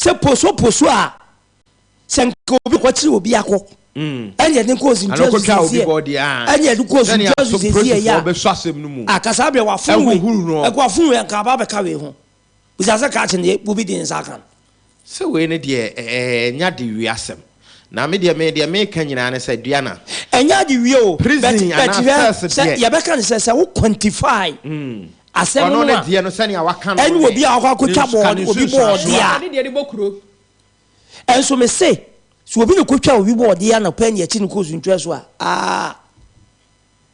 Sɛ posoposo a, sɛ nka obi kɔkyere obi akɔ, ɛne yɛde kɔ Ana osuntua so ɔkɔtwa obi siesie, bɔ deɛ a, ɛne yɛde kɔ sɛnea osuntua so so siesie yɛ polisifoɔ a, bɛsɔ asɛm no mu a kasa berɛ wafono wei, ɛhuhuru no. ɛkɔ afono wei, nka aba abɛka wei ho. Bisa sɛ krakye ne obi de ne nsa aka no. Sɛ wei no deɛ ɛnyɛ de wie asɛm. Na me deɛ me deɛ meka nyinaa ne sɛ Diana. Ɛnyɛ ade wie o, but Prison but anaa hwɛ cells sɛ deɛ. yɛbɛka no sɛ sɛ wo quantify asɛm Ɔno no ne a, deɛ no sɛnea waka no ɛne ne obi a wakɔ ne akɔtwa nsu ka bɔɔd ne obi bɔɔdeɛ nsunsuansoɔ. a, Ne deɛ de bɔ kuro. ɛnso me se sɛ obi na kɔtwa obi bɔɔdeɛ anɔpa ne akyi no kɔ osuntwa so a, aa.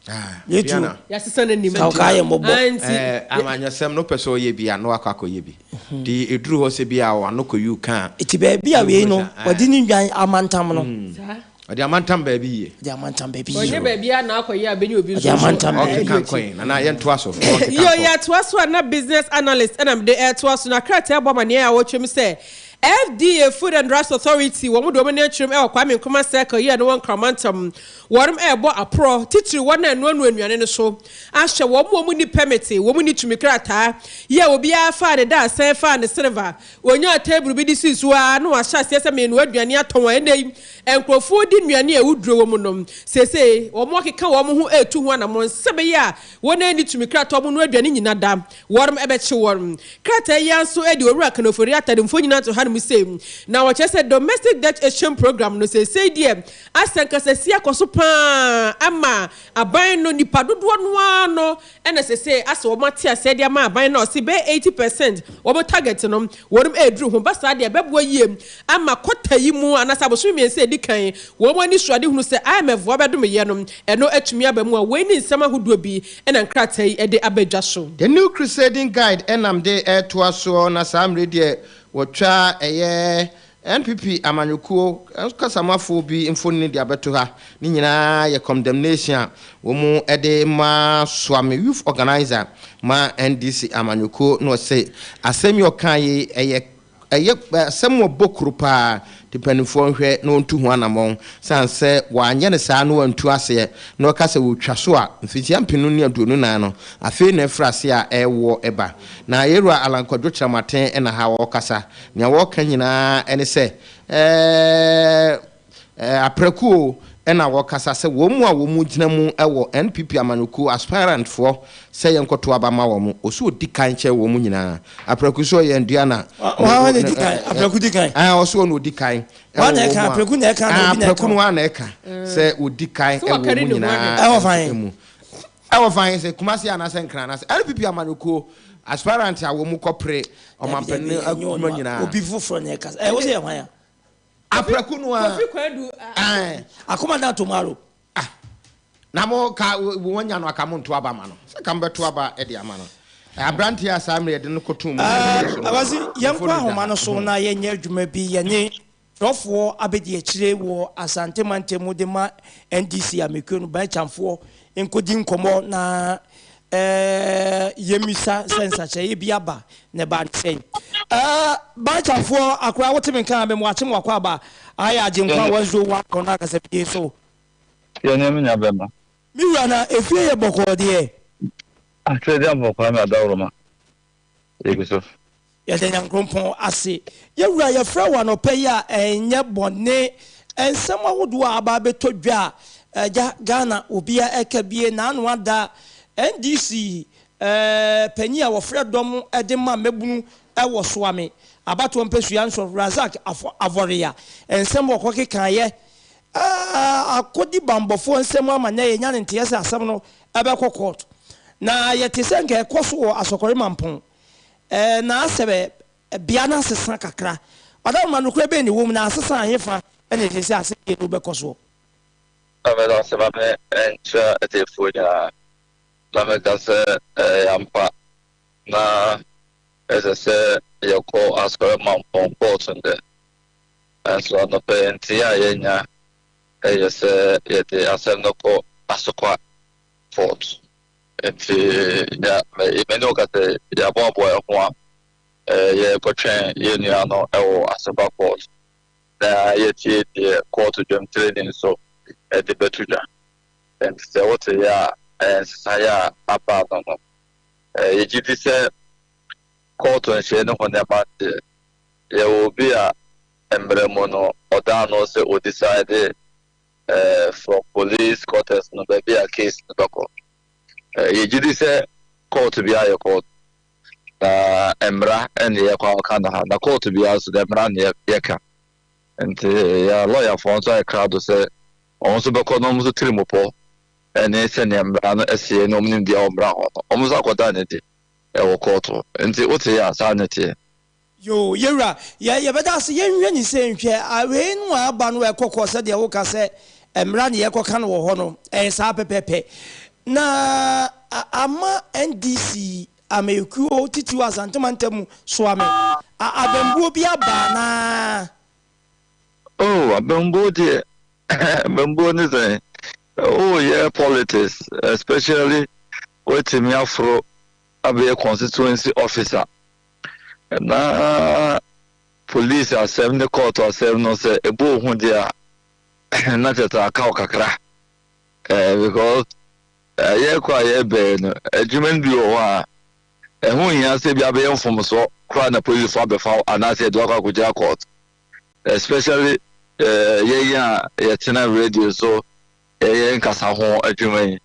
Ah, Yɛtu. Diana. Yɛasesa n'anim. Sɛ Ka nti na ɔkaa yɛ mmɔbɔ. Ah, nti. Amanyɔsɛm no wopɛ sɛ ɔyɛ bi a na wakɔ akɔyɛ bi. Nti ɛduru hɔ sɛ bi a wano kɔyi ka a. Nti baabi a wei Wohunu no sɛ, wɔde eh. ne nnwan amantam no. Saa. Ɔde amantam baabi yie. Ɔde amantam baabi yie. Ɔnyɛ baabi a na akɔyɛ a bɛnya obi Ɔde nso so amantam baabi. adi Ɔnkeka akyi. nkɔ yi. Nana yɛntoa so. Ɔnkeka Yo, nkɔ. yɛtoa so a na business analyst ɛna mede ɛretoa so na krataa bɔ amaneɛ a wɔtwam sɛ FDA, Food and Drugs Authority, wɔn de wɔn ani akyerɛm ɛwɔ Kwame Nkrumah Circle yi a ɛno wɔ Nkramantam. Wɔnom ɛrebɔ aporɔ, titiri wɔn a ɛnoanoa nnuane no so, ahyɛ wɔn a wɔn nni pɛmete, wɔn nni tumi krataa, yi a obiara faa ne dadesɛn faa ne silver, Wɔnyaa table bi de sii so ara na wɔahyɛ aseɛ sɛ merenoa aduane atɔn a ɛnnɛ yi nkurɔfoɔ di nnuane a awuduro wɔ mu no. Seesei wɔakeka wɔn ho retu ho anammɔn sɛ ɛbɛyɛ a wɔn a ɛnni tumi krataa a wɔnoa aduane nyina da wɔn bɛkye wɔn. Krataa yi ara nso de Owura Ken Ofori-Atta de mfonini ato hanom sei na wɔkyerɛ sɛ Domestic Debt Exchange Programme no seesei deɛ asɛ nkasasie akɔ so pa ara ama aban no nnipa dodoɔ no ara no Ɛna sesei asɛ wɔn ate aseɛ de ama aban no a ɔse bɛyɛ 80% wɔn target no wɔnom ɛreduru ho, ba saa deɛ ɛbɛboa yie ama kɔta yi mu anaasɛ abosome mmiɛnsa a ɛdi kan wɔn anisoadehunu sɛ IMF foɔ bɛdome yɛ no ɛno atumi aba mu a wei ne nsɛm ahodoɔ bi na nkrataa yi de aba dwa so. The New Crusading Guide nam de retoa soɔ na saa mmerɛ yi deɛ wɔtwa ɛyɛ NPP amanyɔkuo kasamafoɔ bi mfonini de abɛto ha. Ne nyinaa yɛ condemnation a wɔn de ma Suame youth organiser ma NDC amanyɔkuo na ɔse asɛm yi ɔkaa yi ɛyɛ ɛyɛ asɛm ɔbɔ kuro paa nti mpaninfoɔ nhwɛ na wɔntu ho anamɔn sane sɛ wɔanyɛ no saa na wɔantu aseɛ na ɔka sɛ wɔtwa so a mfinhyia mpenu ne 24 no afei na afiri aseɛ a ɛrewoɔ ba. Na Yɛwura Allan Kwadwo Kyerematen na ha ɔrekasa. Nea wɔreka nyinaa ne sɛ, ɛɛ, aprɛko o, ɛna wɔkasa sɛ wɔn mu a wɔn gyina mu wɔ NPP amanyɔkuo aspirant foɔ sɛ yɛnkɔto aba ma wɔn. Ɔsɛ ɔdi kan kyɛn wɔn nyinaa. Aprɛko sɛ ɔyɛ ndua na. Wɔn na di kan, aprɛko di kan. Ɛɛ, ɔsɛ ɔna ɔdi kan ɛwɔ Wɔn na ɛka, wɔn mu a. aprɛko na ɛka na obi na ɛka. Aprɛko no ara na ɛka sɛ ɔdi kan Sɛ ɛwɔ wakari wɔn ne ho ahwɛ. nyinaa Ɛwɔ fan. mu. Ɛwɔ fan sɛ Kumasi anaasɛ Nkran anaasɛ NPP amanyɔkuo aspirant a wɔn kɔpere Dabi ɔmampanin dabi, ɛnyɛ adwuma ɔno a, nyinaa. obi foforɔ na ɛka. Ɛwɔ sɛ yɛ hwan a? Aprɛko no ara. Kofi Kwadu. Ɛɛ. Akoma dan tomorrow. Ah, na mo ka wɔn nya no aka mo nto aba ma no. Sɛ ka mo bɛto aba de ama no. Aberanteɛ a saa mmerɛ yɛde no kɔtoo mu Ah, no so no. Awase, yɛnkɔ Mfoni da ahoma ha. no so na yɛnyɛ adwuma bi yɛne twerɛfoɔ abɛdi akyire wɔ Asante mantam mu de ma NDC amekuo no Bɛkyamfoɔ nkɔdi nkɔmmɔ na eh, yɛmmisa sɛ nsakyerɛeɛ bi aba na ɛbaa ne sɛn. Eh, Bɛkyamfoɔ akora wote me nka a memoakye mo akɔ aba ayɛ Agyenkwa 101 kɔ no akasafidie so. Yɛnyɛ me nua bɛma. Me wura na efie yɛ bɔkɔɔ deɛ. Akyerɛdze Ampɔn Kwame Adaworoma yɛgu so. Yɛda Nyankrompɔn ase. Yɛ wura yɛfrɛ wo anɔpa yi a ɛnyɛ bɔne. Nsɛm ahodoɔ a aba abɛtɔ dwa a agya Ghana obia ɛka bie naano ada NDC panyin a wɔfrɛ dɔm de ma mmabunu wɔ Soame abatoɔ mpɛsua nso Razak Avɔreya nsɛm wɔkɔ kekaeɛ akɔdi banbɔfoɔ nsɛm ama nnɛ yɛnya ne nteɛ sɛ asɛm no ɛbɛkɔ court na yɛte sɛ nka ɛkɔ so wɔ Asɔkɔre Mampɔn na asɛ bea no asesa kakra. Ɔdawoma nokorɛ bɛn na ɛwɔ mu na asesa ahefa na ɛsɛ sɛ asɛdeɛ no bɛkɔ soɔ? Na meda ase ma me nkyerɛ atiefoɔ nyinaa, na meka sɛ ɛyɛ ampa na ɛsɛ sɛ yɛkɔ Asɔre Mampɔn kɔɔto ndɛ. Nanso anɔpa yi nteɛ a yɛanya yɛ sɛ yɛde asɛm no kɔ Asokwa Court. Nti ya me ne wo ka sɛ yɛaboaboa yɛn ho a yɛrekɔtwɛn yɛn nua no wɔ Asokwa Court na yɛatie deɛ kɔɔto dwamtirani nso de bɛto dwa. Nti sɛ wote yɛ a, ɛyɛ nsesaeɛ a aba no no. Yɛgye di sɛ kɔɔto nhyehyɛeɛ no ho nneɛma deɛ, Yɛwɔ obi a mmerɛ mu no ɔda ano sɛ o decide from police quarters no baabi a case no bɛkɔ. Yɛgye di sɛ court biara yɛ court na mmara ne yɛkɔ akɔka no ha na court biara nso deɛ mmara ne yɛka. Nti yɛ lɔyafoɔ nso ayɛ krado sɛ wɔn nso bɛkɔ na wɔn nso tirimupɔ ne sɛnea mmara no seɛ ne wɔn nimdeɛ wɔ mmara ho no, wɔn nso akɔda no adi wɔ kɔɔto. Nti wote a, saa na ɛteɛ. Yoo, yɛwura, yɛ, yɛbɛda ase, yɛnhwɛ ne sei nhwɛ, a, wei no a aba no ɛkɔ kɔ sɛdeɛ woka sɛ mmara ne yɛkɔka no wɔ hɔ no, ɛyɛ saa pɛpɛpɛ. Na a, ama NDC amanyɔkuo titiriw Asante mantam mu soa me, a, abambuo bi aba anaa? Oh, abambuo deɛ, abambuo ne sɛn? Woyɛ politics, especially woatumi aforo abɛyɛ constituency officer na police asɛm ne court asɛm no sɛ ɛbɔ wo ho deɛ a na kyerɛ sɛ aka wo kakra eh, because yɛkɔ a yɛbɛɛ no adwuma no bi wɔ hɔ a ɛho hia sɛ bi abɛyɛ mfomsoɔ koraa na polisifoɔ abɛfa wo anaasɛ yɛde wakɔ akɔgyina court especially yɛn a yɛtena radio so yɛyɛ nkasa ho adwuma yi.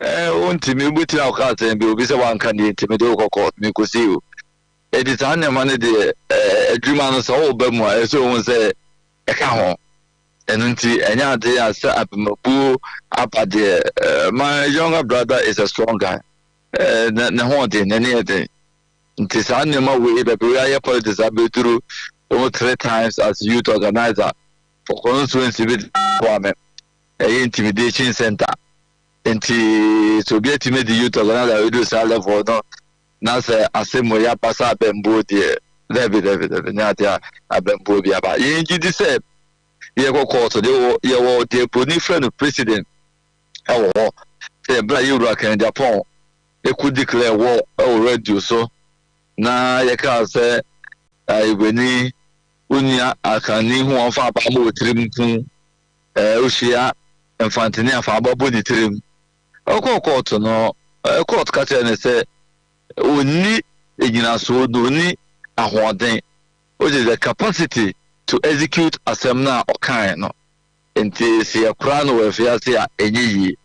Wontumi, wobɛtumi akɔka asɛm bi, obi sɛ wanka deɛ nti mede wokɔ court, mekɔsi o. Enti saa nneɛma no deɛ, adwuma no sɛ woba mu a, ɛsɛ sɛ wohu sɛ ɛka ho. Ɛno nti, ɛnyɛ adeɛ a sɛ abemabuo aba deɛ, my younger brother is a strong guy. Ne ho ɔden, n'ani yɛ den. Nti saa nneɛma wei, baabi wei ayɛ politics abɛduru, wɔn three times as youth organizer for constituency bi boa me, ɛyɛ intimidation center. Nti sɛ obi atumi adi youth organizer abɛduru saa level no, na sɛ asɛm wei aba sɛ abɛmbuo deɛ, dabi dabi dabi, nyɛ adeɛ a abɛmbuo bi aba. Yɛn gye di sɛ yɛkɔ kɔɔto deɛ, yɛwɔ deɛ buroni frɛ no precedent ɛwɔ hɔ sɛ ɛberɛ a yɛwura Kennedy Agyapong ɛkɔ declare war ɛwɔ radio so na yɛkaa sɛ Ayigbeni wo nua Akanni ho ɔmfa aba ma wɔ tirim nko ɛɛ wohyia Mfantini a fa aba bɔ ne tirim. Ɔkɔɔ kɔɔto no kɔɔto ka kyerɛɛ no sɛ ɔnni nnyinasoɔ na ɔnni ahoɔden which is the capacity to execute asɛm no a ɔkaeɛ no. Nti sɛ yɛkora no wɔ afiase a ɛnyɛ yie.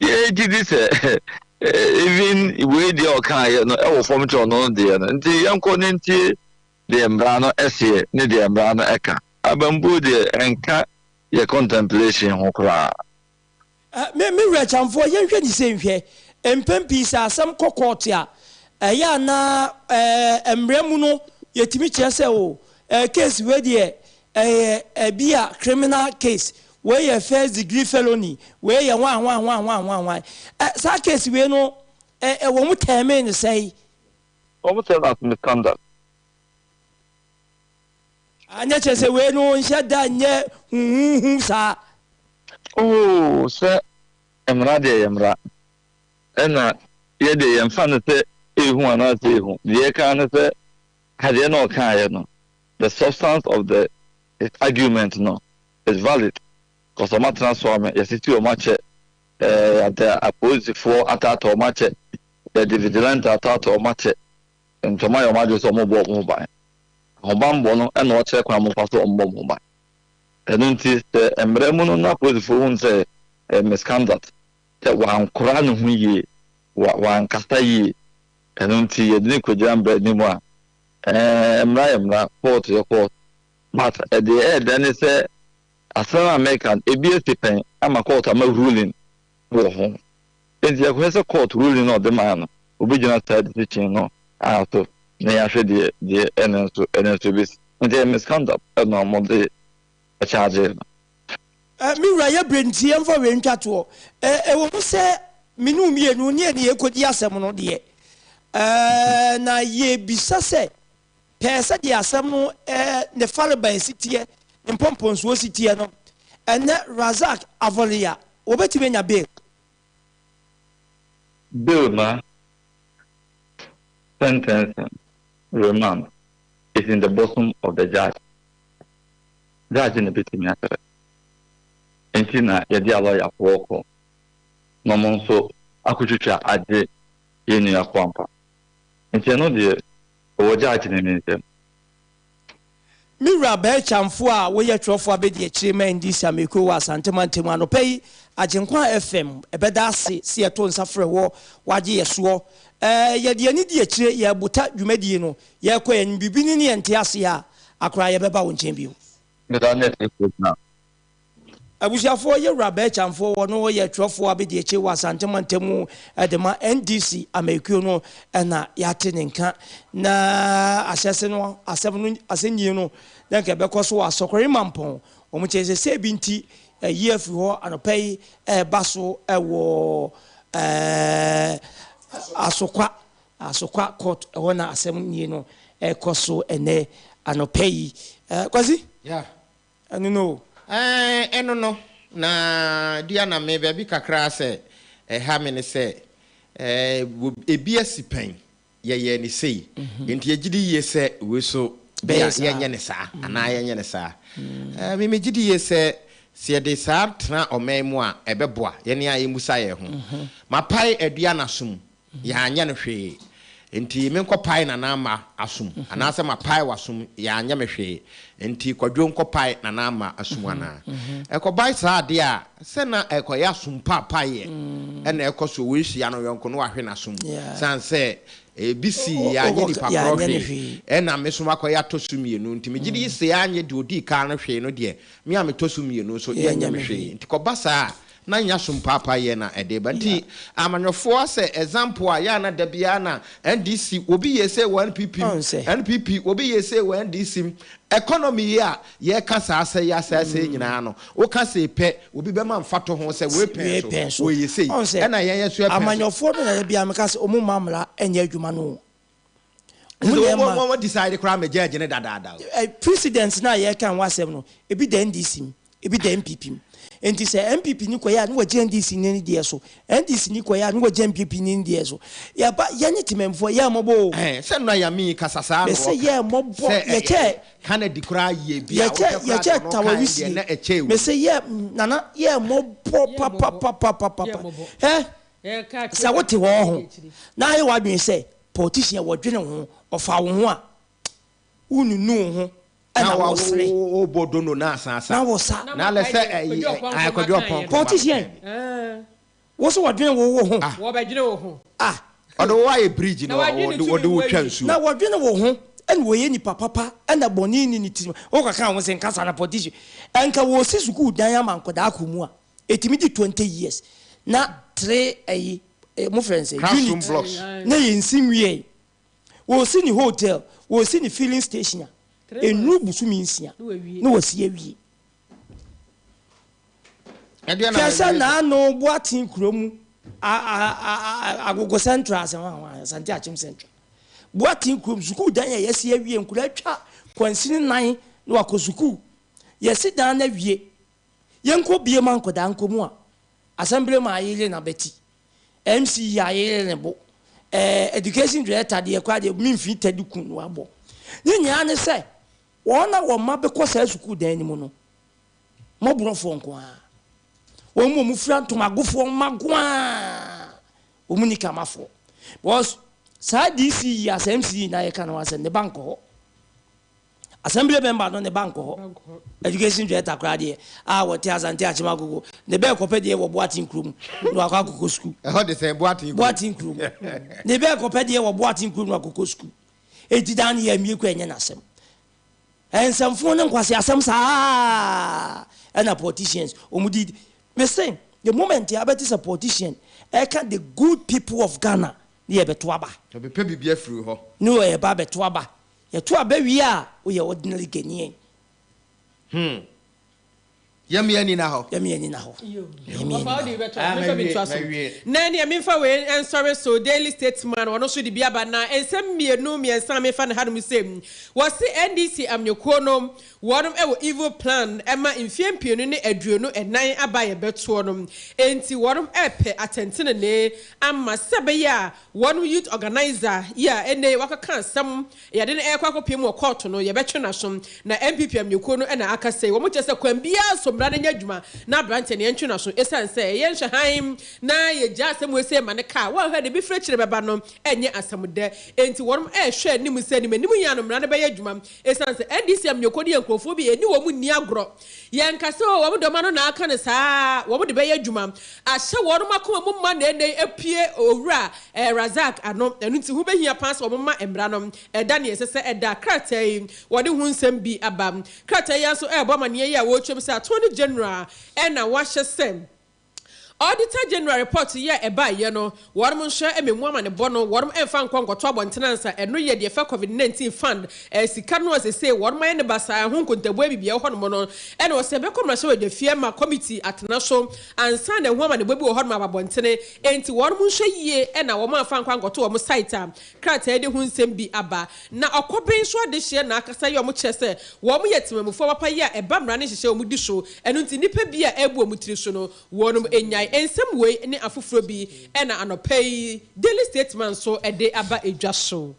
Yɛgye di sɛ even wei deɛ ɔkaeɛ no ɛwɔ fam kyɛ ɔno deɛ no. Nti yɛnkɔ ne ntie deɛ mmara no ɛseɛ ne deɛ mmara no ɛka. Abambuo deɛ ɛnka yɛ contemplation ho koraa. Me, me wura Kyamfoɔ, yɛnhwɛ ne sei nhwɛ. Mpɛn pii sɛ asɛm kɔ kɔɔte a, ɛyɛ a na ɛɛ mmara mu no yɛtumi kyerɛ sɛ o, ɛɛ case wei deɛ ɛyɛ ɛbi a criminal case, wei yɛ first degree felony, wei yɛ hwan hwan hwan hwan hwan hwan. Ɛ saa case wei no, ɛ ɛ wɔn tɛɛmee no sɛe? Wɔn tɛm no as misconduct. Anyɛ kyerɛ sɛ wei no nhyɛ da nyɛ huhuuhu saa. Oh, sɛ mmara deɛ yɛ mmara. Ɛna yɛ deɛ yɛmfa no sɛ ehu anaasɛ ehu. Deɛ yɛka ne sɛ adeɛ na ɔkaeɛ no, the substance of the his argument no is valid. Cause ɔmo atena so ama yɛasisi ɔmo akyɛ, ɛɛ ade apolisifoɔ ataataa ɔmo akyɛ, yɛde vigilante ataataa ɔmo akyɛ. Nti ɔmo ayɛ ɔmo adwene sɛ ɔmo bɔ ɔmo ho ban. Ahobanbɔ no na ɔkyerɛ kwan a ɔmo fa so ɔmo bɔ ɔmo ho ban. Ɛno nti sɛ mmara mu no na apolisifoɔ hu sɛ ɛyɛ misconduct, sɛ wankora ne ho yie, wa wankasa yie, ɛno nti yɛde no kɔgyina mmara anim a, ɛɛ mmara yɛ mmara, court yɛ court. But deɛ ɛyɛ dɛ ne sɛ asɛm a meka no ebi asi pɛn ama court ama ruling wɔ ho. Enti yɛkɔhwɛ sɛ court ruling no a ɔde maa no, obegyina saa decision no a so na yɛahwɛ deɛ deɛ ɛno nso ɛno nso ebesi. Nti ɛyɛ misconduct ɛna wɔde charge no. Me wura, yɛ berɛ nti yɛmfa wei ntwa toɔ. Ɛwɔ mu sɛ me ne wo mmienu ne yɛne yɛrekɔdi asɛm no deɛ, na yɛrebisa sɛ, pɛɛ sɛdeɛ asɛm no ne farebae si teɛ, ne mpɔmpɔnsoɔ si teɛ no, ɛnnɛ Razak Avoliya, wɔbɛtumi anya bail? Bail ma sentencing, remand, is in the bosom of the judge. Judge na ebetumi akyerɛ. Enti na yɛde alɔyafoɔ kɔ na wɔn nso akotwitwa agye yɛn nua Koampa. Nti ɛno deɛ ɛwɔ judge no ne nsam. Me wura Bɛɛkyamfo a woyɛ twerɛfoɔ abɛdi akyire ma NDC amekuo wɔ Asante mantam anɔpa yi, Agyenkwa FM ɛbɛda ase sɛ yɛto nsa frɛ wɔ wagye yɛ soɔ. Yɛde yɛn ani di akyire, yɛrebota dwumadie no, yɛrekɔ yɛn biribi ne ne yɛnte ase a, akora yɛbɛba wo nkyɛn bio. Meda ne atiefoɔ nyinaa. Abusuafoɔ, yɛwura Bɛɛkyamfoɔ wɔ no yɛ twerɛfoɔ abɛdi akyire wɔ Asante mantam de ma NDC amekuo no, ɛna yɛate ne nka na ahyɛse no asɛm no asɛnnie no na nka ɛbɛkɔ so wɔ Asɔkɔre Mampɔn. Wɔn kyerɛ sɛ sɛ ebi nti ɛyi afiri hɔ anɔpa yi ɛreba so ɛwɔ Asokwa court ɛhɔ na asɛm nie no ɛkɔ so ɛnɛ anɔpa yi. Kwasi? Yeah. Ɛno no. Ɛno no na dua na me baabi kakra sɛ ɛha me ne sɛ ebi asi pɛn yɛyɛ ne sei nti yɛgye di yie sɛ wei so yɛnyɛ ne saa anaa yɛnyɛ ne saa. Me megye di yie sɛ sɛ yɛde saa tena ɔman mu a ɛbɛboa yɛne a yɛmmusa yɛn ho. Mapae adua n'asom yɛanyɛ no hwee nti menkɔpae Nana Ama asom anaasɛ mapae w'asom yɛanyɛ me hwee nti Kwadwo nkɔpae Nana Ama asom anaa. Ɛkɔbae saa adeɛ a sɛ na ɛkɔyɛ asom paapaeɛ ɛna ɛkɔ so wei hyia no yɔnko no wahwe n'asom sane sɛ ebi si yɛanyɛ nipa korɔ hwee ɛna me so makɔyɛ atɔ so mmienu nti megye di sɛ yɛanyɛ deɛ ɔdii kan no hwee no deɛ me a metɔ so mmienu nso yɛnyɛ me hwee nti kɔba saa na nya som paapaa na ɛde ba. Nti amanyɔfoɔ sɛ example a yɛ na da biara na NDC obi yɛ sɛ wɔ NPP, NPP obi yɛ sɛ wɔ NDC. Economy yi a yɛka saa sɛ yɛ asɛ nyinaa no woka sɛ pɛ obi bɛma mfa to ho sɛ wei pɛn so wɔyɛ sei ɛna yɛn yɛ so ɛpɛn so. Amanyɔfoɔ no na bia meka sɛ ɔmo ma mmara ɛnyɛ adwuma no. Wɔn decide koraa mɛ judge ne dadaada. President na yɛka ho asɛm no ebi da NDC mu, ebi da NPP mu. Nti sɛ NPP ni kɔyɛ a ne wɔgye NDC ne deɛ so, NDC ni kɔyɛ a ne wɔgye NPP ne deɛ so. Yɛba yɛne temamfoɔ yɛ mmɔbɔ o. Sɛ nnora yame kasa saa na wɔka. Mese yɛ mmɔbɔ yɛkyɛ. Kennedy koraa yɛ bi a yɛkyɛ tawawisie. Mese yɛ nana yɛ mmɔbɔ papapapapapa. Sɛ wote hɔ ho na ayɛ w'adwene sɛ politician wɔdwene ho ɔfa wo ho a wonunu wo ho ɛna wɔsere. Wo dono na asasa. Na wɔsa. Na lɛ sɛ ɛyi akɔdwo ɔpɔn. Politician. Wo so wɔdwene wo wo ho. Wɔbɛdwene wo ho. Ah. Ɔde wo ayɛ bridge na wɔde wo twa nsuo. Na wɔdwene wo ho ɛna wɔyɛ nipa papa ɛna bɔne ni ne tirim. Wo kaka ho sɛ nkasa na politician. Ɛnka wɔsi sukuu dan ama nkɔdaa kɔ mu a ɛtumi di 20 years na 3 ɛyi mo frɛ nsɛ classroom blocks na yɛ nsi nwie. Wɔsi ne hotel, wɔsi ne filling station a enu busumi nsia na wɔsi awie. Hwɛ sɛ naano Boaten kuro mu Agogo Central asɛ hɔ Asante Akyem Central Boaten kurom sukuu dan a yɛsi awie nkura atwa kwansini nan na wakɔ sukuu. Yɛsi dan na awie yɛnkɔ bie ma nkɔdaa nkɔ mu a assembly ma ayere na bɛti MC yi ayere ne bo education director deɛ kora deɛ memfii tadi kun no abɔ ne nyinaa ne sɛ wɔn na wɔn mma bɛkɔ saa sukuu dan no mu no mmɔborɔfoɔ nko ara wɔn mu fira ntomagofoɔ mma nko ara wɔn ni kamafoɔ because saa DC yi asɛ MC yi na yɛka no asɛ ne ba nkɔ hɔ assembly member no ne ba nkɔ hɔ education director koraa deɛ a wɔte Asante Akyem Agogo ne bɛɛ kɔpɛ deɛ wɔ Boaten kurom na wakɔ akokɔ sukuu. Ɛhɔ de sɛn Boaten kurom? Boaten kurom ne bɛɛ kɔpɛ deɛ wɔ Boaten kurom na wakokɔ sukuu. Eti dan no yɛ mmie kɔ ɛnyɛ n'asɛm. Nsɛmfo ne nkwasi asɛm saa ɛna politicians wɔn di mese the moment a bɛte sɛ politician ɛka the good people of Ghana ne yɛ bɛto aba. Ɔbɛpɛ biribi afiri hɔ. Ne yɛ ba bɛto aba. Yɛto aba wie a woyɛ ordinary Ghanaian. Yɛmi ani na hɔ. Yɛmi ani na hɔ. Papa odi bɛtɔ. Memfa bi ntoa so. Na nea memfa wei nsɔre so Daily Statesman ɔno nso de bi aba na nsɛm mmienu mmiɛnsa mefa ne hanom sɛ wɔse NDC amnyɔkuo no wɔnom ɛwɔ evil plan ɛma mfie mpienu ne aduonu ɛnan aba yɛbɛtoɔ no enti wɔnom ɛpɛ atɛntenene ama sɛ bɛyɛ a wɔnom youth organizer yi a ɛnɛ wakɔka asɛm yɛde no ɛkɔ akɔpie mu wɔ court no yɛbɛtwe n'asom na NPP amnyɔkuo no ɛna aka sɛ wɔn kyerɛ sɛ kwan biara so. mmara no nyɛ adwuma na aberanteɛ no yɛntwe n'aso ɛsiane sɛ ɛyɛ nhwɛ hann na yɛgyaa asɛm wei sei ma no ka a, woanhwɛ a deɛ ɛbɛfiri akyire bɛba no ɛnyɛ asɛm dɛ. Enti wɔnom ɛrehwɛ anim sɛ anim anim yi ara no mmara no bɛyɛ adwuma ɛsiane sɛ NDC amanyɔkuo no yɛ nkurɔfoɔ bi a yɛne wɔn nni agorɔ. Yɛnka sɛ oo wɔn dɔm ano na aka no saa, wɔn de bɛyɛ adwuma ahyɛ wɔnom akoma mu ma na ɛnnɛ yi apue Owura Razak ano. Ɛno nti ho bɛhia paa sɛ wɔma mmara no ɛda nea ɛsɛ sɛ ɛda. Krataa yi wɔde ho nsɛm bi aba. Krataa yi ara nso ɛrebɔ amaneɛ yi a wɔretwam sɛ Attorney General na wahyɛ sɛ Auditor General report yi a ɛbaeɛ no, wɔnom nhwɛ mmu amanebɔ no, wɔnom mfa nkɔ nkɔto abɔntene ansa, ɛno yɛ deɛ ɛfa Covid 19 fund, sika no a sesei wɔnom ayɛ no basaa ɛho nkontabuo abibia ɛwɔ hɔnom no, ɛna ɔsɛ ɛbɛkɔ mmarahyɛbadwafie ama committee atena so ansa na ɛho amanebɔ bi wɔ hɔnom aba abɔntene, enti wɔnom nhwɛ yie na wɔn amfa ankɔ ankɔto wɔn site a krataa yi de ho nsɛm bi aba. Na ɔkɔben so adehyeɛ na akasa yi a wɔkyerɛ sɛ wɔn yɛ temamufoɔ papa yi a ɛba mmara ne nhyehyɛɛ a wɔdi so, ɛno nti nnipa bi a ɛrebu wɔn tiri so no wɔnom nnyae. Nsɛm wei ne afoforɔ bi na anɔpa yi Daily Statesman nso de aba dwa so.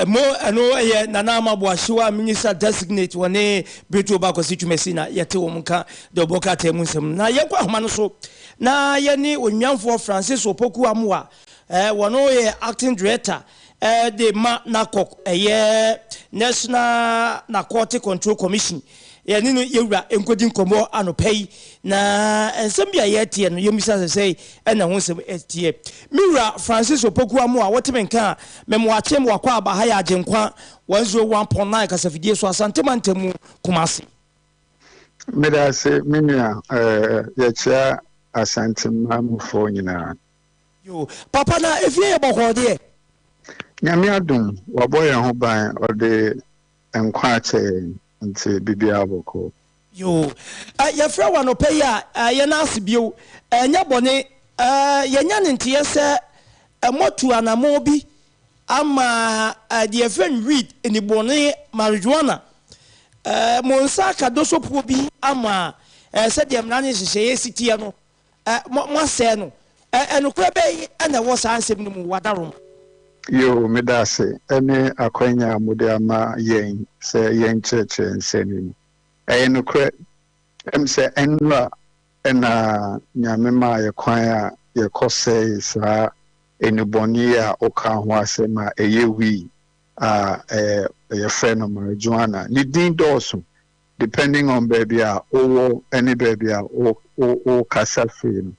Mo ɛno yɛ Nana Ama Boahyewa Minister Designate wɔne Britto Ba Kwasi Twumasi na yɛte wɔn nka de ɔbɔ krataa mu nsɛm no. Na yɛnkɔ ahoma no so na yɛne Onwamfoɔ Francis Opoku Amoah, wɔno yɛ Acting Director de ma NACOC, ɛyɛ National Narcotic Control Commission. Yɛne no yɛwura nkɔdi nkɔmmɔ anɔpa yi, na nsɛm bi a yɛteɛ no, yɛmmisa sɛ sɛi ɛna ho nsɛm teɛ. Me wura Francis Opoku Amoah, wote me nka a, memoakye wakɔ aba ha yɛ Agyenkwa 101.9 kasafidie so, Asante mantam mu, Kumasi. Meda ase me nua, yɛkyea Asante mufoɔ nyinaa. Yoo papa na efie yɛ bɔkɔɔ deɛ. Nyame adom wabɔ yɛn ho ban ɔde nkwa akyɛ yɛn nti bibiaa bɔkɔɔ. Yoo eh yɛfrɛ wo anɔpa yi a eh yɛn ase bio ɛnyɛ bɔne eh yɛnya ne nteɛ sɛ eh moatu anamɔn bi ama eh deɛ yɛfrɛ no weed nnibɔne marijuana eh mo nsa aka dosopuo bi ama eh sɛdeɛ mmara ne nhyehyɛeɛ si teɛ no Ɛ, mo, moasɛe no. Ɛ, ɛ nokorɛ bɛn na ɛwɔ saa nsɛm no mu, w'adaworoma? Yoo, meda ase ne akwanya a mode ama yɛn sɛ yɛnkyerɛkyerɛ nsɛm yi mu. Ɛyɛ nokorɛ, ɛm sɛ ɛnnora na Nyame maa yɛ kwan a yɛkɔ sɛee saa nnubɔne yi a wokaa ho asɛm a ɛyɛ wii a yɛfrɛ no marijuana. Ne din dɔɔso, depending on baabi a wowɔ ne baabi a wokasa firi no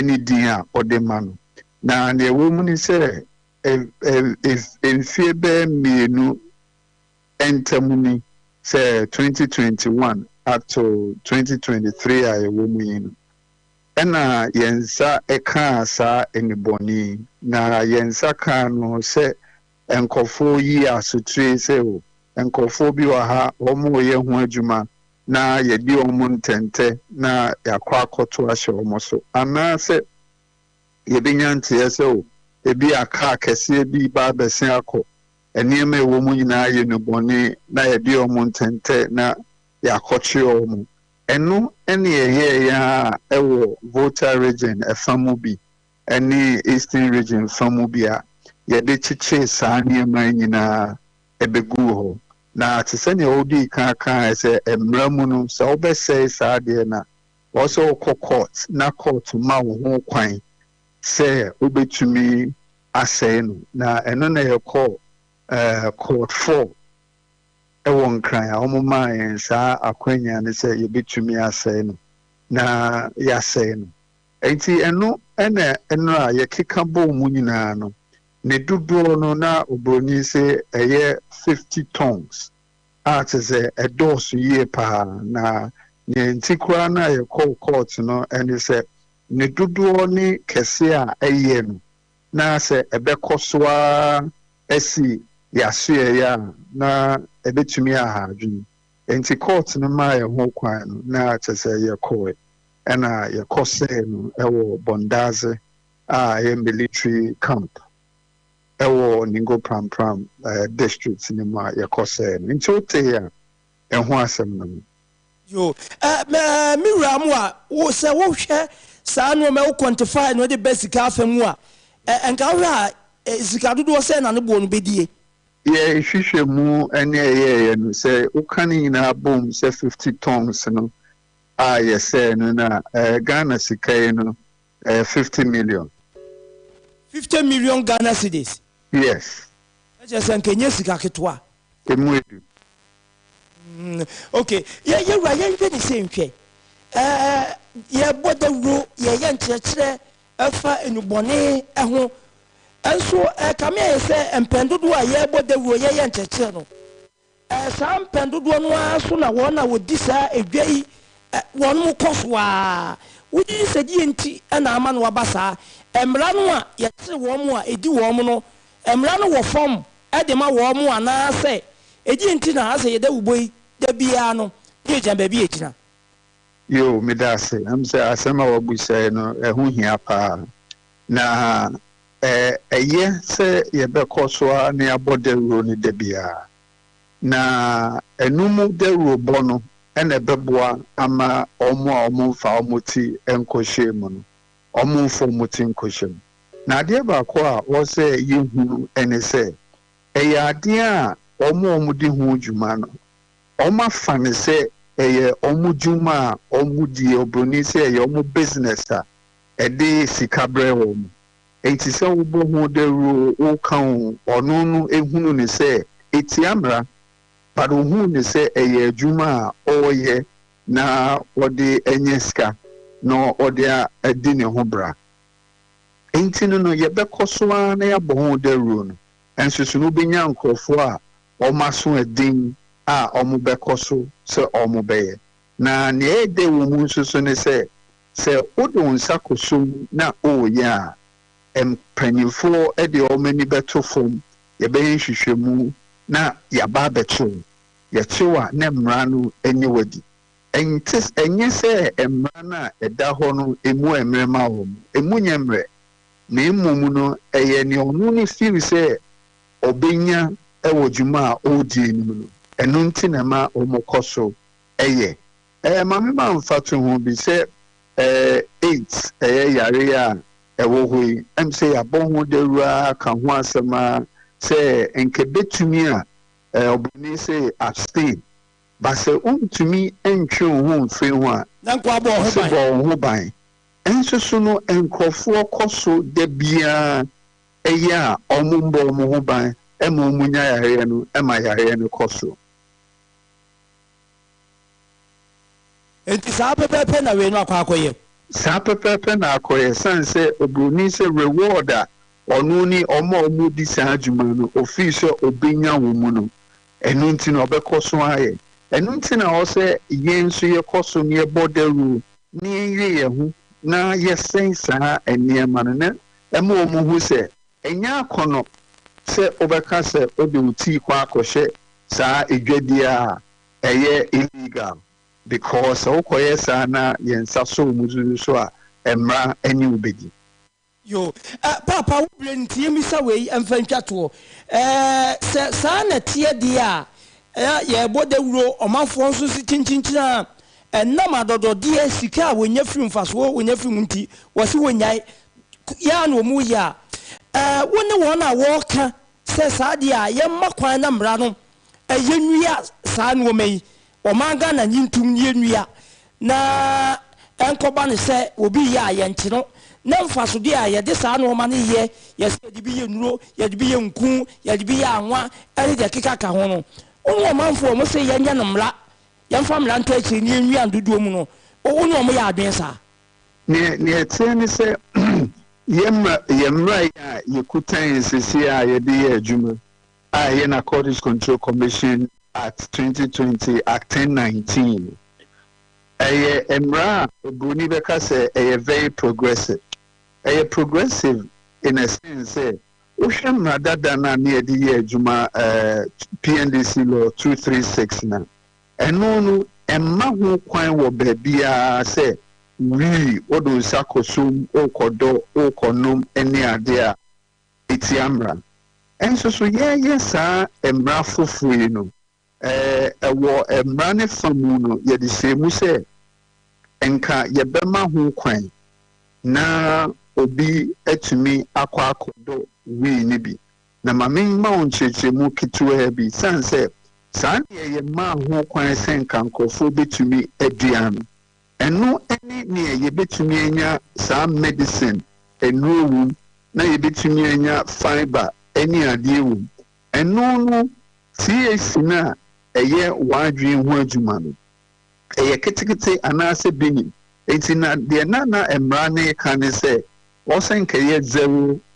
ne din a wode ma no. Na nea ɛwɔ mu ne sɛ mfeɛ bɛyɛ mmienu ntam ni, sɛ 2021 up to 2023 a yɛwɔ mu yi no, ɛna yɛn nsa kaa saa nnubɔne yi. Na yɛn nsa kaa no sɛ nkurɔfoɔ yi asotire sɛ o, nkurɔfoɔ bi wɔ ha, wɔreyɛ ho adwuma na yɛadi wɔn ntɛntɛ na yɛakɔ akɔto ahyɛ wɔn so. Anaasɛ yɛbɛnya nteɛ sɛ o, ebia kaa kɛseɛ bi reba abɛsen akɔ, nneɛma a ɛwɔ mu nyinaa yɛ nnubɔne na yɛde wɔn ntɛntɛ na yɛakɔkye wɔn. Ɛno ne yɛyɛeɛ ara wɔ Volta Region fa mu bi ne Eastern Region fa mu bi a yɛde kyekyee saa nneɛma yi nyinaa bɛguu hɔ. Na te sɛ nea wodii kan kaeɛ sɛ mmara mu no, sɛ wobɛsɛe saa adeɛ no a, ɛwɔ sɛ wokɔ court na court ma wo ho kwan sɛ wobɛtumi asɛe no. Na ɛno na yɛkɔɔ court 4 wɔ Nkran a wɔmaa yɛn saa akwanya no sɛ yɛbɛtumi asɛe no na yɛasɛe no. Enti ɛno na nnora a yɛkeka bɔɔ mu nyinaa no, ne dodoɔ no na oburoni se ɛyɛ 50 tons a kyerɛ sɛ ɛdɔɔso yie pa ara. Na nea nti koraa no a yɛkɔɔ court no ne sɛ ne dodoɔ ne kɛseɛ a ɛyɛ no na sɛ ɛbɛkɔ so ara asi yɛn asoɛeɛ a na ɛbɛtumi aha adwene. Enti court no maa yɛn ho kwan no na kyerɛ sɛ yɛkɔɔe. Ɛna yɛkɔsɛɛ no wɔ Bɔndadze a ɛyɛ military camp wɔ Ningo Prampram district no mu a yɛkɔsɛɛ no. Nti wotee a, ɛho asɛm no no. Yo, eh, me, me wura mo a, wo, sɛ wohwɛ saa nneɛma wo quantify no de bɛ sika afa mu a, eh, nka wohwɛ a, eh, sika dodoɔ sɛn na ne boɔ no bɛdie? Yɛ nhwehwɛmu ne ɛyɛɛyɛ no, sɛ woka ne nyinaa bom sɛ 50 tons no. a yɛsɛe no no a, Ghana sika yi no, ɛyɛ 50 million. 50 million Ghana cedis? Yes. Na kyerɛ sɛ nka ɛnyɛ sika ketewa. Ɛmu edu. Ok, yɛ yɛwura yɛnhwɛ ne sɛ nhwɛ. Ɛɛ yɛbɔ dawuro, yɛyɛ nkyerɛkyerɛ ɛfa nnubɔne ho. Nso ɛkame ayɛ sɛ mpɛn dodoɔ a yɛbɔ dawuro, yɛyɛ nkyerɛkyerɛ no, Saa mpɛn dodoɔ no ara so na wɔn a wɔdi saa dwa yi wɔn kɔ so ara. Wogye di sɛ deɛn nti na ama no aba saa? Mmara no a yɛkyere wɔn a ɛdi wɔn no, mmara no wɔ fam de ma wɔn anaasɛ ɛdeɛn nti na asɛ yɛn dawubɔ yi da biara no na yɛgyina baabi a yɛgyina? Yoo, meda ase. Ɛm sɛ asɛm a woabisa yi no, ɛho hia paa. Na ɛyɛ sɛ yɛbɛkɔ so ara na yɛabɔ dawuro no da biara. Na ɛno mu dawurobɔ no na ɛbɛboa ama wɔn a wɔmfa wɔn ti nkɔhyɛ mu no, wɔmfa wɔn ti nkɔhyɛ mu. Na adeɛ baako a ɛwɔ sɛ yɛhunu ne sɛ, ɛyɛ adeɛ a wɔn a wɔdi ho dwuma no, wɔafa no sɛ ɛyɛ wɔn dwuma a wɔdie, oburoni sɛ ɛyɛ wɔn business a ɛde sika brɛ wɔn. Enti sɛ wobɔ ho dawuro o, woka o, ɔno no hunu no sɛ ɛtia mmara, but ɔhuu no sɛ ɛyɛ adwuma a ɔreyɛ na ɔde anya sika na ɔde adi ne ho bra. Enti no no, yɛbɛkɔ so ara na yɛabɔ ho dawuro no, nso so no wobɛnya nkurɔfoɔ a wɔn aso ɛden a wɔbɛkɔ so sɛ wɔbɛyɛ. Na nea ɛyɛ dɛ wɔ mu nso so ne sɛ, sɛ wode wo nsa kɔsɔ mu na woreyɛ a, mpanimfoɔ de wɔn ani bɛto fam, yɛbɛyɛ nhwehwɛmu na yɛaba abɛkye wo. Yɛkye wo a, na mmara no ne wo adi. Ɛnte, ɛnyɛ sɛ mmara no a ɛda hɔ no emu yɛ mmerɛ ma wɔn, emu nyɛ mmerɛ, na mmom no ɛyɛ nea ɔno no feel sɛ ɔbɛnya wɔ dwuma a ɔredie no mu no, ɛno nti na ɛma wɔkɔ so yɛ. Ɛɛ, ma memma mfatoho bi sɛ ɛɛ AIDS, ɛyɛ yareɛ a ɛwɔ hɔ yi, ɛm sɛ yɛabɔ ho dawuro ara ka ho asɛm ara sɛ nka ɛbɛtumi a, ɛɛ ɔbroni se abstain, but sɛ wontumi ntwe wo ho mfiri ho a, Na nka wabɔ wo ho ɔse ban. bɔ wo ho ban. Nso so no nkurɔfoɔ kɔ so da biara yɛ a wɔmmɔ wɔn ho ban ma wɔnya yareɛ no ma yareɛ no kɔ so. Enti saa pɛpɛɛpɛ na wei no akɔ akɔyɛ. Saa pɛpɛɛpɛ na akɔyɛ, sane sɛ oburoni sɛ reward a ɔno ne wɔn a wɔredi saa dwuma no ofii sɛ obenya wɔ mu no, ɛno nti na ɔbɛkɔ so ayɛ. Ɛno nti na ɛwɔ sɛ yɛn nso yɛkɔ so na yɛbɔ dawuro na yɛyere yɛn ho na yɛsɛe saa nneɛma no na ɛma wɔhu sɛ ɛnyɛ akɔnnɔ sɛ wobɛka sɛ wode wo ti kɔ akɔhyɛ saa dwadie a ɛyɛ illegal because sɛ wokɔyɛ saa na yɛn nsa sɔ wo mu dudu so a, mmara ne wo bɛdi. Yoo, eh, Paapa wo berɛ nti yɛmmisa wei mfa ntwa toɔ. Eh, sɛ saa na ɛteɛ deɛ a, eh, yɛrebɔ dawuro, ɔmanfoɔ nso se kyinkyinkyin a, ɛnam adɔdɔdeɛ, sika a wɔnya firi mfasoɔ wɔnya firi mu nti, wɔse wɔnnyae, yɛ ara na wɔyɛ a, eh, wo ne wɔn a wɔreka sɛ saa deɛ a yɛmma kwan na mmara no yɛnnua saa nnoɔma yi, ɔman Ghana nyi ntom na yɛnnua na ɛnkɔba no sɛ obi reyɛ a yɛnkye no, na mfasodeɛ a yɛde saa nnoɔma no yɛ, yɛsɛ yɛde bi yɛ nnuro, yɛde bi yɛ nku, yɛde bi yɛ anwa ne deɛ ɛkeka ka ho no, wo ne ɔmanfoɔ a wɔse yɛnyɛ no mmara, yɛmfa mmara nto akyire na yɛnnua no dodoɔ mu no, wo ne wɔn yɛ adwene saa? Neɛ neɛ ɛteɛ ne sɛ yɛn mmara yɛn mmara yi a yɛkuta yɛn seesei a yɛde yɛ adwuma a ɛyɛ Narcotics Control Commission Act 2020 Act 1019 no, ɛyɛ mmara a oburoni bɛka sɛ ɛyɛ very progressive. Ɛyɛ progressive in a sense sɛ wohwɛ mmara dada no a ne yɛde yɛ adwuma ɛɛ PNDC Law 236 no a, Ɛno no, ɛmma ho kwan wɔ baabiara sɛ wii, wode wo nsa kɔsom, worekɔdɔ, worekɔnom ne adeɛ a ɛtia mmara. Nso so yɛreyɛ saa mmara foforɔ yi no, ɛwɔ mmara no fa mu no, yɛde hyɛɛ mu sɛ nka yɛbɛma ho kwan na obi atumi akɔ akɔdɔ wii no bi. Na ma memma wo nkyerɛkyerɛmu ketewaa bi, Esiane sɛ saa nneyɛe yi mmaa ho kwan sɛ nka nkurɔfoɔ bɛtumi adua no. Ɛno ne nea yɛbɛtumi anya saa medicine nnuro wom na yɛbɛtumi anya fibre ne adeɛ wom. Ɛno no THC no a ɛyɛ w'adwene ho adwuma no, ɛyɛ ketekete anaasɛ bi nim. Enti na deɛ na na mmara no reka ne sɛ ɔsɛ nka ɛyɛ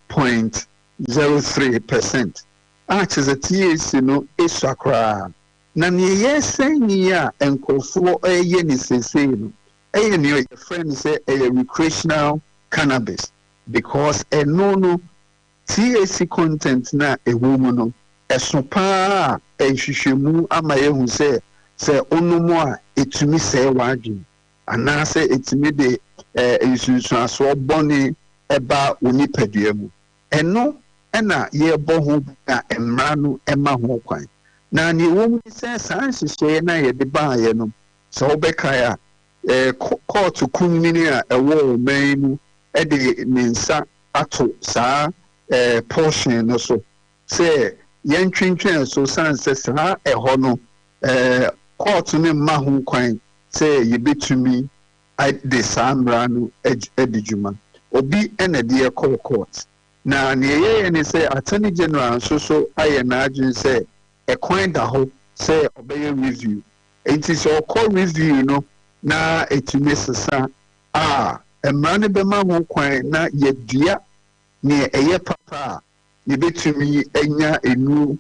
0.03% a kyerɛ sɛ THC no sua koraa. Na nea yɛresɛn yi a nkurɔfoɔ reyɛ no seesei no yɛ nea yɛfrɛ no sɛ ɛyɛ recreational cannabis because ɛno no THC content no a ɛwɔ mu no ɛso pa ara a nhwehwɛmu ama yɛahu sɛ sɛ wonom a ɛtumi sɛe w'adwene anaasɛ ɛtumi de nsunsuansoɔ bɔne ba wo nipadua mu. Ɛno na yɛrebɔ ho ban a mmara no ma ho kwan. Na nea ɛwɔ mu ne sɛ saa nhyehyɛeɛ no a yɛde baeɛ no, sɛ wobɛkae a, kɔɔto kunini a ɛwɔ ɔman yi mu de ne nsa ato saa portion no so sɛ yɛntwentwɛn so sane sɛ saa ɛhɔ no kɔɔto no mma ho kwan sɛ yɛbɛtumi de saa mmara no adi dwuma. Obi na ɛde yɛ kɔɔ court. Na nea ɛyɛeɛ ne sɛ Attorney General nso so ayɛ n'adwene sɛ ɛkwan da hɔ sɛ ɔbɛyɛ review. Enti sɛ ɔkɔ review no na ɛtumi sesa a, mmara no bɛma ho kwan na yɛadua nea ɛyɛ papa a yɛbɛtumi anya nnuro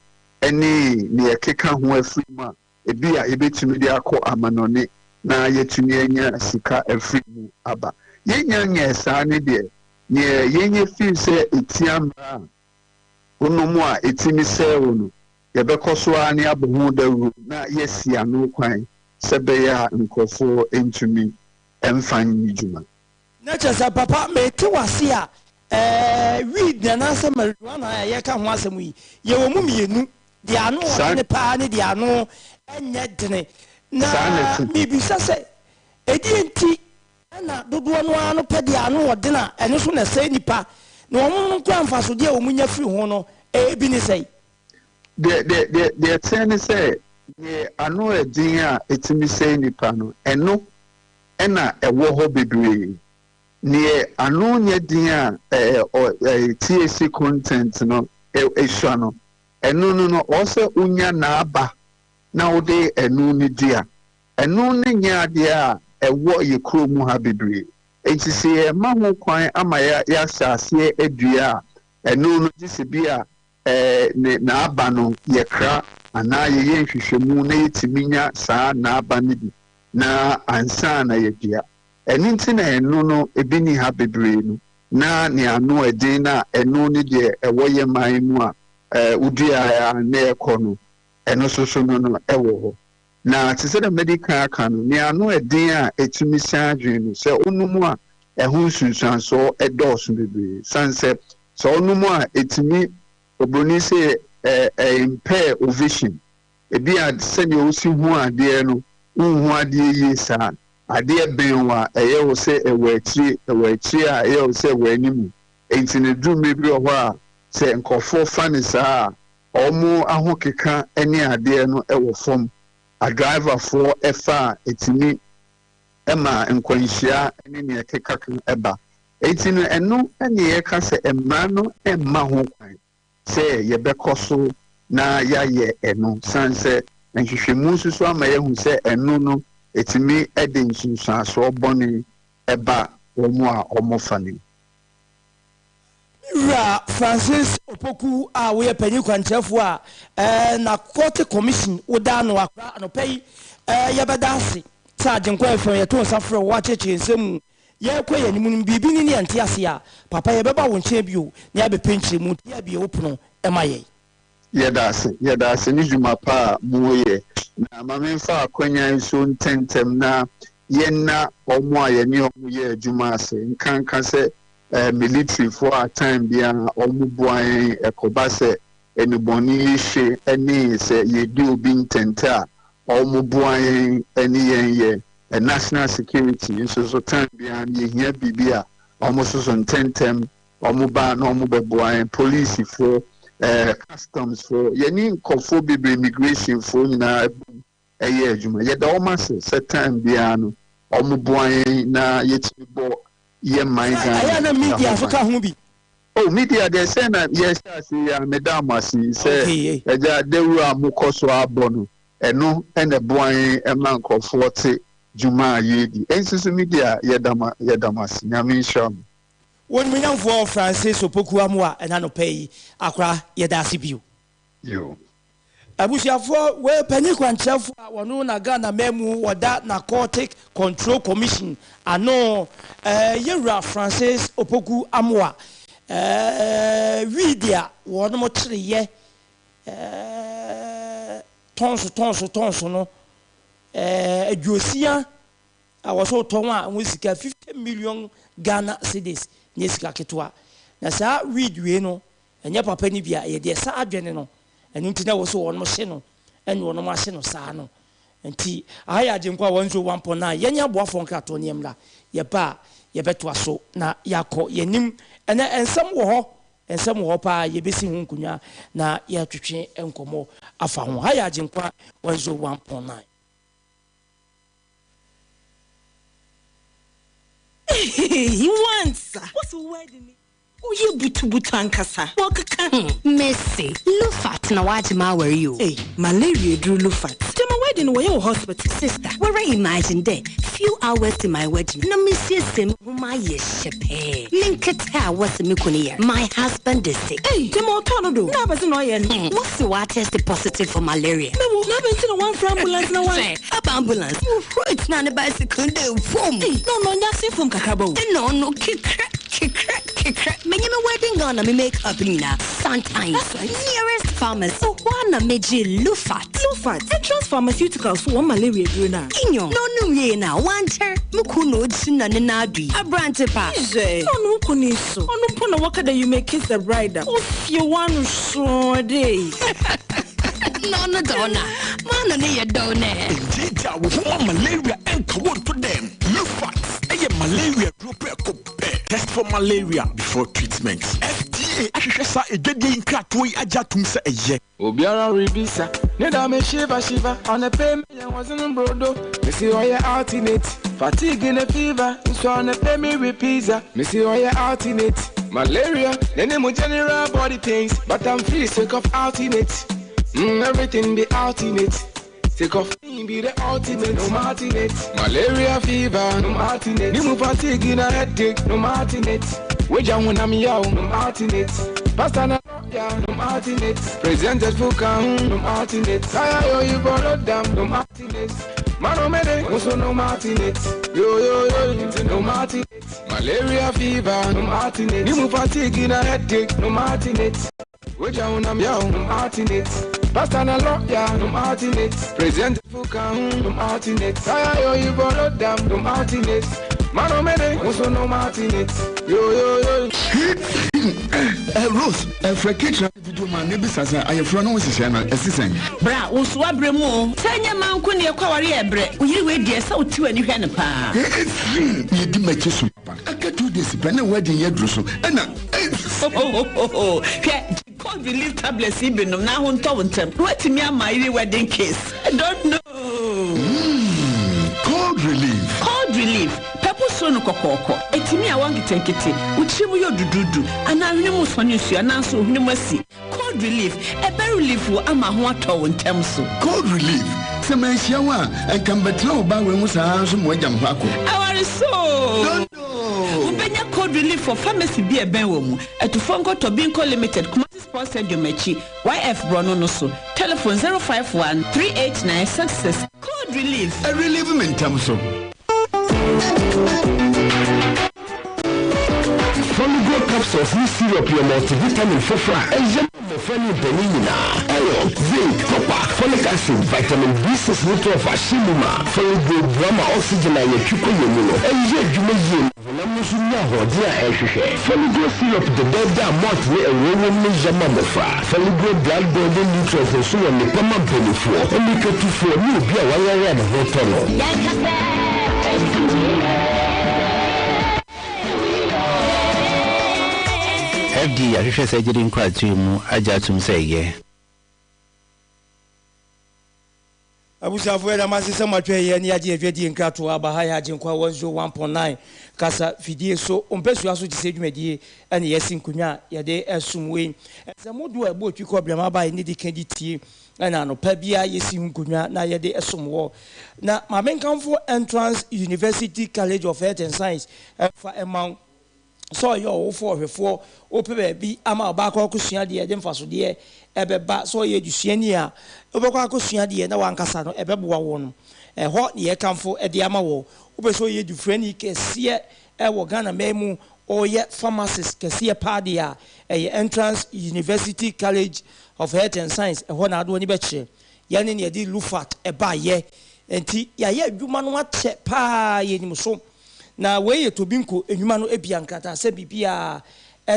ne nea ɛkeka ho afiri mu a ebia yebetumi de akɔ amannɔne na yɛatumi anya sika afiri mu aba. Yennya nyɛɛ saa no deɛ, nea yenya firi sɛ etia mmara a wonom a etumi sɛe wo no, yɛbɛkɔ so ara ne abɔ ho dawuru na yɛasi ano kwan sɛ ɛbɛyɛ a nkurɔfoɔ ntumi mfa nni dwuma. Na kyerɛ sɛ papa mete wase a ɛɛ weed anaasɛ marijuana a yɛka ho asɛm yi yɛwɔ mu mmienu deɛ ano ɔdene paa ne deɛ ano nyɛ dene na mebisa sɛ ɛdeɛ nti na dodoɔ no ara no pɛ deɛ ano ɔdene a ɛno so na ɛsɛe nipa na wɔn no koraa mfasodeɛ a wɔn nya firi ho no ebi ne sɛn? Deɛ deɛ deɛ deɛ ɛteɛ ne sɛ deɛ ano ɛden a ɛtumi sɛe nipa no ɛno na ɛwɔ hɔ bebree. Neɛ ano nyɛ den a ɛɛ THC content no sua no, ɛno no no ɔwɔ sɛ wonya n'aba na wode ɛno no dua. Ɛno no nyɛ adeɛ a ɛwɔ yɛ kuro mu ha bebree. Enti sɛ yɛma ho kwan ama yɛahyɛ aseɛ adua a, ɛno no gye sɛ bi a ne n'aba no yɛkra anaa yɛyɛ nhwehwɛmu na yɛtumi nya saa n'aba no bi na ansa na yɛadua. Ɛno nti na ɛno no ebi nni ha bebree no, na nea ano ɛden no a ɛno ne deɛ ɛwɔ yɛn man mu a woduaeɛ a na ɛkɔ no, ɛno nso so no no ɛwɔ hɔ. Na te sɛ deɛ madi kan aka no, nea ano ɛden a ɛtumi sɛe adwene no, sɛ wonom a ɛho nsunsuansoɔ dɔɔso bebree. Sane sɛ, sɛ wonom a ɛtumi, oburoni se ɛ ɛ impair wo vision. Ebia sɛnea wusi hu adeɛ no, wunhu adeɛ yie saa. Adeɛ bɛn wo a, ɛyɛ wo sɛ ɛwɔ akyire, ɛwɔ akyire a, ɛyɛ wo sɛ ɛwɔ anim. Enti no, ɛduru mmerɛ bi wɔ hɔ a, sɛ nkurɔfoɔ fa no saa a, wɔn ahokeka ne adeɛ no wɔ fam. Adriverfoɔ fa a, ɛtumi ma nkwanhyia ne nea ɛkeka ho ba. Enti no, ɛno na yɛka sɛ mmara no mma ho kwan. sɛ yɛbɛkɔ so na yɛayɛ ɛno, sane sɛ nhwehwɛmu nso so ama yɛahu sɛ ɛno no ɛtumi de nsunsuansoɔ bɔne ba wɔn a wɔfa no mu. Me wura Francis Opoku a woyɛ panyin kwankyerɛfoɔ a Narcotic Commission woda ano akora anɔpa yi yɛbɛda ase sɛ Agyenkwa FM yɛto nsa frɛ wo woakyerɛkyerɛ nsɛm mu Yɛrekɔ yɛn anim no, biribi ni ne yɛnte ase a, Papa, yɛbɛba wo nkyɛn bio na yɛabɛpɛ nkyerɛmu, nti yɛ abue wo pono ma yɛn. Yɛda ase, yɛda ase ne dwuma pa a moreyɛ. Na ma memfa akwanya yi so ntɛmntɛm na yɛnna wɔn a yɛne wɔn yɛ adwuma ase, nkanka sɛ militirifoɔ a time biara wɔboa yɛn, ɛkɔba sɛ nnubɔne yi hye ne sɛ yɛredi obi ntɛntɛ a, wɔboa yɛn ne yɛn yɛ. National security nso so time biara no yɛhia biribi a wɔn nso so ntɛntɛm wɔn ba na wɔn bɛboa yɛn, polisifoɔ, customs foɔ, yɛne nkurɔfoɔ bebree, immigration foɔ nyinaa bom yɛ adwuma. Yɛda wɔn ase sɛ time biara no wɔboa yɛn na yɛtumi bɔ yɛ man Sɛ ɛyɛ a Ghana na media ho nso ban. ka ho bi. Oh media deɛ sɛ na yɛhyɛ ase yi a meda mo ase yi sɛ Okay. agya dawuro a mokɔ so abɔ no ɛno na ɛboa yɛn ɛma nkurɔfoɔ te dwuma a yɛredi. Ɛnso so media yɛda mo yɛda mo ase. Nyame nhyira mo. W'onimuonyamfoɔ Francis Opoku Amoah ɛna anɔpa yi akora yɛda ase bio. Yo. Abusuafoɔ, wei panin kwankyerɛfoɔ a wɔno na Ghana man mu wɔda Narcotic Control Commission ano, Yɛwura Francis Opoku Amoah, weed a wɔnom kyereɛ tɔnso tɔnso tɔnso no aduosia a wɔsɛ wotɔn a ho sika 50 million Ghana cedis nyɛ sika ketewa. Na saa weed wei no Ɛnyɛ papa no bi a, ɛyɛ deɛ saa adwene no, ɛno nti na ɛwɔ sɛ wɔnom hye no, ɛne wɔnom ahye no saa no. Nti, aha yɛ Agyenkwa 101.9, yɛne aboafoɔ nkratoɔ ne yɛmmra, yɛba a, yɛbɛtoa so na yɛakɔ yɛnim. Ɛnɛ nsɛm wɔ hɔ, nsɛm wɔ hɔ paa, yɛbɛsi ho nkonnwa na yɛatwetwe nkɔmmɔ afa ho. Ha yɛ Agyenkwa 101.9. Ehehe once a wose wo wedding ni. Woyɛ butubutu ankasa. Wɔkeka ho. Mese, Lufat na wagye m'awar yi o. Ei, malaria eduru Lufat. Gyama wedding no wɔyɛ wɔ hospital. Sister, woara imagine dɛ few hours to my wedding na mesiesie me ho mayɛ hyɛpɛɛ. Me nketse a wɔse me kun yar, my husband is sick. Ei, gyama ɔtɔɔ no do. Na abɛdze na ɔyɛ no? Wɔse ɔatest positive for malaria. Me wo, na abɛn ntsi na wɔammfrɛ ambulance na wɔan. Hwɛ, aba ambulance, wohuroi tsenaa ne bicycle no dɛ vum. Ei, na ɔno ɔnnyɛ asen famu kakraba o. Nna ɔno kekra. Kekrɛ kekrɛ menye me wedding gown na me make up nyinaa santan nearest pharmacy hɔ a na megyee Lufat. Lufat, Entrance Pharmaceuticals fo wɔn malaria aduro no a. Nyew, na ɔnom wiei no a ɔannkyɛr mo kun na ogyina ne nan do yi, aberantse pa. Hwɛ, na ɔno wo kun yi so, ɔno mpo na wɔka dɛ you may kiss the bride a, ofie w'ano sɔɔ dei. Na ɔno dze ɔno a, m'ano no yɛ dɛw nɛ. Ngyaagyaa wo ho ma malaria nka wo nto dɛm. Lufat yɛ malaria duro prɛko pɛ. Test for malaria before treatment. FDA ahwehwɛ saa adwadie yi nkratoɔ yi agye atom sɛ ɛyɛ. Obiara rebisa ne da me shiva shiva ɔne pay me yɛn wɔsen brodo me si ɔyɛ alternate fatigue ne fever nso ɔne pay me with pizza me si ɔyɛ alternate malaria ne ne mu general body pains but I'm free sake of alternate mm, everything be alternate Sake of me be the ultimate, no alternate. Malaria fever, no alternate. Nimu fatigue na headache, no alternate. Weja hunam yaw, no alternate. Pastor na lawyer, no alternate. Presented fuka, no alternate. Kaya yo you borrow dam, no alternate. Mano mede, also no alternate. Yo yo yo, no alternate. Malaria fever, no alternate. Nimu fatigue na headache, no alternate. Weja hunam yaw, no alternate. Pastor na lawyer, no alternate. President fuka, no alternate. Kaya yo you borrow dam, no alternate. Mano mede, also no alternate. Yo yo yo. Eh, Rose, eh, frɛ Ketra video ma ne bisa sɛ ayeforo no ho nhyehyɛe no ɛte sɛn? Bra, wo nso woabrɛ mu o. Sɛ ɛnyɛ mmaa nko na yɛkɔ aware a ɛbrɛ. Wo yere wei deɛ sɛ wote w'ani hwɛ no paa. Ɛfiri yɛdi m'akyi so papa. Aka 2 days pɛ na wedding yɛ duru so ɛna. Hohohoho! Hwɛ, gye cold relief tablets yi bi nom na ho ntɔ wo ntɛm na woatumi ama yere wedding kiss. I don't know. Mm, cold relief. Cold relief, pɛpo suro no kɔkɔɔkɔ. Ɛtumi a wɔ nketenkete, wo tiri mu yɛ dududu, anaa hwene mu sɔne nsuo anaa nso hwene mu asi. Cold relief, ɛbɛ relief wo ama ho atɔ wo ntɛm so. Cold relief, sɛ manhyia wo a, ɛnka mbɛtena wo ba wei ho saa nso ma wagya me hɔ akɔ. Aware so. Wobɛnya cold relief for pharmacy bi a ɛbɛn wɔ mu. Atufoɔ nkɔtɔ Binko Limited, Kumasi Sports Stadium akyi, YF Borɔno no so. Telephone 051 389 66. Cold relief. Ɛrelieve me ntɛm so. Foligo capsules ne syrup yɛ multivitamin foforɔ a ɛyɛ ma mmɔfra ne mpanin nyinaa. Iron, zinc, copper, folic acid, vitamin B6 ne 12 ahyɛ mu ma. Foligo boa ma oxygen a yɛtwe kɔ yɛn mu no ɛyɛ adwuma yie na honam no nso nya ahoɔden a ɛhwehwɛ. Foligo syrup dɛdɛɛdɛ a malt ne ɛwoɔ wɔ mu no yɛ ma mmɔfra. Foligo blood building nutrients nso wɔ nnepa ma mpanimfoɔ, mmirikatufoɔ ne obi a wayare a ne ho tɔ no. FDA ahwehwɛ saa gyidi nkratoɔ yi mu agye atom sɛ ɛyɛ. Abusuafo yɛda mo ase sɛ moatwɛn yɛn ne yɛagye yɛn dwadie nkratoɔ aba ha yɛ Agyenkwa 101.9 kasa fidie so mpasua so kyesɛ dwumadie ɛne yɛasi nkonnwa a yɛde ɛsom wei nsɛm hodoɔ a ɛbɔ otwi kɔ brɛma aba yɛne di ka di tie ɛna anɔpa biara yɛsi ho nkonnwa na yɛde ɛsom wɔ na ma menkamfo Entrance University College of Health and Science ɛmfa ɛma wo sɛ ɔyɛ ɔwofoɔ ɔhwɛfoɔ, wopɛ baabi ama wo ba akɔ akɔsua adeɛ ɛde mfasodeɛ ɛbɛba, sɛ ɔyɛ adusuani a, wobɛkɔ akɔsua adeɛ na w'ankasa no ɛbɛboa wo no, ɛhɔ ne yɛkamfo de ama wɔ. Wopɛ sɛ ɔyɛ adufrani kɛseɛ ɛwɔ Ghana man mu, ɔyɛ pharmacist kɛseɛ paa deɛ a, ɛyɛ Entrance University College of Health and Science, ɛhɔ na wode w'ani bɛkyerɛ. Yɛne na yɛde Lufat baeɛ, nti yɛayɛ adwuma no akyɛ paa, yɛnim so. Na wei yɛ Tobinco nnwuma no bi a nkrataasɛm biribiara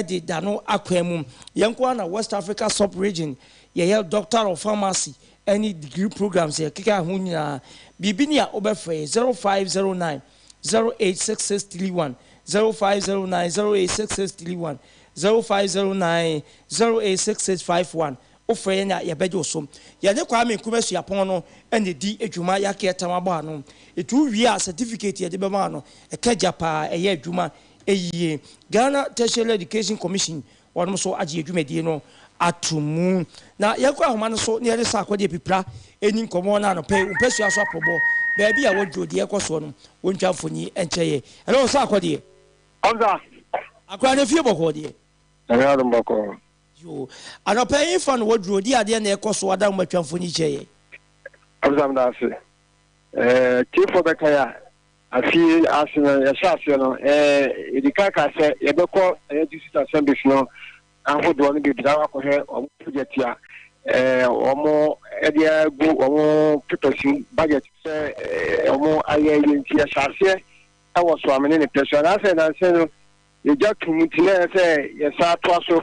de da no akwan mu. Yɛn nko ara na West Africa Sub-Region yɛyɛ Doctor of Pharmacy ne degree programs a ɛkeka ho nyinaa. Biribi ni a wobɛfrɛ yɛ 0509 086631, 0509 086631, 0509 086651. Wofrɛ yɛn a, yɛbɛgye wo so. Yɛne Kwame Nkrumah Suapɔn no na ɛdi dwuma, yɛaka tam abɔ ano. Ɛti wo wie a, certificate yɛde bɛma wo no, ɛka gya paa, ɛyɛ adwuma yie. Ghana Tertiary Education Commission, wɔnom nso agye yɛn dwumadie no ato mu. Na yɛnkɔ ahoma no so na yɛne Sarkodie Apipra ɛnni nkɔmmɔ na anɔpa yi, wo mpasua so aprɔbɔ, baabi a wɔdwo deɛ ɛrekɔ soɔ no, wɔntwa mfoni nkyerɛ yɛn. Hello, Sarkodie. Ɔmsa. Akora no fie bɔkɔɔ deɛ? Nyame adom bɔkɔɔ. Yoo, anɔpa yi fa no waduro di adeɛ na ɛkɔ so ada nwoma twa mfoni kyerɛ yɛn. Abisam da ase. Ɛɛ tiefoɔ bɛka yɛ a, afie ase no yɛhyɛ aseɛ no ɛɛ yɛdi kan ka sɛ yɛbɛkɔ ɛyɛ district assemblies no ahodoɔ no bebree akɔ akɔhwɛ wɔn project a ɛɛ wɔn ɛde agu wɔn papers mu budget sɛ ɛɛ wɔn ayɛ yɛ nti yɛhyɛ aseɛ ɛwɔ Soame ne ne pɛ so anaasɛ nansa no Yɛgya tom nti na ɛyɛ sɛ yɛsan toa so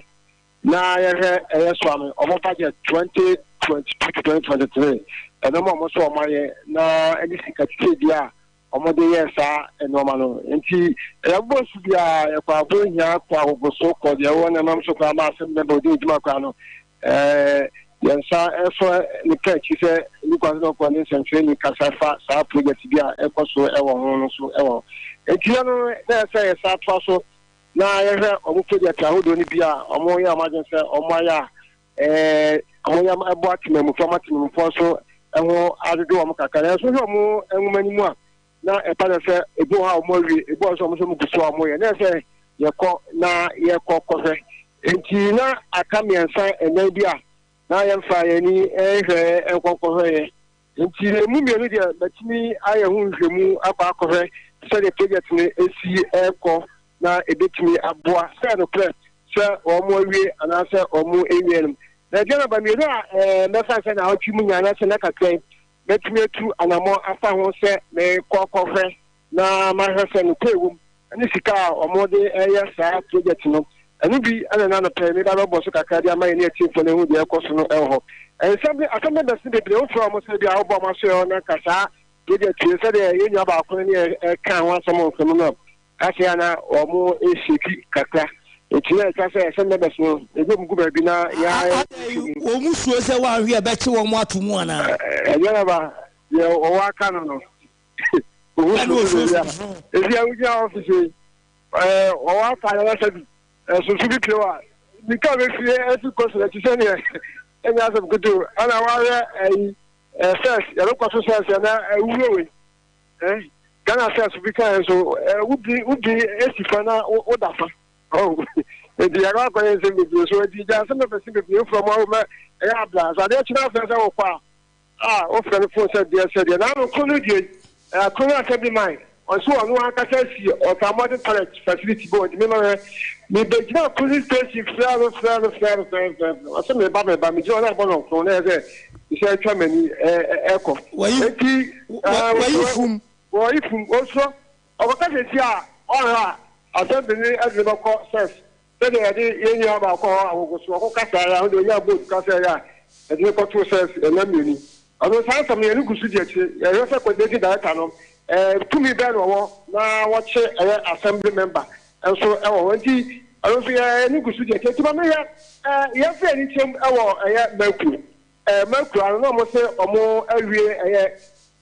na yɛhwɛ ɛyɛ Soame wɔn budget 2022 to 2023 nneɛma a wɔn nso wɔn ayɛ na ɛne sika titire a wɔde yɛɛ saa nneɛma no nti yɛbobɔ nsu biara yɛkɔ aboɔ hia kɔ agogo so kɔ deɛ ɛwɔ nneɛma so koraa ma asɛm bɛbɛ ɔdi adwuma koraa no ɛɛ yɛn nsa ɛsɔ ne ka akyi sɛ ne kwan sɛ ɔkɔ ne nsɛntwerɛni kasa fa saa project bi a ɛkɔ so ɛwɔ ho no so ɛwɔ nti yɛ no na ɛsɛ yɛsa atoa so na yɛhwɛ ɔmo project ahodoɔ no bi a ɔmo yɛ ɔmo adwene sɛ ɔmo ayɛ a ɛɛ ɔmo yɛ ɛbɔ atemamufoɔ ama atemamufoɔ nso ɛho adwodwo ɔmo kakra na ɛso hwɛ ɔmo nwoma no mu a na ɛba no sɛ ebi wɔ hɔ a wɔn awie, ebi wɔ hɔ nso a wɔn nso wɔn gu so a wɔyɛ. Na ɛsɛ yɛkɔ na yɛkɔ kɔhwɛ. Nti na aka mmiɛnsa nnan bi a na yɛmfa yɛn ani nhwɛ nkɔ nkɔhwɛ yɛ. Nti emu mmienu deɛ matumi ayɛ ho nhwehwɛmu akɔ akɔhwɛ sɛdeɛ project no esi ɛkɔ na ebetumi aboa sɛ nokorɛ sɛ wɔn awie anaasɛ wɔn nwie no. Na ɛdeɛ naba mmienu a ɛɛ mɛfa sɛ na awɔtwe mu nyinaa anaasɛ na kakra yi mɛtumi atu anammɔn afa ho sɛ merekɔ akɔhwɛ na mahwɛ sɛ nokorɛ wom ne sika a wɔde reyɛ saa project no. Ɛno bi na ɛna anɔpa yi meba bɛbɔ so kakra de ama yɛne atiefoɔ no ahu deɛ ɛrekɔ so no wɔ hɔ. Nsɛm ne asɛm no bɛse bebree wofrɛ wɔn sɛ bi a wobɔ wɔn aso hɔ na nka saa project yi sɛdeɛ yɛn nua baako no ne ɛka ho asɛm wɔ mframa mu a Afei a na wɔreseki kakra nti na ɛtwa sɛ sɛ members no yɛde wɔn gu baabi na yɛayɛ Adɛn, wɔn suro sɛ wɔanhwɛ a ɛbɛkye wɔn ato mu anaa? Ɛnyɛ na ba deɛ ɔwɔ aka no no ohu Ɛna soso osuro baabi a soso. ebi a wogyina ɔfisi yi ɛɛ ɔwɔ aka no anasa bi ɛsoso bi pie wa nika bɛfie ɛsi kɔ so akyi sɛdeɛ ɛnyɛ asɛm kutu ɛna wahwɛ ɛyi ɛɛ sɛs yɛbɛkɔ so sɛs ɛna ɛwuro wei. Eh, Ghana sɛ so bi kan nso eh, wodi wodi esi fa na woda fa. Oh, enti yɛkɔ akɔyɛ nsɛm bebree so enti gya nsɛm bɛbɛsi bebree wofrɛ mu awoma ɛyɛ abla so adeɛ kyena afrɛ sɛ wokɔ a a wofrɛ no fon sɛ deɛ sɛ deɛ na ano koro no deɛ koro no asɛm bi man ɔnso ɔno ankasa si ɔtammɔden toilet facility bi ɔntumi ma hwɛ mebɛgyina police station frɛ no frɛ no frɛ no frɛ no frɛ no ɔsɛ meba meba megyina ɔno abɔ no nkono na ɛyɛ sɛ sɛ atwa m'ani ɛkɔ eti wayi fum wɔyi fum osuro ɔkɔka sɛ si a ɔhwɛ a asɛmpi ne ɛde ne bɛkɔ sɛs sɛdeɛ yɛde yɛn nua baako hɔ agogo so ɔkɔ kasa yɛ ahodeɛ onya boat kasa yɛ a yɛde ne kɔto sɛs ɛna mmienu ɔno saa nsɛm no yɛne gu so di akyire yɛhwɛ sɛ coordinating director no ɛɛ tumi bɛn na ɔwɔ na wɔkye ɛyɛ assembly member nso ɛwɔ hɔ nti ɛno nso yɛne gu so di akyire nti ma mehwɛ ɛɛ yɛmfa yɛn ani kyɛm ɛwɔ ɛyɛ mɛkuo. Ɛɛ Makura no na wɔn se wɔn awie ɛyɛ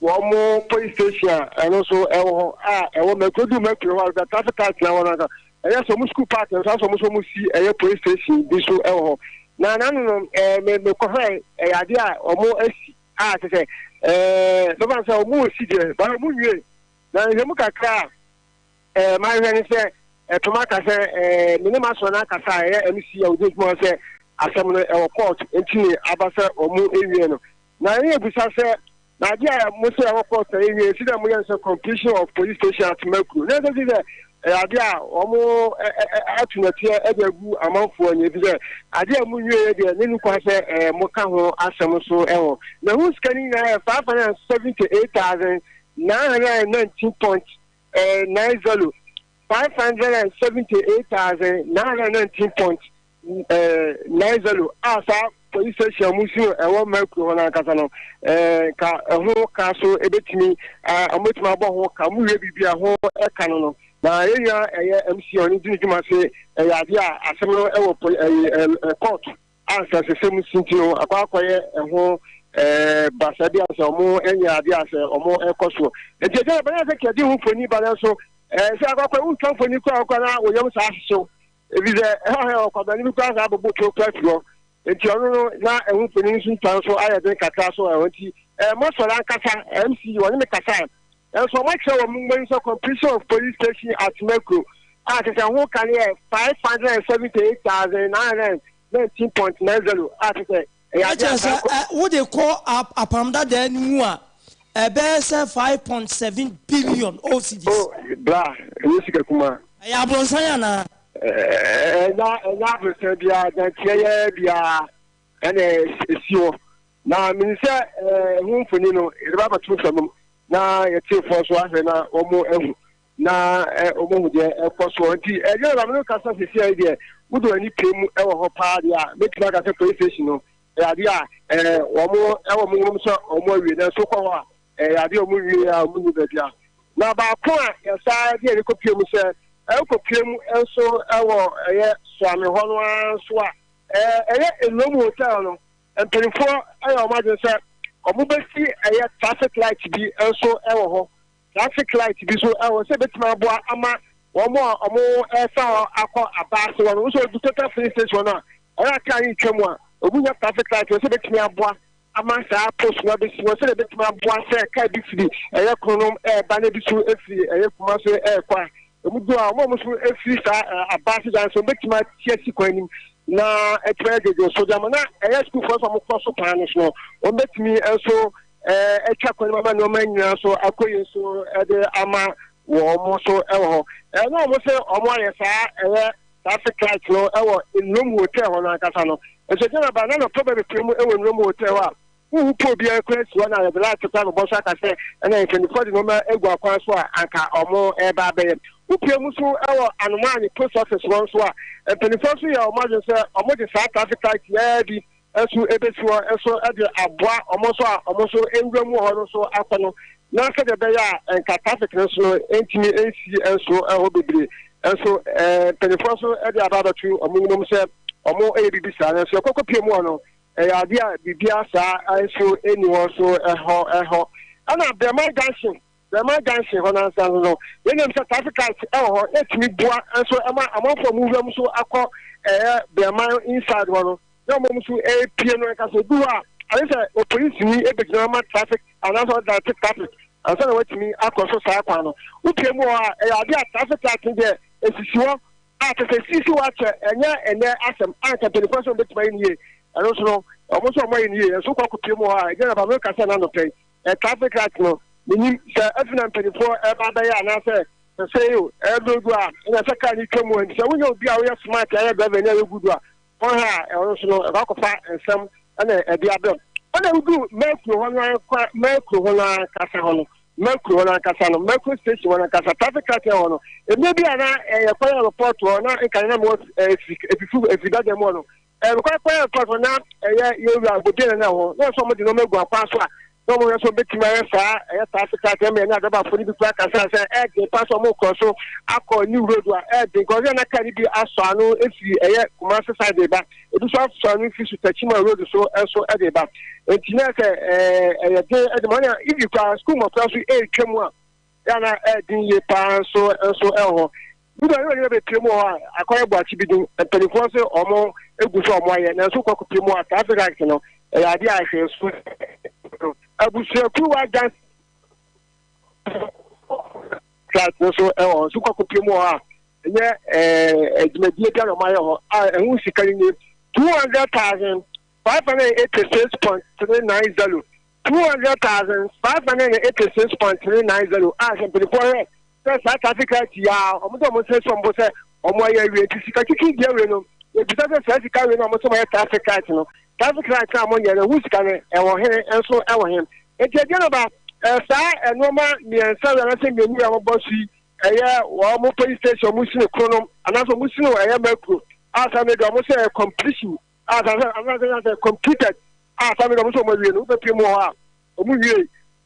wɔn police station a ɛno nso ɛwɔ hɔ a ɛwɔ Makura du Makura hɔ a bɛ traffic light na ɛwɔ no anka ɛyɛ sɛ wɔn school park nso asɛ wɔn nso wɔn si ɛyɛ police station bi nso ɛwɔ hɔ na n'ano no ɛɛ me mekɔhwɛ ɛyɛ adeɛ a wɔn asi a kyerɛ sɛ ɛɛ bɛfa sɛ wɔn resi deɛ ba wɔn nwie na nhwɛmu kakra a Ɛɛ, mahwehwɛ ne sɛ ɛto maka sɛ ɛɛ me ne m'asɔre no akasa a ɛyɛ MC a ɔdi adwuma hɔ sɛ asɛm no ɛwɔ court nti ne aba sɛ wɔn nwie no. Na yɛn ebisa sɛ na adeɛ a mo sɛ ɛwɔ court na yɛnwie nti dɛ mo yɛ no sɛ completion of police station at Makuro na ɛsɛ sɛ ɛyɛ adeɛ a wɔn ato nɛteɛ ɛde agu amanfoɔ ani efi sɛ adeɛ a mo nwie yɛ deɛ ne no kwan sɛ ɛɛ mo ka ho asɛm nso ɛwɔ na ho sika no nyinaa yɛ 578,919 point 90, 578,919.90 a saa police station a wɔsi no ɛwɔ Mercury hɔ no ankasa no nka ɛho ka so ebetumi wɔbetumi abɔ ho ka wɔn wie biribi a ho ɛka no no na yɛn nua ɛyɛ MC a ɔne di ne dwuma se ɛyɛ adeɛ a asɛm no ɛwɔ ɛɛ court. A nsasesɛm si nti no, akɔ akɔyɛ ɛho basa bi a sɛ ɔmo nyɛ adeɛ a sɛ ɔmo ɛkɔ soɔ. Nti ɛgya na bɛyɛ sɛ kɛde ho mfoni ba nanso sɛ akɔ akɔyɛ wotwa mfoni koraa koraa na wo yam saa hyehyew. Ebi sɛ ɛhɔ hɛ ɔkwabani bi koraa saa bɔbɔ tuo koraa fi hɔ. Nti ɔno no na ɛho mfoni nso ntwa nso ayɛ den kakra so ɛhɔ nti mɔsɔre ankasa MC wɔne me kasae. Nanso wɔakyerɛ wɔ nwoma yi sɛ completion of police station at Mekuro a kyerɛ sɛ ho ka no yɛ 578,919.90 a kyerɛ sɛ ɛyɛ adeɛ a saa. Kyerɛ sɛ wode kɔ apam dadaa no mu a ɛbɛyɛ sɛ 5.7 billion old cedis. Oh, bra, ɛnyɛ sika kumaa. Ɛyɛ abrɔnsan anaa? Ɛnyɛ abrɔnsan biara, danteɛ yɛ biara ɛna ɛsi hɔ. Na menim sɛ ɛho mfoni no yɛde ba abɛto fam na yɛtiefoɔ nso ahwɛ na wɔn ahu na wɔn ahu deɛ ɛkɔ soɔ. Nti ɛyɛ na mene kasa sisi ayi deɛ wode w'ani pie mu ɛwɔ hɔ paa deɛ a mɛtumi aka sɛ police station no ɛyɛ adeɛ a ɛɛ wɔn ɛwɔ wɔn nwom sɛ wɔn awie nanso kɔ hɔ a ɛyɛ adeɛ a wɔn wie a wɔn ni baabi a na baako a yɛsa de ani kɔpie mu sɛ ɛkɔpie mu nso ɛwɔ ɛyɛ Suame hɔ no ara nso a ɛyɛ Elom hotel no. Mpanimfoɔ ayɛ wɔn adwene sɛ wɔbɛsi ɛyɛ traffic light bi nso wɔ hɔ. Traffic light bi nso wɔ hɔ sɛ ɛbɛtumi aboa ama wɔn a wɔrefa hɔ akɔ aba ase hɔ no. Nso odu total filling station no a, ɛyɛ a kaa no retwa mu a, obi nya traffic light no sɛ ɛbɛtumi aboa ama saa post no abɛsi hɔ sɛdeɛ ɛbɛtumi aboa sɛ kaa bi firi ɛyɛ Kronom ɛreba na ebi nso firi ɛyɛ Kumase ɛrekɔ a, Wɔn du a, wɔn a wɔn nso firi saa aba ase dan so wɔbɛtumi ate asi kwan anim na atumi ayɛ dwodwo so de ama na ɛyɛ sukuufoɔ nso a wɔkɔ so kwan no so no wɔbɛtumi nso atwa kwan no ama nneɛma nyinaa nso akɔ yie nso de ama wɔn nso wɔ hɔ. Ɛna wɔn sɛ wɔn ayɛ saa ɛyɛ traffic light no wɔ Nnwom Hotel hɔ no ankasa no. Nso gyina ba na nɔpɛ bɛbɛpere mu wɔ Nnwom Hotel hɔ a Wonhu pole biara koraa si hɔ na yɛde light koraa bɛbɔ so aka sɛ ɛna mpanimfoɔ de nneɛma agu akwan so a anka wɔreba abɛyɛ. Wopue mu nso wɔ Anomaa ne post office hɔ nso a, mpanimfoɔ nso yɛ wɔn adwene sɛ wɔde saa traffic light yi ara bi nso bɛsi hɔ nso de aboa wɔn nso a wɔn nso nwura mu wɔ hɔ no nso akɔ no na sɛdeɛ ɛbɛyɛ a nka traffic no nso no ntumi nsi nso hɔ bebree nso mpanimfoɔ nso de aba abɛto wɔn anim sɛ wɔyɛ biribi saa nanso yɛkɔkɔpue mu hɔ no Ɛyɛ adeɛ a biribiara saa nso nni hɔ nso ɛhɔ ɛhɔ. Ɛna Brɛman Junction, Brɛman Junction hɔ no ansa nso no, yɛnim sɛ traffic light ɛwɔ hɔ, ɛtumi boa nso ɛma amanfoɔ a wɔwura mu nso akɔ ɛyɛ Brɛman inside hɔ no, na wɔn nso ɛrepie no nka sɛ ebi hɔ a, ayɛ sɛ opolisini ɛbɛgyina ama traffic anaasɛ ɔdirect traffic ansa na watumi akɔ so saa kwan no. Wopie mu hɔ a, ɛyɛ adeɛ a traffic light no deɛ ɛsisi hɔ a kyerɛ sɛ sisi hɔ akyɛ, ɛnyɛ ɛnnɛ asɛm a nka mpanimfoɔ sɛ wɔbɛtumi ayɛ no yie. Ɛno nso no, wɔn nso wɔayɛ no yie. Ɛnso kɔ akɔpie mu hɔ a, ɛgyina ba meka sɛ n'anɔpɛ yi, ɛ traffic light no, menim sɛ afi na mpanimfoɔ ɛba abɛyɛ anaasɛ sɛ o, ɛbɛgu a, ɛna sɛ kaa no twa mu a, nti sɛ wonyɛ obi a woyɛ smart ayɛ driver ni a yɛ good a, wɔn ha a, ɛno nso no, ɛkɔ akɔfa nsɛm ɛna ɛde abrɛ mu. Ɛna wodu Mercury hɔ no ara, Mercury hɔ no ankasa hɔ no, Mercury hɔ no ankasa no, Mercury station hɔ no ankasa, traffic light hɔ no, mmerɛ bi a na yɛkɔ yɛ report hɔ, na nka na mewɔ efifu efi dada mu hɔ no, mekɔ kɔ yɛ report hɔ na ɛyɛ yɛwura Bobie na na hɔ, na ɔsɛ wɔn de nneɛma agu akwan so a, Na wɔhwɛ sɛ wɔbɛtumi ayɛ saa ɛyɛ traffic light ɛma ɛne adɔbafoɔ no bi koraa kasa sɛ ɛɛden paa sɛ wɔrekɔ so akɔ New Road a ɛɛden kɔ sɛ na kaa no bi asɔ ano firi ɛyɛ Kumasi side de ba ebi nso asɔ ano firi so Techiman Road so nso de ba nti na sɛ ɛɛ ɛyɛ den ɛde ma ɔne ibi koraa sukuu mmɔfra nso ɛretwa mu a yɛ na ɛɛden yie paa nso nso ɛwɔ hɔ. Bi da yɛ bɛpie mu wɔ hɔ a akɔyɛ boakye bi din mpanimfoɔ sɛ wɔn egu so a wɔn ayɛ nanso kɔ akɔpie mu a traffic light no ɛyɛ adeɛ a ahwɛ so abusuakuo wa gyan light no so ɛwɔ hɔ nso kɔ akɔpie mu wɔ hɔ a ɛnyɛ ɛɛ dwumadie bi a wɔn ayɛ hɔ a ɛho sika no nie 200,586.390, 200,586.390 a sɛ mpanimfoɔ hwɛ sɛ saa traffic light yi a wɔn de wɔn nsa si wɔn bo sɛ wɔn ayɛ awie nti sika twitwi deɛ wei no ebisa sɛ saa sika wei no a wɔn sɛ wɔayɛ traffic light no traffic light a wɔnyɛ no ɛho sika no ɛwɔ he nso ɛwɔ he nti ɛdeɛ no ba saa nneɛma mmiɛnsa wei anaasɛ mmienu wei a wɔbɔ so yi ɛyɛ wɔn police station wɔn si no kronom anaasɛ wɔn si no ɛyɛ mɛkuro a saa no deɛ wɔn sɛ completion a saa sɛ anaasɛ sɛ completed a saa no deɛ wɔn sɛ wɔn awie no wobɛpie mu wɔ hɔ a wɔn wie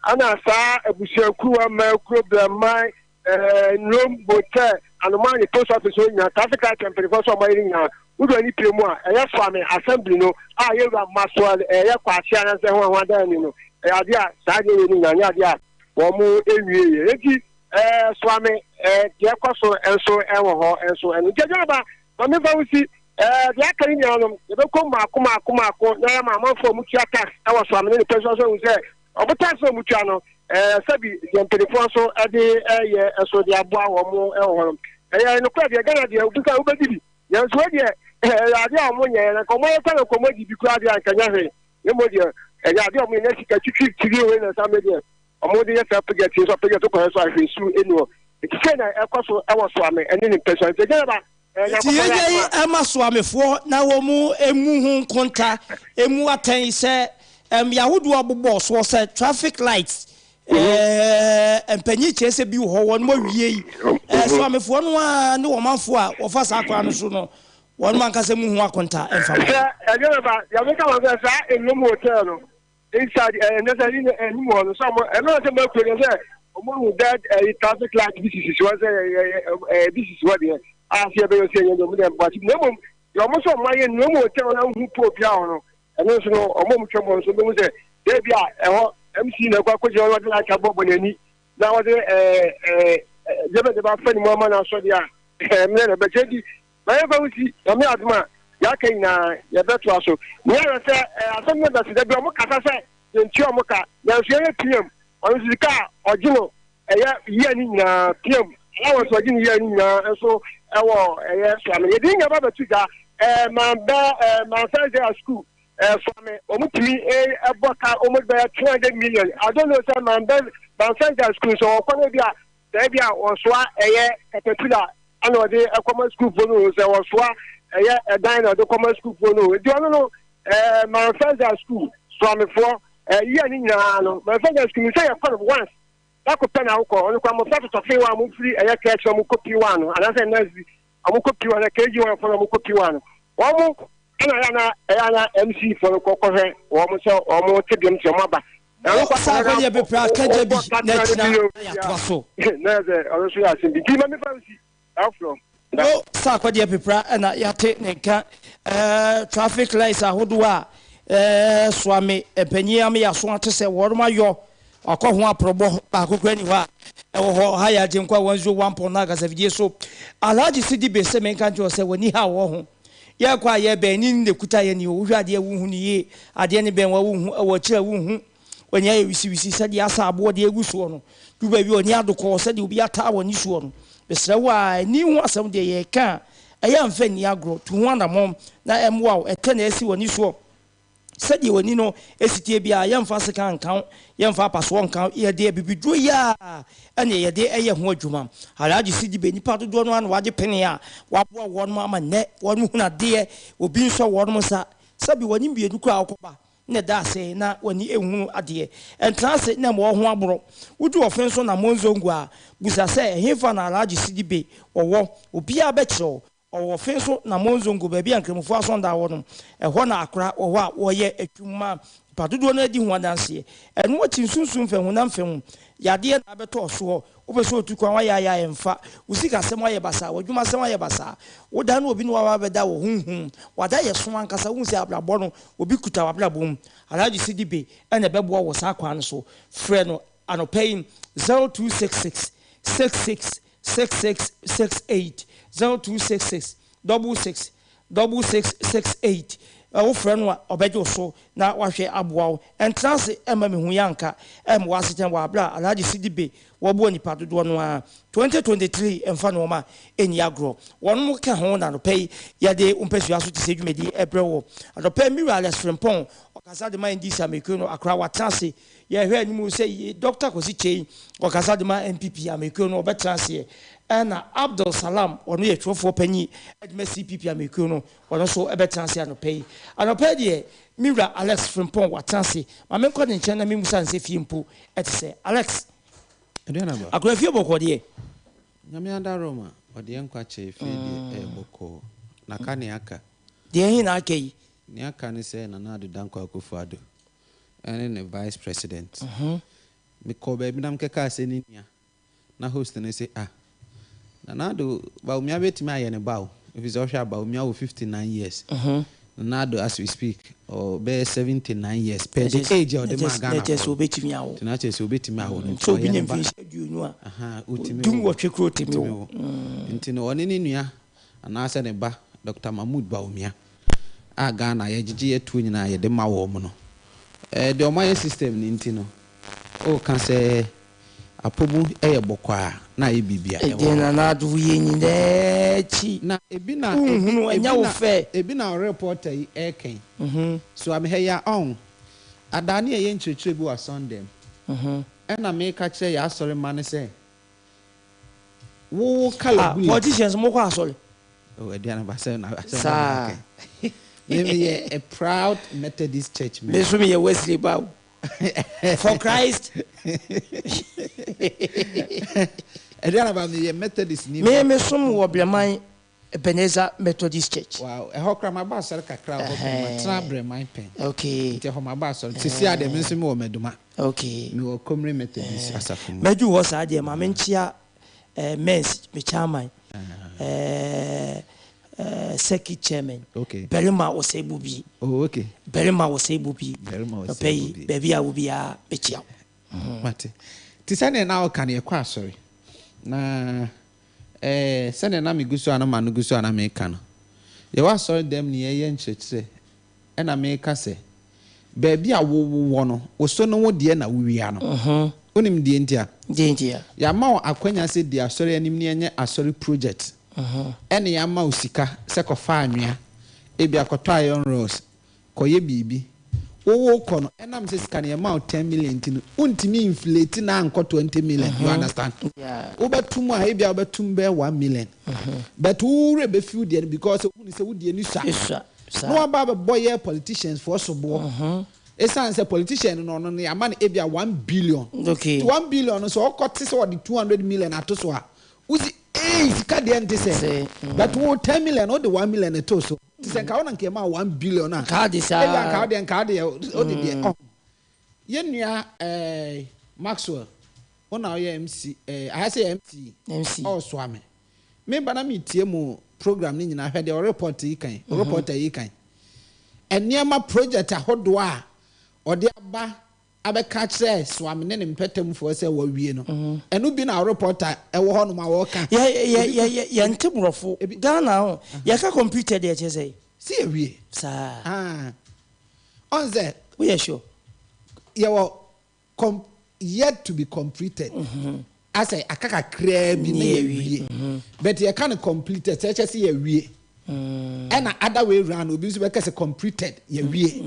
ana saa abusuakuo amakuro brɛman ɛɛ nnuro hotel anoma ne post office hɔ nyinaa traffic light mpanyinfoɔ sɛ wɔn ayɛ no nyinaa wodɔ ani pie mu a ɛyɛ Suame assembly no a yɛwura Maxwell ɛyɛ Kwakye anaasɛ ho ho adan ni no ɛyɛ adeɛ a saa adeɛ wei no nyinaa nyɛ adeɛ a wɔn nwie yɛ eti ɛɛ Suame ɛɛ deɛ ɛkɔ so nso ɛwɔ hɔ nso ɛno nti ɛgyina ba maame fa wusi ɛɛ deɛ aka ne nyinaa no yɛbɛkɔ mmaako mmaako mmaako na yɛ ma amanfoɔ a wɔtua tax ɛwɔ Suame ne ne pɛ so nso ehu sɛ wɔn tax a wɔtua no ɛɛ sɛbi deɛ mpanimfoɔ nso ɛde ɛyɛ ɛso de aboa wɔn ɛwɔ hɔ no ɛyɛ nokorɛ deɛ Ghana deɛ obi ka wobɛdi bi nanso wei deɛ ɛyɛ adeɛ a wɔn nyɛ na nka wɔn ayɛ kora na nka wɔn adi bi koraa deɛ anka nyɛ hwee ne mo deɛ ɛyɛ adeɛ a wɔn nyɛ sika twitwi tiri wei na nsa mi deɛ wɔn de yɛ saa project yi nso project kɔ yɛ so ahwɛ su ɛni hɔ nti sɛ na ɛkɔ so ɛwɔ Suame ɛne ne mpɛsua nti ɛgyina ba. Nti yɛnya yi ɛma Suamefoɔ na wɔn ɛmu ho nkonta ɛmu atɛn sɛ mmea ahodoɔ a wɔbobɔɔ soɔ sɛ traffic lights ɛɛ mpanyin kyerɛ sɛ bi wɔ hɔ wɔn awie yi ɛɛ Suamefoɔ no ara ne wɔn manfoɔ a wɔfa saa kwan no so no wɔn ankasa mu ho akonta ɛmfa ma. Sɛ ɛdeɛ bɛba deɛ meka wɔn sɛ saa Nnum hotel no inside ɛɛ ɛnɛ sɛ ɛne anim hɔ no sɛ ɔmo ɛno sɛ mo akuro no sɛ ɔmo hu dɛ ɛyi traffic light bi sisi hɔ sɛ ɛɛ ɛɛ bi sisi hɔ deɛ a sɛ ɛbɛyɛ sɛ ɛyɛ deɛ ɔmo deɛ mpɔkye na mmom deɛ ɔmo sɛ ɔmo ayɛ nua mu hotel na hu pole bi ahɔ no ɛno nso no ɔmo ɔmo twɛm hɔ nso ɔmo sɛ beebi a ɛhɔ mc na ɛkɔ akɔgyina hɔ ɔde light abɔ bɔ n'ani na ɔde ɛɛ ɛɛ deɛ bɛ de ba fɛ ne mu ama n'asɔ deɛ a ɛɛ mmerɛ na ɛbɛkyɛ di Ma yɛmfa wo si, Nyame adom a, deɛ aka nyinaa yɛbɛtoa so. Nea ɛyɛ sɛ eh, asɛm no bɛse da bi ɔmo kasa sɛ yɛntua ɔmo ka, nanso yɛyɛ PM, ɔno nso sika a ɔgye no ɛyɛ year no nyinaa, PM allowance ɔgye no year no nyinaa nso ɛwɔ ɛyɛ Suame. Yɛde ne nyinaa ba bɛto dwa, eh, man bɛ, eh, man first day at school, eh, Suame, ɔmo tumi eh, ɛbɔ ka almost bɛyɛ 200 million. I don't know sɛ man bɛ, man first day at school nso ɔkɔ no bi a, sɛ ebi a wɔsoa ɛyɛ caterpillar ɛna ɔde ɛkɔma sukuufoɔ no o sɛ wɔsoa ɛyɛ ɛdan na ɔde kɔma sukuufoɔ no o nti ɔno no ɛɛ manfɛnsa sukuu soamefoɔ ɛɛ yia ne nyinaa no manfɛnsa sukuu sɛ yɛkɔ no once dako pɛ na awokɔ ɔno kora mmɔfra totɔfe wa mo firi ɛyɛ kɛɛkyɛ ɔmo kɔ P1 no anaasɛ nursery ɔmo kɔ P1 na KG1 fo no ɔmo kɔ P1 no wɔn mo ɛna ɛyɛ ana ɛyɛ ana MC fo no kɔ kɔhwɛ wɔn mo sɛ wɔn mo te deɛm sɛ wɔn aba Saa akɔdeɛ bepra akagya bi na akyina na yɛatoa so. Na sɛ ɔno nso yɛ asɛm bi nti ma mefa nsi aforɔ. No saa akɔdeɛ pepra na yɛate ne nka eh, traffic lights ahodoɔ a eh, Soame mpanyin ame yɛaso ate sɛ wɔnom ayɔ wakɔ ho aprɔbɔ baako koraa ni hɔ a ɛwɔ hɔ ha yɛ Agyenkwa 101.9 kasafidie so Alhaji Sidibe sɛ menka nkyerɛ wo sɛ w'ani ha wɔ ho Yɛkɔ a yɛbɛn ne na ɛkuta yɛn ni o, wohwɛ adeɛ a wonhu no yie, adeɛ no bɛn wo a wonhu, ɛwɔ akyiri a wonhu, w'ani ayɛ wisiwisi sɛdeɛ asa aboɔ de agu soɔ no, duru baabi a w'ani ado kɔɔ sɛdeɛ obi ataa w'ani soɔ no. Mesrɛ wo a, ani ho asɛm deɛ yɛreka a, ɛyɛ a mfa nni agorɔ, tu ho anammɔn na ɛmmoa wo, ɛtɛ na asi w'ani soɔ. Sɛdeɛ w'ani no si teɛ biara, yɛmfa sekan nka wo, yɛmfa apasoɔ nka wo, yɛde abibiduro yi ara na yɛde yɛ ho adwuma. Alhaji Sidibe, nnipa dodoɔ no ara na wɔagye pene a wɔaboa wɔn ama nnɛ wɔhunu adeɛ, obi nsɔ wɔn nsa, sɛbe w'ani mmienu koraa wokɔba na ɛda ase na w'ani nhunu adeɛ. Ɛntena ase na ɛma wo ho aboro. Wodu ɔfe nso na Monzongo a, bisa sɛ, ɛhefa na Alhaji Sidibe wɔ? Obiara bɛkyerɛ wo. Ɔwɔ ɔfe nso na Monzongo, baabi a Nkramofo asɔndan wɔ no, ɛhɔ na akora wɔ hɔ a wɔyɛ adwuma. Nnipa dodoɔ no ara di ho adanseɛ. Ɛno akyi nsunsum fam, honam fam yadeɛ na abɛtɔ wo soɔ. Wopɛ sɛ otu kwan, woayɛ ayɛ a ɛmfa. Wo sikasɛm ayɛ basaa, w'adwumasɛm ayɛ basaa. Woda ne obi ne wo aba abɛda wɔ honhom mu. W'ada yɛ so ankasa, wohu sɛ abrabɔ no, obi kuta w'abrabɔ mu. Alhaji Sidibe na ɛbɛboa wo wɔ saa kwan no so. Frɛ no anɔpa yi, 0266 66 66 68, 0266 66 66 68. Wofrɛ no a, ɔbɛgye wo so na wahwɛ aboa wo. Ɛntena ase mma me hu yɛ anka ɛmmoa w'asetena wɔ aberɛ a Alhaji Sidibe wɔboa nnipa dodoɔ no ara. 2023 mfa nnoɔma nni agorɔ. Wɔnom ka ho na anɔpa yi yɛde wo mpasua so te sɛ dwumadie ɛbrɛ wo. Anɔpa yi me wura Alex Frimpong ɔkasa de ma NDC amekuo no Accra watena ase. Yɛhwɛ anim sɛ Doctor Kwasi Kyei ɔkasa de ma NPP amekuo no ɔbɛtena aseɛ. Ɛna Abdul Salam ɔno yɛ twerɛfoɔ panyin de ma CPP amekuo no Ɔno nso bɛtena ase anɔpa yi. Anɔpa yi deɛ, me wura Alex Frimpong watena ase. Ma menkɔ ne nkyɛn na memmisa no sɛ fie mpo te sɛ. Alex, Aduane aba. Akora fie bɔkɔɔ deɛ? Nyame adaworoma, ɔde yɛn nkwa kyɛɛ fie deɛ ɛyɛ bɔkɔɔ. Na ka nea aka. Deɛ he na aka yi? Nea aka ne sɛ Nana Addo Dankwa Akufo Addo ne ne Vice President. Mekɔɔ baabi na mekɛkaa sɛ ne nua Na host no se ah Nana Addo Bawumia bɛtumi ayɛ ne ba o efisɛ ɔhwɛ a Bawumia wɔ 59 years Nana Addo as we speak ɔwɔ bɛyɛ 79 years per the age a ɔde maa Na kyerɛ sɛ Ghanafoɔ no ɔbɛtumi awo. nti na kyerɛ sɛ ɔbɛtumi awo no nti Sɛ obi ɔyɛ nya ne ba mfinhyia 20 a, Ahaa ɔtumi du wo nwɔtwe koraa ɔtumi ɔtumi wo. wo nti no ɔne ne nua anaasɛ ne ba Doctor Mahmood Bawumia a Ghana yɛgyegye yɛtuo nyinaa yɛde ma wɔn no ɛɛ deɛ wɔayɛ system no nti no woka sɛ Apɔmu yɛ bɔkɔ a, na ayɛ biribi a ɛwɔ Ɛdeɛn hɔ. na na ade woyɛ nyinaa akyi Na ebi na ebi wonhunu, ebi ɛnyɛ wo na fɛ. ebi na reporter yi reka yi. So am ha yi a ɔn? Adaa ne yɛyɛ nkyerɛkyerɛ bi wɔ asɔndɛm. Ɛna meka kyerɛ yɛ asɔre mma no sɛ, wo wo colour Ah, bullet. politicians mokɔ asɔre? Oh, aduane ba sɛ na asɛm na Saa. maka yi. Me meyɛ a proud Methodist church Me member. nso meyɛ Wesley ba o. For Christ. Aduana ba meyɛ Methodist ni Me ba. me som wɔ Breman Ebenezer Methodist Church. Wow, ɛhɔ koraa maba asɔre kakra wɔ hɔ pɛn, matena Breman pɛn. Okay. Nti ɛhɔ maba asɔre. Sisi a deɛ me nso mewɔ Maduma. Okay. Mewɔ Komre Methodist asafo mu. Madu hɔ saa deɛ ma menkyea eh, Mens, me chairman. Eh, eh, circuit chairman. Okay. Barima Osei Bubi. Oh, okay. Barima Osei Bubi. Barima Osei Papa yi, Bubi. baabi a wo biara, mekyia wo. Mate. Te sɛdeɛ na woka no, yɛkɔ asɔre. Na eh, sɛdeɛ na megu so a na m'ano gu so a na meka no, yɛwɔ asɔre dɛm ne yɛyɛ nkyerɛkyerɛ, ɛna meka sɛ, baabi a wo wowɔ no, wo so ne wo deɛ na wowia no. Wonim deɛ nti a? Deɛ nti a? Yɛama wo akwanya sɛ di asɔre anim ne ɛnyɛ asɔre project. Ɛna yɛama wo sika sɛ kɔfa anwea, ebia kɔtɔ iron rods, kɔyɛ biribi. Wo wokɔ no, ɛnam sɛ sika no yɛma wo ten million nti no, wontumi inflate no ankɔ 20 million. You understand? Wobɛto mu a, ebia wobɛto mu bɛyɛ 1 million. But wo werɛ bɛfi wo deɛ no because wohunu sɛ wo deɛ no sua. Esua, saa. Na waba abɛbɔ yɛ politicians foɔ soboɔ. Ɛsiane sɛ politician no, ɔno no yɛama no ebia 1 billion. Nti 1 billion no sɛ ɔkɔte sɛ ɔde 200 million ato so a, wosi ee sika deɛ nte sɛ. But wo 10 million wode 1 million to so. Te sɛ nka wo na nka yɛma wo 1 billion a. Nka ade saa. Ebia nka wo deɛ nka wode wode deɛ ɔho. Yɛn nua ɛɛ Maxwell, wo na woyɛ MC ɛɛ ayɛ sɛ yɛ MC. MC. Ɔɔsoa me. Me ba na metie mu program no nyinaa hwɛ deɛ ɔreport yi kan, reporter yi kan. Nneɛma project ahodoɔ a ɔde aba abɛka kyerɛ Suame ne ne mpɛtɛmfoɔ sɛ wɔawie no, ɛno bi na reporter ɛwɔ hɔnom a wɔreka. Yɛ yɛ yɛ yɛ yɛnte borɔfo. Ghana ho yɛka computer deɛ kyerɛ sɛ. Si yɛwie. Saa. Ah. Ɔn sɛ. Woyɛ sure? Yɛwɔ com yet to be completed. Asɛ aka kakraa bi na yɛwie. But yɛka no completed sɛ ɛkyɛ sɛ yɛwie. Ɛna other way round obi nso bɛka sɛ completed yɛwie.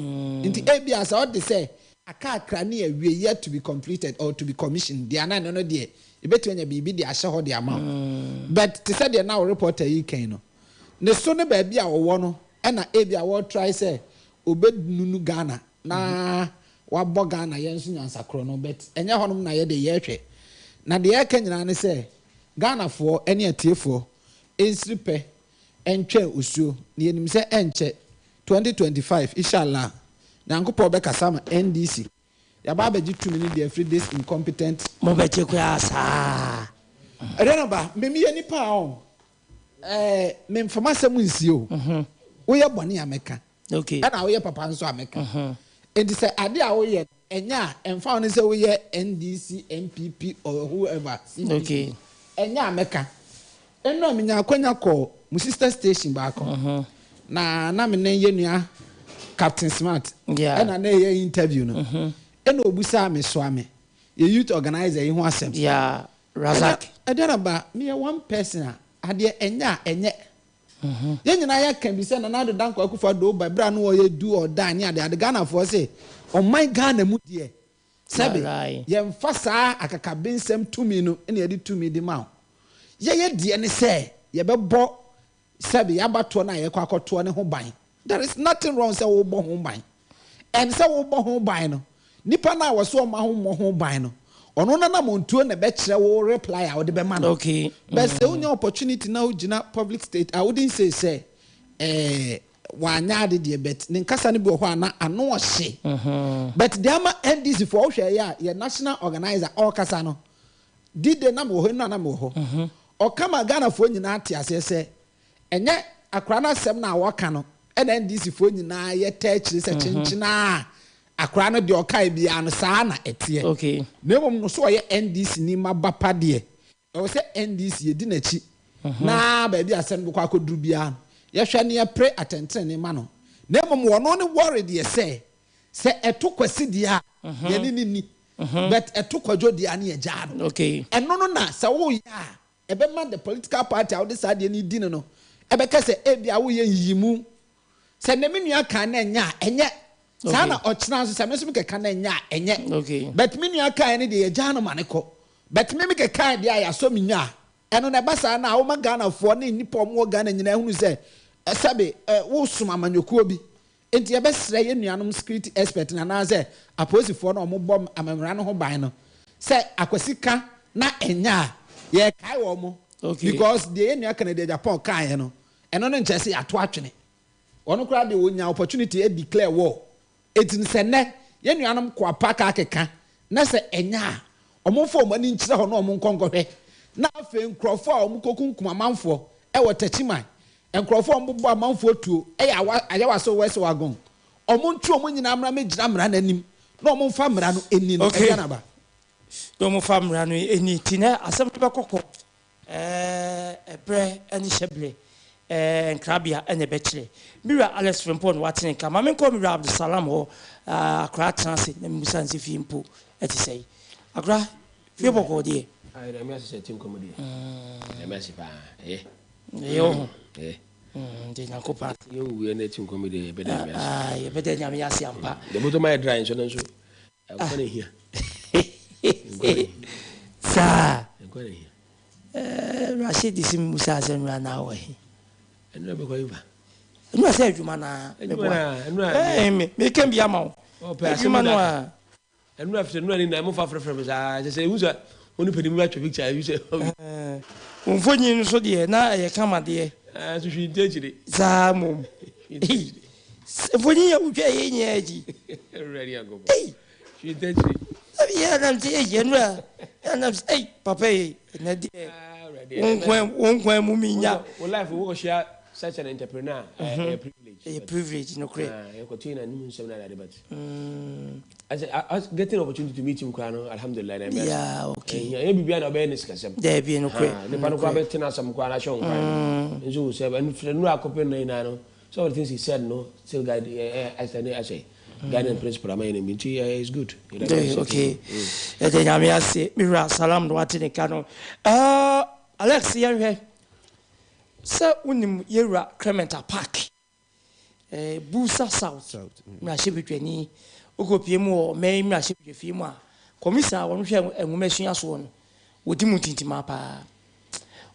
Nti ebia sɛ ɔde sɛ aka akra ne yɛwie, yet to be completed or to be commissioned deɛ anan no deɛ ebetumi anya biribi de ahyɛ hɔ de ama wo. But te sɛ deɛ na wo reporter yi kan no, ne so ne baabi a wɔwɔ no ɛna ebia wɔretry sɛ obɛnunu Ghana na wabɔ Ghana yɛn nso nyansakorɔ no, but ɛnyɛ hɔnom na yɛde yɛrehwɛ. Na deɛ yɛreka nyinaa ne sɛ Ghanafoɔ ne atiefoɔ nsiri pɛ ntwɛn osuo na yɛnim sɛ ɛnkyɛ 2025 inshallah. Nyankopɔn bɛkasa ama NDC. Yɛaba abɛgye tumi no de afiri this incompetent. Mobɛgye koraa saa. Ɛdeɛ na ba, me meyɛ nipa a ɔn, ɛɛ memfa m'asɛm nsie o. Woyɛ bɔne a mɛka, ɛna woyɛ papa nso a mɛka. Enti sɛ ade a woyɛ no ɛnyɛ a, ɛmfa ho ne sɛ woyɛ NDC, NPP or whoever, CPP, ɛnyɛ a mɛka. Nnora menya akwanya kɔɔ mo sister station baako na na me ne yɛn nua Captain Smart ɛna na ɛyɛ interview no ɛna obusaa me soa me yɛ youth organizer yi ho asɛm. Yeah, Razak. Ɛdɛn na ba meyɛ one person a adeɛ ɛnyɛ a ɛnyɛ. Yɛn nyinaa yɛka bi sɛ Nana Addo Dankwa Akufo-Addo ba berɛ a na ɔyɛ do or die ne ade ade Ghanafoɔ se ɔman Ghana mu deɛ Sɛbe, yɛmfa saa akakabensɛm tumi no na yɛde tumi de ma wo. Yɛyɛ deɛ ne sɛ yɛbɛbɔ sɛbe y'abatoɔ no a yɛkɔ akɔtoɔ no ho ban. There is nothing wrong sɛ wobɔ ho ban. And sɛ wobɔ ho ban no, nipa no a wɔse ɔmma ho mmɔ ho ban no, ɔno n'anamontuo na ɛbɛkyerɛ wo reply a wode bɛma no. But sɛ wonya opportunity na wogyina public state, I wouldn't say sɛ eh, Wanyɛ ade deɛ but ne nkasa no bi wɔ hɔ a na ano ɔhye but deɛ ama NDC foɔ wohwɛ yɛ a yɛ national organizer ɔrekasa no D-day na mewɔ hɔ nnura na mewɔ hɔ ɔka ma Ghana foɔ nyinaa te aseɛ sɛ ɛnyɛ akora no asɛm no a wɔka no ɛna NDC foɔ nyinaa yɛ taa akyire sɛ kyenkyenaa akora no deɛ ɔkae biara no saa na ɛteɛ na mmom no so ɔyɛ NDC ni ma ba pa deɛ Ɛwɔ sɛ NDC yɛdi n'akyi na baabi a asɛm no bɛkɔ akɔduru biara no, yɛhwɛ na yɛpere atɛntenenee ma no. Na mmom ɔno ne worry deɛ sɛ, sɛ ɛto Kwasi deɛ a, yɛne no nni, but ɛto Kwadwo deɛ a ne yɛgyaa no. Ɛno no na sɛ woyɛ a, ɛbɛma the political party a wode saa adeɛ no redi no no ɛbɛka sɛ ebia woyɛ nyiyimu. Sɛ nnɛ me nua kan na ɛnyɛ a, ɛnyɛ. Saa na ɔkyena nso sɛ me nso mekɛka na ɛnyɛ a, ɛnyɛ. But me nua kaeɛ no deɛ yɛgyaa no ma no kɔ. But me mekɛkae deɛ a yɛasɔ me nwa a, ɛno no ɛba saa no a woma Ghanafoɔ ne nnipa a wɔwɔ Ghana nyinaa hunu sɛ sɛbe wosom amanyɔkuo bi. Enti yɛbɛsrɛ yɛn nuanom security expert no anaasɛ apolisifoɔ no a wɔbɔ amammerɛ no ho ban no sɛ Akwasi ka na ɛnyɛ a, yɛrekae wɔn because deɛ yɛn nua Kennedy Agyapong kaeɛ no, ɛno no nkyerɛ sɛ yɛato atwene. Ɔno koraa deɛ ɔnya opportunity declare war. Enti no sɛ nnɛ yɛn nuanom koapa ka keka na sɛ ɛnyɛ a, wɔmfa wɔn ani nkyerɛ hɔ na wɔnkɔ nkɔhwɛ. Na afei nkurɔfoɔ a wɔkɔkunkum amanfoɔ wɔ Techiman, nkurɔfoɔ a wɔbobɔ amanfoɔ tuo yɛ awa Ayawaso West Wagon, wɔntwe wɔn nyinaa mmra mmɛgyina mmara no anim na wɔmfa mmara no nni no. Okay. Ɛdeɛn aba? Na wɔmfa mmara no nni. Nti nɛ asɛm no bɛkɔ court. Ɛberɛ ne hyɛberɛ nkrabea na ɛbɛkyerɛ. Me wura Alex Frimpong na watene nka. Ma menkɔ me wura Abdulsalam hɔ. Akora atena ase na memusa no sɛ fie mpo te sɛn. Akora, fie bɔkɔɔ deɛ? Ayi, Nyame ase sɛ ɛte nkwa mu deɛ. Nyame ase paa. Ɛyɛ. Ɛyɛ wo ho. Ɛyɛ. Nti Nyankopɔn ase. Yɛn wuiɛ na ɛte nkwa mu deɛ yɛbɛda Nyame ase. Yɛbɛda Nyame ase ampa. Deɛ bɔtɔ ma yɛ dry nso no nso. Nkwa na ehia. Nkwa na ehia. Saa. Nkwa na ehia. Ɛɛ Rashid si mu sɛ asɛm wura na awɔ he. Ɛnura bɛkɔ yi ba. Ɛnura sɛ adwuma na. Adwuma na ɛnura. Ɛɛ me me kɛn bi ama wo. Adwuma no a. Ɛnura fitɛ ɛnura ni na mo fa frɛfrɛ mi saa sɛ sɛ ehu sɛ wɔn nipa ni mu atwa picture ehu sɛ. Ɛɛ nfonyin nso deɛ na ɛyɛ kama deɛ. Ɛɛ nso hwii nti akyire. Saa mom. Mfonyin yɛ wotwa yɛ nyinaa akyi. Awurade Nyankopɔn. Hwii nti akyire. Ɛbi yɛ nam sɛ ɛyɛ nura yɛ nam sɛ ɛy papa yi ɛnɛ deɛ wo nkwan mu mi nya. Wo life wo kɔhyia such an entrepreneur ɛyɛ privilege. Ɛyɛ privilege no korɛ. Yɛkɔtee na anim nsɛm na adade but. As getting opportunity to meet him koraa no alhamdulillah na ɛmɛ. Yeah okay. Ɛnyɛ biribiara na ɔbɛyɛ ne sikasɛm. Dɛbi no korɛ. Nipa no koraa bɛte n'asɛm koraa na ahyɛ wo nkran. Nso wo sɛ ɛno nura akɔpɛ no nyinaa no. Some of the things he said no still guide eh eh ne asɛ guiding principle ama yɛn nti eh it's good. Okay okay yɛda Nyame ase me wura Salam na wate ne ka no uh, Alex yɛnhwɛ sɛ wonim yɛwura Clement Apaak eh, Busa South mmarahyɛbadwani wokɔpie mu wɔ ɔman yi mmarahyɛbadwafie mu a kɔmisa a wɔhwɛ nwoma sua soɔ no wɔdi mu tintimaa paa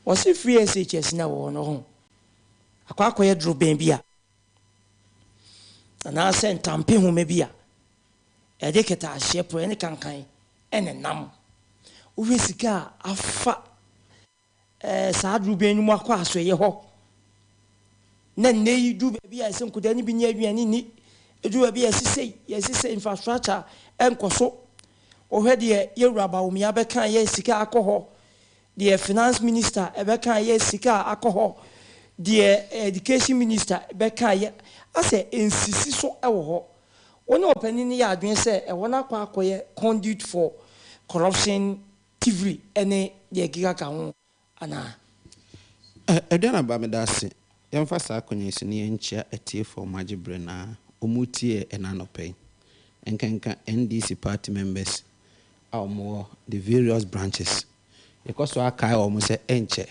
wɔse free SHS na wɔ hɔ no ho akɔ akɔyɛ dorobɛn bi a, anaasɛ ntampehoma bi a ɛde kɛtɛaseɛ porɔeɛ ne kankan na ɛnam. Wohwɛ sika a afa ɛɛ saa dorobɛn no mu akɔ asoɛeɛ hɔ, na nnɛ yi du baabi a ɛsɛ nkwadaa no bi nyɛ aduane nni. Ɛduru baabi a yɛse sei, yɛse sei, infrastructure nkɔ so. Wohwɛ deɛ Yɛwura Bawumia bɛkaeɛ, sika akɔ hɔ, deɛ Finance Minister bɛkaeɛ, sika akɔ hɔ, deɛ Education Minister bɛkaeɛ, asɛ ɛnsisi so wɔ hɔ. Wo ne ɔpanin no yɛ adwene sɛ ɛhɔ no akɔ akɔyɛ conduit for corruption, thievery ne deɛ ɛkeka ho anaa? Aduanaba meda ase. Yɛmfa saa akwanya yi so na yɛnkyea atiefoɔ a wɔagye berɛ na wɔretie yɛn ɛnnɛ anɔpa yi, ɛnkenka NDC party members a wɔwɔ the various branches. Yɛkɔ so ara kae wɔn sɛ ɛnkyɛ,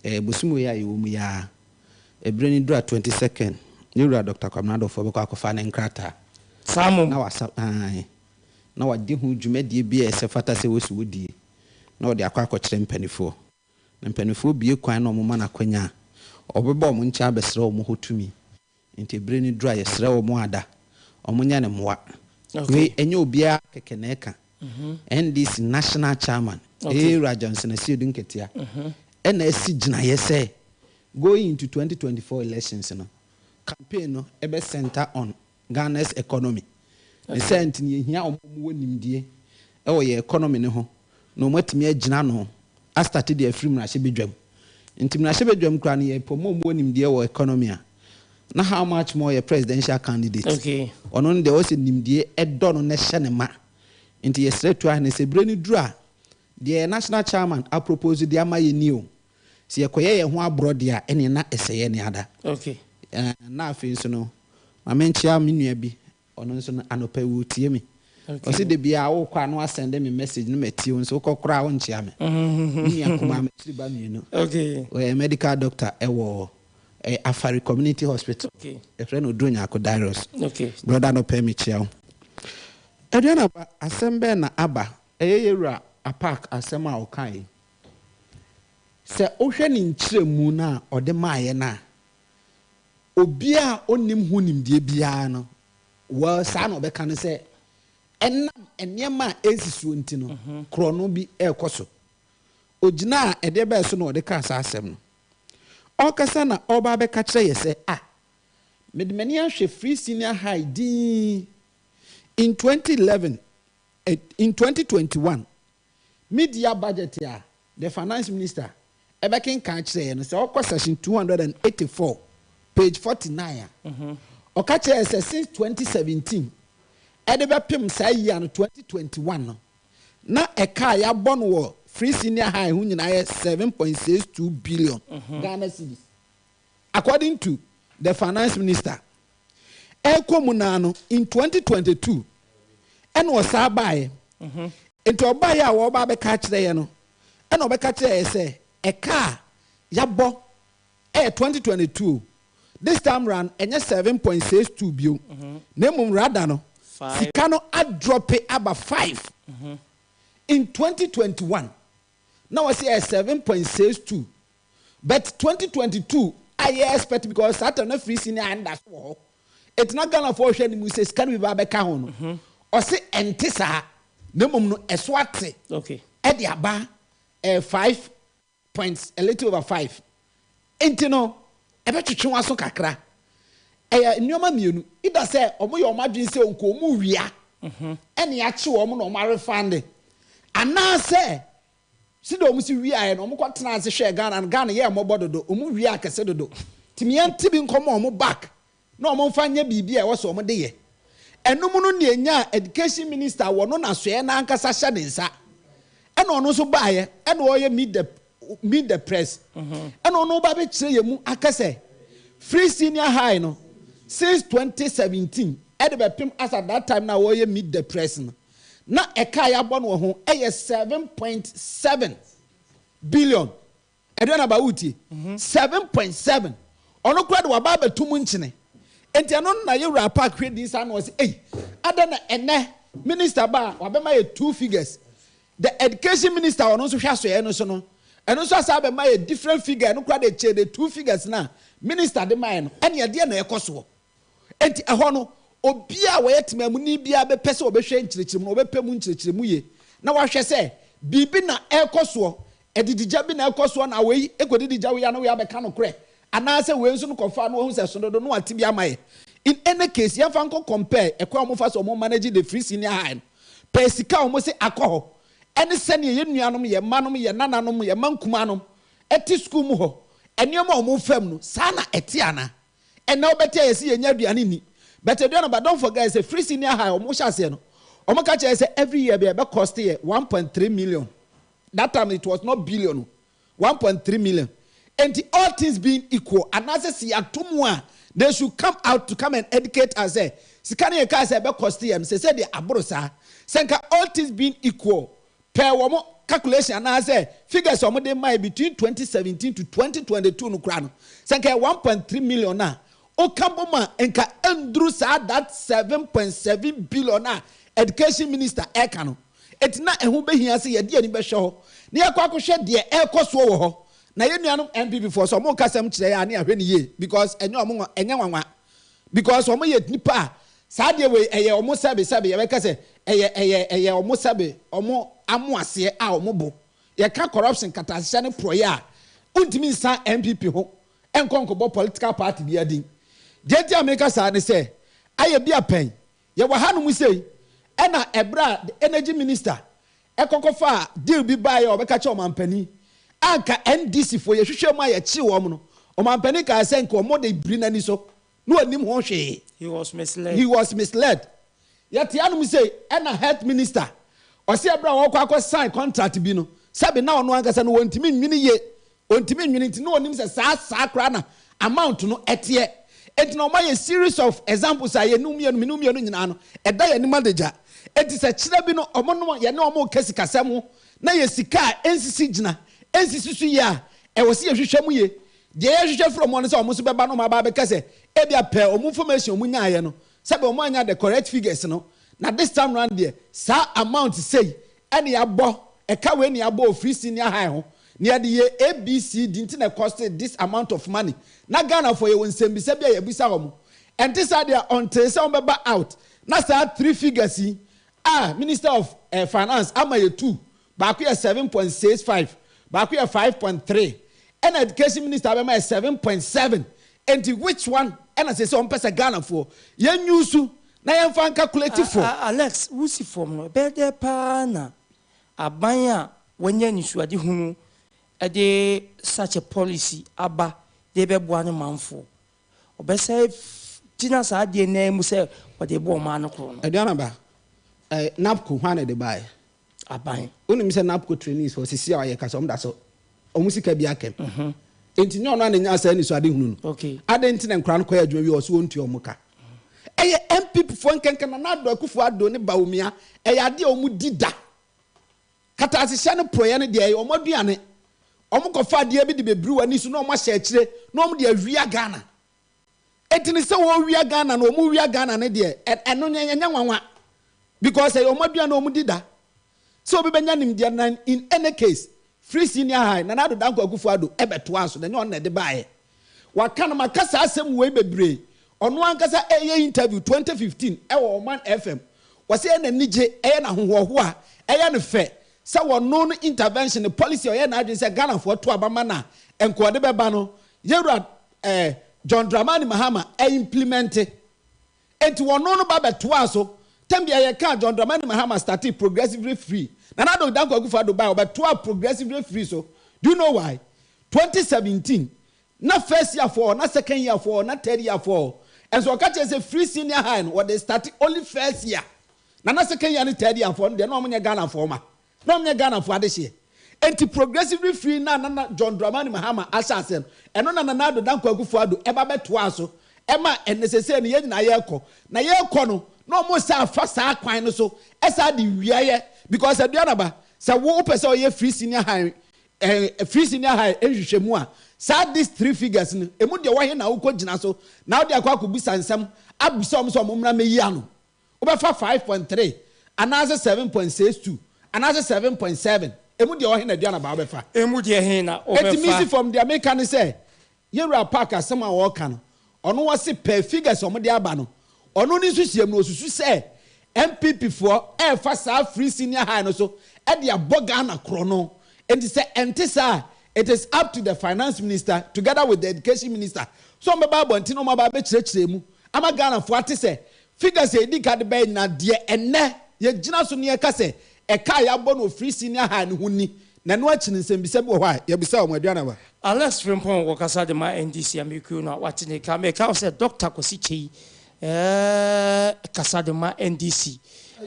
ɛyɛ bosome wei a yɛwɔ mu yi ara, ɛberɛ no duru a 22nd, ne wura Doctor Kwabena Adofo bɛkɔ akɔfa ne nkrataa Saa mmom. na wasa, ae, na wadi ho dwumadie bi a ɛsɛ fata sɛ wɔsi wɔdie na wɔde akɔ akɔkyerɛ mpaninfoɔ. Na mpaninfoɔ bue kwan na wɔma no akwanya a, ɔbɛba wɔn nkyɛn abɛsrɛ wɔn hɔ tumi. Nti bere no duru a, yɛsrɛ wɔn ada, wɔnyɛ no mmoa. Wei ɛnyɛ obiara kɛkɛ na ɛka. NDC National Chairman, Ewura Johnson Asiedu Nketia, ɛna asi gyinaeɛ sɛ going into 2024 elections no, campaign no ɛbɛ centre on Ghana's economy. Ne saa nti no yɛhia wɔn a wɔwɔ nimdie wɔ yɛn economy no ho na wɔn atumi agyina ano astate de afiri mmarahyɛbadwam. Nti mmarahyɛbadwam koraa no yɛpɛ wɔn a wɔwɔ nimdeɛ wɔ economy a, na how much more yɛ presidential candidate. Ɔno no deɛ ɔwɔ sɛ nimdie dɔ no na ɛhyɛ ne ma. Nti yɛsrɛ Tuahene sɛ berɛ no duru a, deɛ yɛn national chairman apropose de ama yɛn nie o, sɛ yɛkɔyɛ yɛn ho aborɔ deɛ a, ɛneɛ na ɛsɛ yɛn ada. Na afei nso no, ma menkyea me nua bi, ɔno nso no anɔpa yi ɔretie me. Ɔse da biara wokɔ a na wasɛnde me message na matie wo nso wokɔ koraa a wonkyea me. Me nua kumaa m'akyiri ba mmienu. Ɔyɛ medical doctor wɔ Afari Community Hospital. Yɛfrɛ no Oduro Nyarko Darius. Brɔda anɔpa yi mekyea wo. Aduana ba, asɛm bɛn na aba? Ɛyɛ yɛwura Apaak asɛm a ɔkae yi. Sɛ wohwɛ ne nkyerɛmu no a ɔde maeɛ no a, obiara a ɔnnim ho nimdeɛ biara no, well, saa na ɔbɛka no sɛ ɛnam nneɛma a ɛnsi soɔ nti no, korɔno bi rekɔ so. Ɔgyinaa ɛdeɛ bɛn so na ɔde kaa saa asɛm no? Ɔrekasa na ɔreba abɛka kyerɛ yɛ sɛ, ah, mede m'ani ahwɛ Free Senior High dinn in 2011, in 2021, Media budget a the finance minister bɛkenkan kyerɛɛ yɛn no, sɛ wokɔ section 284, page 49 a, ɔka kyerɛɛ yɛn sɛ since 2017 ɛde bɛpem saa year no 2021 no, na ɛka a yɛabɔ no wɔ free senior high ho nyinaa yɛ 7.62 billion Ghana cedis. According to the finance minister, ɛrekɔ mu naa no, in 2022 ɛna ɔsaa baeɛ. Nti ɔbaeɛ a wɔreba abɛka akyerɛ yɛ no, ɛna ɔbɛka kyerɛ yɛ sɛ ɛka a yɛabɔ ɛyɛ 2022 o, this time round ɛnyɛ 7.62 bio, na mmom rather no, sika no adrɔpe aba 5 in 2021 na wɔsi ɛyɛ 7.62 But 2022 a yɛ expect because saa time na free senior high no da so wɔ hɔ. Eti na Ghana foɔ hwɛ anim sɛ sika no bi ba abɛka ho no. Ɔse ɛnte saa na mmom no ɛso ate ɛde aba ɛyɛ five point a little over five. Nti no ɛbɛtwetwe w'aso kakra. Ɛyɛ nneɛma mmienu either sɛ wɔn yɛ wɔn adwene sɛ nka wɔn wia ɛna yɛakye wɔn na wɔn arefande anaasɛ Sɛdeɛ wɔn si wiaeɛ no, wɔn kɔ tenaa ase hwɛɛ Ghana no, Ghana yɛɛ mmɔbɔ dodo, wɔn wiaa kɛse dodo, nti me yɛnte bi nkɔma wɔn back na wɔn mfa nyɛ biribi a ɛwɔ sɛ wɔn de yɛ. Ɛno mu no na yɛnyaa Education Minister a wɔno n'asoɛeɛ no ankasa hyɛ ne nsa, ɛna ɔno nso baeɛ ɛna ɔreyɛ meet the meet the press, ɛna ɔno ba bɛkyerɛ yɛn mu aka sɛ free senior high no since 2017 ɛde bɛpem as at that time no a wɔreyɛ meet the press no, na ɛka a yɛabɔ no wɔ ho yɛ 7.7 billion. Ɛdeɛ na ba wotie? 7.7. Ɔno koraa de waba abɛto mu nkyene. Enti ɛno no na yɛwura park hwɛ din saa na ɔse ei, adɛn na ɛnɛ minister ba a wabɛma yɛ two figures. The education minister a ɔno nso hwɛ asoɛeɛ no so no, ɛno nso asan abɛma yɛ different figure, ɛno koraa de kyɛn the two figures no a minister de maeɛ no. Ɛne ɛdeɛ na ɛkɔ soɔ. Enti ɛhɔ no, obiara a ɔyɛ temamuni biara bɛpɛ sɛ ɔbɛhwɛ nkyerɛkyerɛmu no, ɔbɛpɛ mu nkyerɛkyerɛmu yie, na wahwɛ sɛ biribi na ɛrekɔ soɔ, adidigya bi na ɛrekɔ soɔ na wei kɔdidi gya wei a na wei abɛka nokorɛ, anaasɛ wei nso no kɔfa na wahu sɛ ɛso dodo na wate bi ama yɛ. In any case, yɛmfa nkɔ compare ɛkwan a wɔfa so wɔn manage the free senior high no, pɛɛ sika a wɔn se akɔ hɔ, ɛne sɛdeɛ yɛn nuanom, yɛn mmanom, yɛn nananom, yɛn mma nkumanom te sukuu mu hɔ, nneɛma a wɔfa mu no, saa na ɛte anaa? Ɛnnɛ wobɛte a yɛse yɛnnya aduane nni, but aduane no, but don't forget sɛ free senior high wɔn hyɛ aseɛ no, wɔn ka kyerɛ yɛ sɛ every year bi ɛbɛ cost yɛ 1.3 million, that time it was not billion o, 1.3 million. Enti all things being equal, anaasɛ sɛ yɛato mu a, they should come out to come and educate us sɛ sika no yɛkaa sɛ ɛbɛ cost yɛ no, sɛsɛ deɛ aboro saa. Sɛ nka all things being equal, pɛɛ wɔn calculation anaasɛ figures a wɔde mae between 2017 to 2022 no koraa no, sɛ nka ɛyɛ 1.3 million a, woka bom a nka ɛnduru saa that 7.7 billion a education minister ɛreka no. Enti na ɛho bɛhia sɛ yɛde yɛn ani bɛhwɛ hɔ na yɛakɔ akɔhwɛ deɛ ɛrekɔ soɔ wɔ hɔ. Na yɛn nuanom NPP foɔ sɛ wɔreka asɛm kyerɛ yɛn a ne yɛahwɛ no yie because ɛnyɛ wɔn nwa ɛnyɛ nwanwa because wɔn yɛ nnipa a saa adeɛ wei ɛyɛ wɔn sɛbe sɛbe yɛbɛka sɛ ɛyɛ ɛyɛ ɛyɛ wɔn sɛbe wɔn amoaseɛ a wɔn bo. Yɛka corruption katasehyɛ ne porɔeɛ a wontumi nsan NPP ho nkɔ nkɔbɔ political party biara din. Deɛ nti a meka saa ne sɛ ayɛ bi a pɛn Yɛwɔ hanom sei, ɛna ɛberɛ a the energy minister ɛkɔ kɔfaa deal bi baeɛ a ɔbɛka kyerɛ ɔmanpanin a nka NDC foɔ yɛhwehwɛɛ mu a yɛkyee wɔn no, ɔmanpanin kaa sɛ nka wɔn de biri n'ani so na ɔnnim ho hwee. He was misled. He was misled. Yɛte hanom sei, ɛna health minister ɔse ɛberɛ a ɔrekɔ akɔ sign contract bi no, sɛbe na ɔno ankasa no ɔntumi nwene yie Ɔntumi nnwene nti na ɔnim sɛ saa saa koraa na amount no teɛ. Enti na wɔayɛ series of examples a yɛne wo mmienu, me ne wo mmienu nyinaa no, ɛda yɛn anim adagya. Enti sɛ kyerɛ bi no wɔn nom yɛne wɔn reka sikasɛm ho na yɛ sika a ɛnsisi gyina, ɛnsisi so yie a, ɛwɔ sɛ yɛhwehwɛ mu yie. Deɛ yɛhwehwɛ firi wɔn hɔ ne sɛ wɔn nso bɛba na wɔn aba abɛka sɛ ebia pɛɛ wɔn information a wɔn nyaeɛ no, sɛbe wɔn annya the correct figures no, na this time round deɛ saa amount sei ɛna yɛabɔ, ɛka wei na yɛabɔ wɔ free senior high ho, na yɛde yɛ ABCD nti na ɛcoste this amount of money. Na Ghanafoɔ yɛwɔ nsɛmbisa bi a yɛbisa wɔn. Ɛnte saa deɛ until sɛ wɔbɛba out na saa three figures yi a Minister of eh, Finance ama yɛ two, baako yɛ 7.65, baako yɛ 5.3, ɛna Education Minister abɛma yɛ 7.7. Enti which one ɛna sɛ sɛ wɔmpɛ sɛ Ghanafoɔ yɛn use na yɛmfa nkakuleti fo. Alex, wusi fam no, ɛbɛyɛ dɛn paa na aban a wanya anisoadehunu de such a policy aba de rebɛboa ne manfoɔ? Ɔbɛsan agyina saa adeɛ no ara mu sɛ ɔde reboa ɔman no korɔ no? Aduana ba, eh, NABCO, hwan na ɛde baeɛ? Aban. Wonim sɛ NABCO trainees foɔ sisi a yɛka sɛ wɔn da so, wɔn sika bi akam. Enti nyɛ ɔno ara na ɛnyaa saa anisoadehunu no. Adɛn nti na nkwadaa no kɔyɛ adwuma wie a ɔse wɔntua wɔn ka? Ɛyɛ NPP foɔ nkenka Nana Addo Akufo Addo ne Bawumia ɛyɛ adeɛ a wɔn di da. Katasehyɛ ne porɔeɛ no deɛ ɛyɛ wɔn aduane. Wɔn kɔfa adeɛ bi de bɛbiri wɔn ani so na wɔn ahyɛ akyire na wɔn de awia Ghana. Enti ne sɛ wɔrewia Ghana no wɔn wia Ghana no deɛ ɛno ɛnyɛ nwanwa because ɛyɛ wɔn aduane a wɔn di da. Sɛ obi bɛnya nimdeɛ no in any case Free senior high, Nana Addo Dankwa Akufo Addo bɛtoaa so na ɛnyɛ ɔno na ɛde baeɛ. Waka no, maka saa asɛm wei bebree. Ɔno ankasa ɛreyɛ interview 2015 ɛwɔ Ɔman FM. Ɔse ɛyɛ n'anigye, ɛyɛ no ahohoahoa, ɛyɛ no fɛ sɛ wɔno no intervention, ne policy a ɔyɛɛ n'adwene sɛ Ghanafoɔ to aba ma no a nka ɔde bɛba no, Yɛwura eh, John Dramani Mahama aimplimente. Enti wɔno no ba bɛtoaa so. Tɛm bia yɛkaa John Dramani Mahama startee progressively free. Nana Addo Dankwa Akufo Addo bae ɔbɛtoaa progressively free so. Do you know why? 2017 na first year foɔ hɔ, na second year foɔ hɔ, na third year foɔ hɔ. Ɛnso ɔka kyerɛ sɛ free senior high no wɔde starte only first year. Na na second year ne third year foɔ no deɛ na wɔn nyɛ Ghana foɔ ma. Na wɔnyɛ Ghanafoɔ adehyeɛ. Enti progressively firi na Nana John Dramani Mahama ahyɛ aseɛ no, ɛno na Nana Addo Dankwa Akufo Addo ɛba bɛtoaa so ɛma ɛnnɛ seesei no yɛn nyinaa yɛrekɔ. Na yɛrekɔ no, na wɔn resan afa saa kwan no so ɛsan de wiaeɛ because Aduanaba, sɛ wo wopɛ sɛ ɔyɛ free senior high eh, free senior high nhwehwɛmu a, saa these three figures no, ɛmu deɛ wɔ he na wokɔ gyina so na wode akɔ akɔbisa nsɛm abisa wɔn sɛ wɔn mmra mmɛyi ano. Wobɛfa 5.3 anaasɛ 7.62 anaasɛ 7.7, emu deɛ ɔhe na Aduanaba wobɛfa? Emu deɛ he na Enti wobɛfa? mesi fam, deɛ meka ne sɛ, Yɛwura Park asɛm a ɔreka no, ɔno ɔse per figures a wɔde aba no, ɔno ne nsusuiɛ mu no, ɔsusu sɛ NPP foɔ ɛrefa saa free senior high no so de abɔ Ghana korɔno. Enti sɛ ɛnte saa a, it is up to the finance minister together with the education minister sɛ wɔbɛba abɔnten na wɔaba abɛkyerɛkyerɛ mu. ama Ghanafoɔ ate sɛ figures a yɛdi ka de baeɛ nyinaa deɛ ɛnnɛ yɛgyina so na yɛka sɛ ɛka a yɛabɔ no wɔ free senior high no ho ni na ɛno akyi no nsɛmbisa bi wɔ hɔ a yɛbisa wɔn. Aduana ba. Alex Frimpong wɔkasa de ma NDC amekuo no a wate ne ka. Meka wo sɛ Doctor Kwasi Kyei Eeh kasa de ma NDC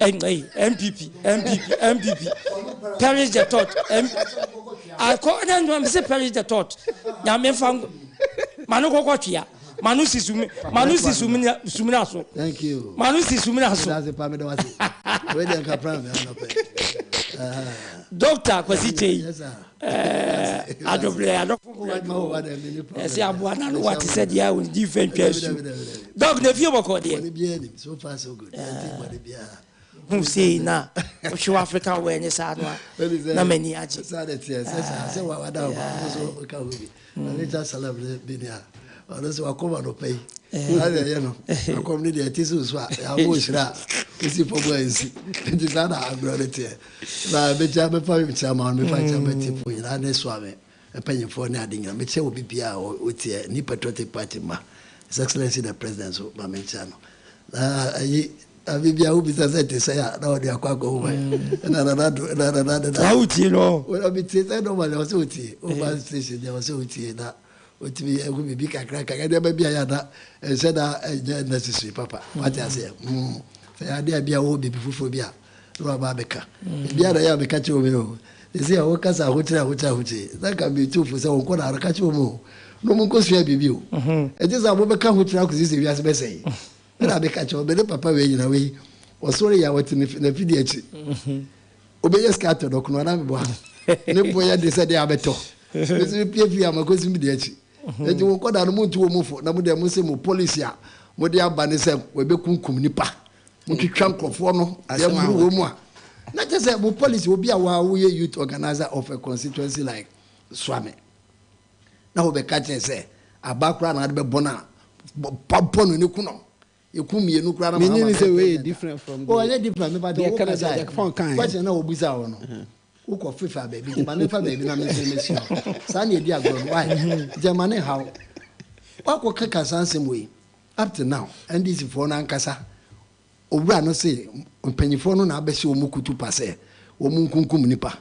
ei NPP NPP NPP perish the thought M akɔ na nua mese perish the thought nyame fa ma no kɔkɔ twea ma no si sumi ma no si sumina sumina so Thank you. ma no si sumina so. Medase pa meda wase. Wei deɛ nka pra me anɔpɛ. Doctor Kwasi Kyei Yes sir. Ɛɛ adwobrɛ adɔfo nkoma dwo ɛsɛ aboa na no wate sɛ deɛ a ɔdi fɛ ntwa asu dɔk na efie bɔkɔ deɛ hu sei na wohwe wɔ African wɛ ne saa no a na m'ani agye ɔno sɛ wakɔm anɔpa yi saa na ɛyɛ no akɔm no deɛ ɛte sɛ osu a yɛabɔ ohyira a wosi fam a ɛnsi nti saa na agorɔ no teɛ na bɛkyia bɛfa mekyia ma no mefa kyia bɛtefo nyinaa ne soa me mpanyimfoɔ ne ade nyinaa mekyia obi biara a ɔteɛ ne patriotic party ma his excellency the president so ma menkyia no na ayi abi bia wobisa sɛ te sɛ a na ɔde akɔ akɔ ho ɛna nana do ɛna nana do na wotie no ɔbi tie sɛ normally ɔsɛ wotie woba station deɛ ɔsɛ wotie na Otumi yɛ ho biribi kakra kakra, nneɛma bi a ɛyɛ a na ɛnhyɛ da nyɛ necessary papa. Wate aseɛ? Mm. Sɛ ɛyɛ adeɛ a bi a wowɔ biribi foforɔ bi a, na waba abɛka. Ebi a na ɛyɛ a meka kyerɛ wɔn o. Sɛsei a wɔkasa ahokyere ahokyere ahokyere. Na nka metu fo sɛ wɔnkɔ na ka kyerɛ wɔn o. Na wɔn nkɔsua biribi o. Ɛnte sɛ wɔbɛka ahokyere akɔsi sɛ wiase bɛsɛe. Ɛna meka kyerɛ wɔn, me ne papa wei nyina wei, ɔsɔre yɛ a ɔte n'afidie akyi. Obɛnya sika atɔ dɔkono anaa meboa? Ne bo yɛ de sɛ deɛ abɛtɔ. Mesi mepie fie a makɔsi me deɛ akyi. Enti wo nkɔdaa no montu wɔn fo na mo deɛ mose mo policy a mode aba ne sɛ wɔbɛkunkum nipa. Motwitwa nkurɔfoɔ no yɛmmoro wɔn mu a. Na kyerɛ sɛ mo policy obi a waa woyɛ youth organizer of a constituency like Suame na wobɛka kyerɛ sɛ aba koraa na ade bɛbɔ no a bɔ no ne ku no. Yɛkum mmienu koraa na Menye Mahama ni bɛyɛ sɛ wei yɛ president a. different from Oh, the ɛnyɛ different mepa kyɛw deɛ wo Kennedy kasae Agyapong kaeɛ. question na wɔbusa wo no wokɔ fefa baabi nti ma ne mfa baabi na me nso mɛsua wo saa na yɛdi agorɔ no why nti ɛma ne nha wo woakɔ keka saa nsɛm wei up to now NDC foɔ no ankasa owura no se mpanyinfoɔ no na abɛhyɛ wɔn kutu pa sɛ wɔn nkunkum nipa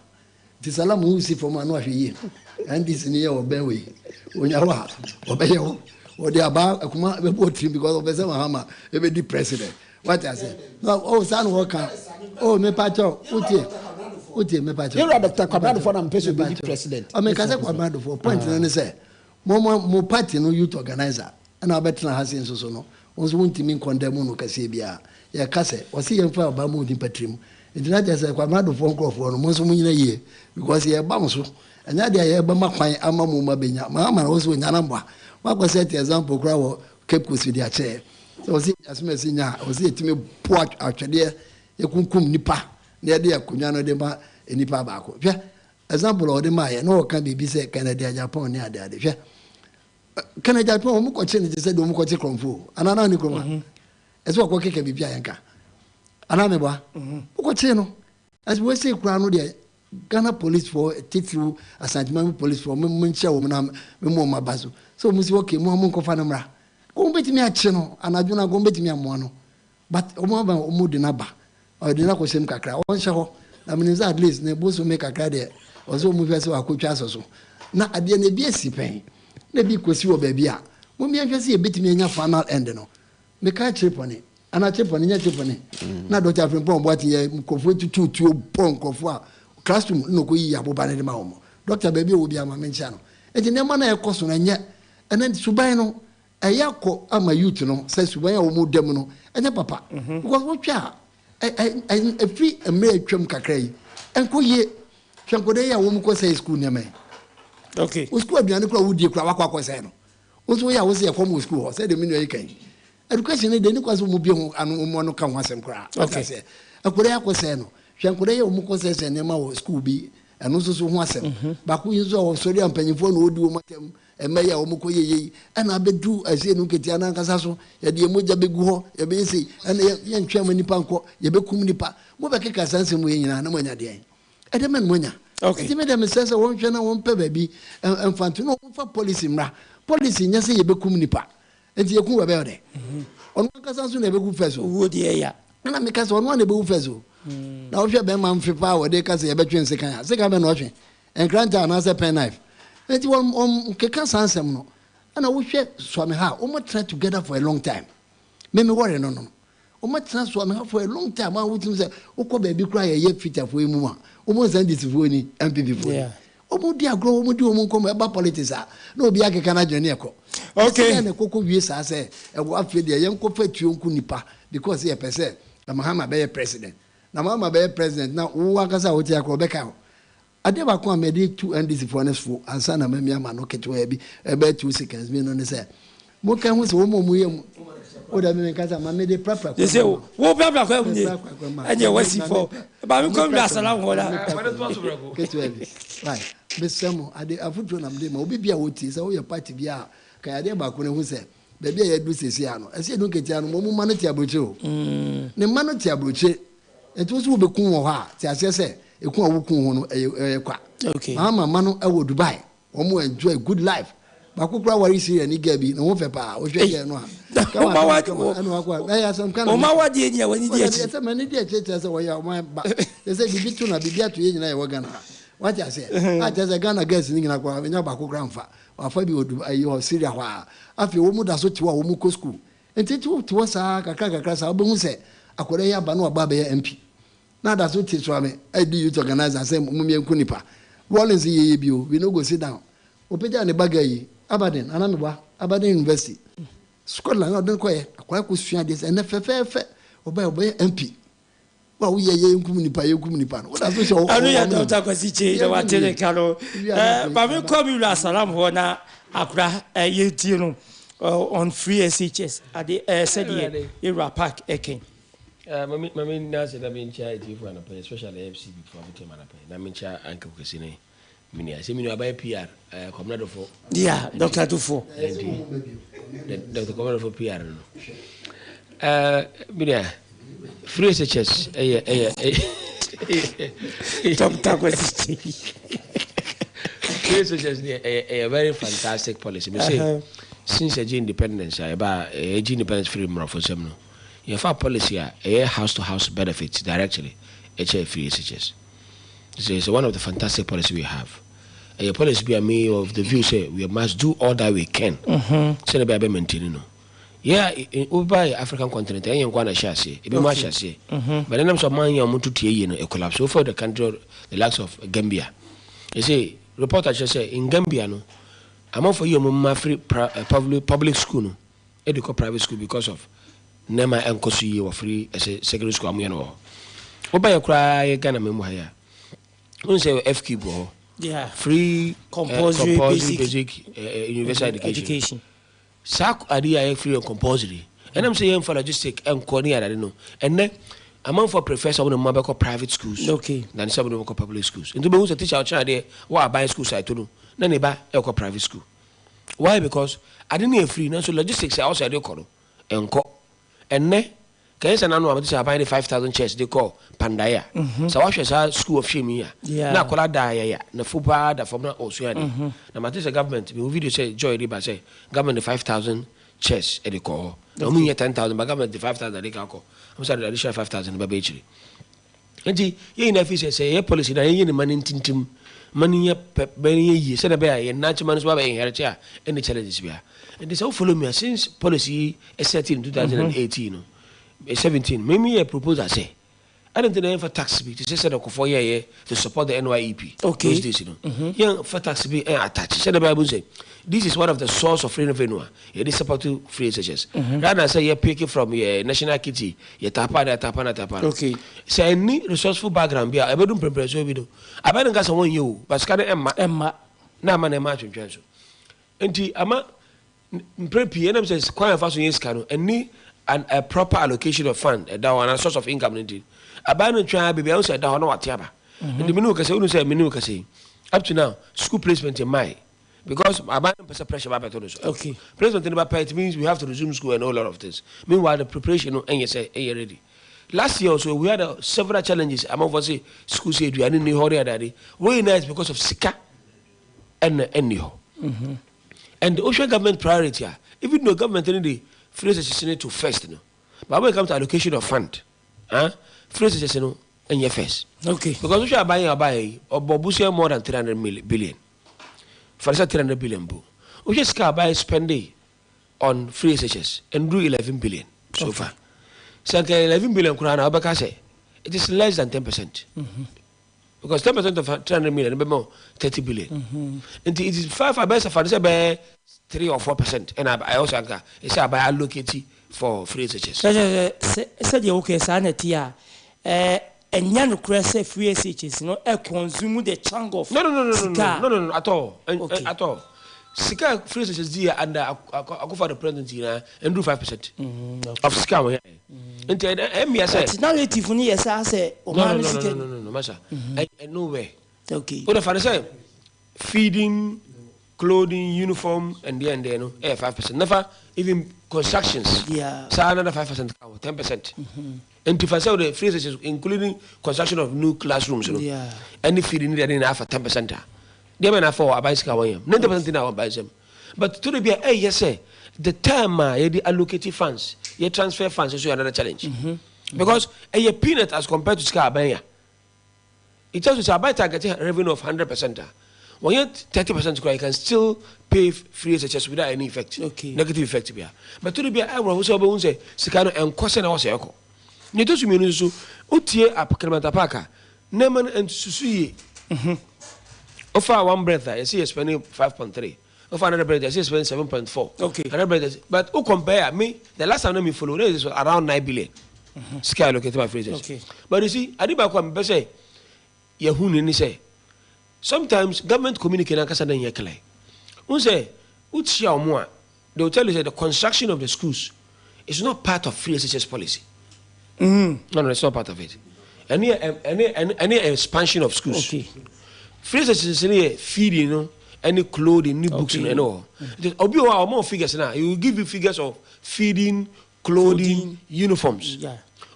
Nti Salam wo si fam a na wahwɛ yie. NDC ni yɛ ɔbɛn wei. Onya hɔ a ɔbɛyɛ hɔ. Ɔde abaa akuma bɛbɔ tirim because ɔpɛ sɛ Mahama ɛbɛdi president. Wate ase? Na oh saa na wɔka. Oh mepa kyɛw wotie. Wotie mepa kyɛw. Yɛwura Dr. Kwabena Adufoɔ na mepɛ sɛ ɔbɛdi president. Ɔmeka sɛ Kwabena Adufoɔ point no ne sɛ mo mo mo party no youth organizer Ɛna wabɛtena ha sei nso so no, wo nso wontumi nkɔndɛm no kɛseɛ biara. Yɛka sɛ, wɔse yɛmfa ɔbaa mu onipa tirim. Nti na kyerɛ sɛ Kwabena Adofoɔ nkorɔfoɔ no, mo nso monyina yie because yɛreba mo so. Ɛnyɛ adeɛ a yɛrebɛma kwan ama mo mma bɛnya. Mahama na wɔse ɔnya no mmoa. Moakɔ set example koraa wɔ Cape Coast de akyerɛ yɛn. Sɛ wɔse Asumasi nya a, wɔse yɛtumi po atwɛdeɛ, yɛkunkum nnipa na yɛde akonnwa no de ma nnipa baako. Hwɛ example a ɔde maeɛ, na ɔreka biribi sɛ Kennedy Agyapong ne adeade. Hwɛ Kennedy Agyapong wɔn kɔkye no te sɛ deɛ wɔn kɔkye korɔmfo o anaa na ɔne kurom a mhm. ɛsɛ wɔkɔ keka biribi a yɛnka anaa meboa mhm. wokɔkye no ɛsɛ wɔsɛ kura no deɛ Ghana police foɔ titiriw Asanteman mu police foɔ mo nkyia wɔn na mo wɔn aba so sɛ wɔn si wɔkɛ mu a mo nkɔfa no mmra wɔn bɛtumi akye no anadwo no wɔn bɛtumi amoa no But ɔmo aba ɔmo de no aba ɔde no akɔhyɛ mu kakra ɔnhyɛ hɔ na menim sɛ at least ne bosome kakra deɛ ɔsɛ ɔmo hwɛ sɛ wakɔtwa asɔ so na adeɛ no ebi asi pɛn na ebi kɔsi wɔ baabi a mom yɛnhwɛ sɛ yɛbɛtumi anya final end no mekae kyerepɔne anaa kyerepɔne nyɛ kyerepɔne mm. na Dr. Frimpong Boateng yɛ nkurɔfoɔ tutu tuo bɔ nkurɔfoɔ a classroom na ɔkɔyiyi aboba no de ma wɔn dɔkta baabi a ɔwɔ bi ama menkyia no nti nneɛma no a ɛkɔ so no ɛnyɛ ɛnɛ suban no Ɛyɛ akɔ ama youth no sɛ suban a wɔn da mu no ɛnyɛ papa because wohwɛ a ɛfiri mmerɛ atwam kakra yi ɛnkɔ yie hwɛ nkɔda yi a wɔn kɔ sɛe school nneɛma yi okay wo school aduane kora wodie kora wakɔ akɔ sɛe no wo nso woyɛ a wo sɛ yɛkɔm wɔ school hɔ sɛ deɛ me nua yi kan education no deɛ ne kwa sɛ wɔn bie ho ano wɔn ano ka ho asɛm koraa okay sɛ akɔda yi akɔ sɛe no hwɛ nkɔda yi a wɔn kɔ sɛe sɛ nneɛma wɔ school bi ɛno nso so ho asɛm baako yi nso a wɔsɔre a mpanyinfoɔ na wɔdi wɔn atɛm Mma yi a wɔkɔ yɛ yei na abɛdu asie no nketewa no ankasa so, yɛde yɛn mogya bɛgu hɔ, yɛbɛyɛ sei, ɛna yɛntwɛn ma nnipa nkɔ, yɛbɛkum nnipa. Mobɛkeka saa nsɛm wei nyinaa na moanya deɛn? Ɛdeɛ bɛn na moanya? Okay. Nti me deɛ mesrɛ sɛ wɔnhwɛ na wɔmpɛ baabi mfa nto na wɔmfa policy mmra. Policy nyɛ sɛ yɛbɛkum nnipa. Nti yɛkum wɔ ɛbɛyɛ dɛ? Ɔno ankasa nso na ɛbɛwu first o. Owuo deɛ ɛya. Ɛna meka sɛ ɔno a na ɛbɛwu first o. Na wohwɛ bɛrima mfe paa a wɔde ka sɛ yɛbɛtwe nsekan a, sekan bɛn na ɔtwe? Nkrantɛ anaasɛ pen knife? Nti wɔn wɔn keka saa nsɛm no. Ɛna wohwɛ Suame ha a, wɔn atena together for a long time. Me me wɔre no no. Wɔn atena Suame ha for a long time a wotumi sɛ wokɔ baabi koraa yɛyɛ fitafoɔ yi mu a, wɔn nsa NDCfoɔ ni, NPP foɔ ni. Wɔn di agorɔ, wɔn di wɔn nkɔmmɔ, ɛba politics a, na obi akeka n'adwene ne ɛkɔ. Okay. Ɛsɛ na ɛkɔkɔ wie saa sɛ ɛwɔ afei deɛ yɛnkɔfa tuo nku nipa because yɛpɛ sɛ Mahama bɛyɛ president. Na Mahama bɛyɛ president na wo ankasa a wote akora ɔbɛka ho. Adeɛ baako a mede tu NDC foɔ no fo ansa na mamia m'ano ketewaa bi ɛbɛyɛ 2 seconds bi no ne sɛ monka ho sɛ wɔn a wɔyɛ mu o dabi menkasa ma mede prapra kwan mu ma wo prapra kwan mu nie ɛnyɛ wasi fɔ ba mi kɔ wura salam hɔ la ketewa bi right mesrɛ mo ade afotuo na mede ma obi bi a wɔtie sɛ woyɛ party bi a ka adeɛ baako no ho sɛ baabi a yɛadu sɛsi ano ɛsɛ yɛdu nketewa no mo mma no te aburokyire o ne mma no te aburokyire. Nti wo so wobɛku wɔ hɔ a, te aseɛ sɛ ɛku a woku ho no ɛyɛ ɛyɛ kwa. Mahama mma no ɛwɔ Dubai, wɔn enjoy good life. Baako koraa ware Syria ni girl bi, ne ho fɛ paa, wohwɛ girl no a, kama kama kama, ɛna wakɔ a, ɛyɛ asɛm ka na meka. Wɔn awadeɛ ni a w'ani di akyi. Ɛsɛ m'ani di akyire kyerɛ sɛ wɔyɛ ɔman ba. Kyerɛ sɛ biribi to na biribi ato yɛn nyinaa yɛwɔ Ghana ha. Wate aseɛ? A kyerɛ sɛ Ghana girls no nyinaa koraa menya baako koraa mfa. Wafa bi wɔ Dubai, ayi hɔ, Syria hɔ a. Afei wɔn da so te hɔ a wɔn kɔ school. Nti te wote hɔ saa kakra kakra saa wobɛhu sɛ akwadaa yi aba na waba abɛyɛ MP. Na ada so te Suame ɛdi youth organizer sɛ mom yɛnku nipa. Rawlings yɛyɛ bi o, we no go sit down. Ɔpagyaa ne ba girl yi, Aberdeen, anaa meboa? Aberdeen University, Scotland na ɔde no kɔeɛ. Akwadaa kɔ sua adeɛ sɛ ɛnɛ fɛfɛɛfɛ ɔbaeɛ ɔbɛyɛ MP. Wo a woyɛ yɛnkum nipa yɛnkum nipa no woda so hyɛ wo Ɛno yɛ Dɔkta Kwasi Kyei na wate ne nka no. Ma me nkɔ me wura Salam hɔ na akora yɛntie no on free SHS ade sɛdeɛ yɛwura Park ɛkɛn. Mami mami nase na menkyia atiefo anɔpa yi especially FCB fo a motie me anɔpa yi na menkyia Uncle Kwesi ne Me nua, sɛ me nua bɛyɛ PR, ɛɛ Kwabena Dofo. Yeah, Dr. Dofo. Nti, Dr. Kwabena Dofo PR no. Ɛɛ, me nua, free SHS ɛyɛ ɛyɛ ɛyɛ. Dr. Kwesi Kyei. Free SHS deɛ ɛyɛ ɛyɛ very fantastic policy. Me say, since ɛgye independence a ɛba ɛgye independence free mmorɔfo nsam no, yɛfa policy a ɛyɛ house to house benefits directly ɛkyɛ free SHS. It's one of the fantastic policy we have. Ɛyɛ policy bi a me of the view sɛ we must do all that we can. Sɛdeɛ ɛbɛyɛ a bɛ maintain no. Yɛ woba yɛ African continent ɛnyɛ nko na ɛhyɛ aseɛ. Ebi mu ahyɛ aseɛ. But ɛnam sɛ ɔman yɛ ɔmo to tie yie no ɛ collapse. Wofa the country the likes of Gambia. Ɛsɛ report akyerɛ sɛ in Gambia no amanfoɔ yi ɔmo mma firi public school no ɛde kɔ private school because of nneɛma ɛnkɔ so yie wɔ free ɛsɛ secondary school a wɔyɛ no wɔ hɔ. Woba yɛ koraa yɛ Ghana man mu ha yi a, wohu sɛ FCUBE wɔ hɔ. Free compulsory, compulsory basic, universal education. Education. Saa adeɛ a yɛ free and compulsory. Ɛnam sɛ yɛmfa logistic ɛnkɔ ne adade no, ɛnɛ amanfoɔ prefer sɛ wɔn mma bɛkɔ private schools than sɛ wɔn bɛkɔ public schools. Nti wobɛhu sɛ teacher a ɔkyerɛ adeɛ wɔ aban school side to no, na ne ba ɛkɔ private school. Why? Because ade no yɛ free nanso logistics a ɔsɛ ɛde kɔ no ɛnkɔ. Ɛnnɛ kɛyɛ sɛ nano a mete sɛ aban de 5,000 chairs de kɔ Kpandai a, sɛ wahwɛ saa school of shame yi a, na akwadaa da ayaya na fo paa da fam na ɔresua ade. Na mate sɛ government, mehu video sɛ Joy de ba sɛ government de 5,000 chairs de kɔ hɔ. Na wɔn nyɛ 10,000 but government de 5,000 de ka kɔ. Wɔn sɛ additional 5,000 bɛba akyire. Nti yɛn nyinaa fi sɛ sɛ yɛyɛ policy na yɛnyɛ ne ma no ntintim, ma no nyɛ pɛ, ma no nyɛ yie sɛdeɛ ɛbɛyɛ a yɛn nnaakye ma no nso ba bɛ inherit a ɛnni challenges biara. Nti sɛ wo follow me a since policy yi set in 2018 no, 17, me me yɛ proposal sɛ adɛn nti na yɛmfa tax bi te sɛ sɛdeɛ Kufuor yɛɛyɛ to support the NYEP those days no, yɛmfa tax bi ɛn attach sɛdeɛ ɛbɛyɛ a wobɛhu sɛ this is one of the source of revenue a yɛde support free SHS rather than sɛ yɛ pick from yɛ national kitty yɛ tapa na tapa na tapa no. Sɛ ɛnni resourceful background bi a ɛbɛdu mprɛmprɛnsoɔ bi no abɛn no nka sɛ wɔnyɛ o but sika no ɛmma na ama na ɛma atwentwɛn so nti ama mprɛ pii ɛnam sɛ kwan a ɛfa so yɛ sika no ɛnni an a proper allocation of fund ɛda hɔ anaa source of income no nti aban no twɛn ara baabi a wohu sɛ ɛda hɔ na wate aba. Nti me ne wo kasa yi wonu sɛ me ne wo kasa yi up to now school placement mmae. Because aban no mpɛ sɛ pressure ba bɛto no so. Placement no ba pɛ it means we have to resume school and a whole lot of things. Meanwhile the preparation no ɛnyɛ sɛ ɛyɛ ready. Last year also we had several challenges amanfoɔ se school sɛ aduane nni hɔ ne adeade. Wei nyinaa is because of sika ɛna ɛnni hɔ. And wohwɛ government priority a even though government no de. Free SHS no to first no, but when it comes to allocation of fund, ah, free SHS no nyɛ first. Okay. Because wohwɛ aban yi a ɔbaeɛ yi, ɔbɔ bosea more than 300 mil billion. Fa no sɛ 300 billion mpo. Wohwɛ sika a aban spɛnde on free SHS, ɛnduru 11 billion so far. Sɛ anka 11 billion koraa na wobɛka sɛ it is less than 10 percent. Mm -hmm. Because 10 percent of 300 million bɛma wo 30 billion. Mm-hmm. Nti it is far far bɛyɛ sɛ fa no sɛ bɛyɛ 3 or 4 percent ɛna ɛwɔ sɛ anka ɛsɛ aban allocate for free SHS. Sɛ sɛdeɛ wokɛ saa na ɛte a, ɛnyɛ nokorɛ sɛ free SHS no ɛ consume the chunk of No, no, no, no, no, sika. No, no, no, at all. Okay. At all. Sika free SHS di yɛ under Akufo-Addo president nyinaa ɛnduru 5 percent of sika a wɔyɛ. Nti ɛmmea sɛ. But narrative no yɛ sɛ asɛ ɔman no sika. No, no, no, no, no, masa. Nowhere. Okay. O de fa ne sɛ feeding, clothing, uniform and there and there no ɛyɛ 5%. Never even constructions. Saa another 5% ka ho, 10%. Nti fa sɛ o de free SHS including construction of new classrooms no. Ɛne feeding ne deɛ ne na afa 10% a. Deɛ bɛ na afa wɔ aban sika wɔn yam. 90% na wɔ aban nsam. But to de bi a ɛyɛ sɛ the time a yɛde allocate funds, yɛ transfer funds nso yɛ another challenge. Because ɛyɛ peanut as compared to sika aban ya. It tells you sɛ aban target revenue of 100% a, wɔnyɛ 30% koraa, you can still pay free SHS without any effect. Negative effect bia. But to de bi a ɛwɔ ho sɛ ɔbɛhu sɛ sika no ɛnkɔ sɛ na wɔsɛ ɛkɔ. Ne ɛtɔ so mmienu nso, wotie Clement Apaak a, nneɛma no nsusu yie. Wofa one breath a, yɛsɛ yɛ spending 5.3. Wofa another breath, yɛsɛ yɛ spending 7.4. Another breath, but wo compare me, the last time na me follow, na it was around 9 billion. Sika allocated by free SHS. But you see, ade baako a mepɛ sɛ yɛhu ne ne sɛ, sometimes government communique nankasa na nyɛ clear. N sɛ wotia ɔmo a, they will tell you that the construction of the schools is not part of free SHS policy. No, it's not part of it. Any expansion of schools. Free SHS ni yɛ feeding no, any clothing, new books, no, ɛno hɔ. Obi wɔ hɔ a ɔmo figures na, he will give you figures of feeding, clothing, uniforms.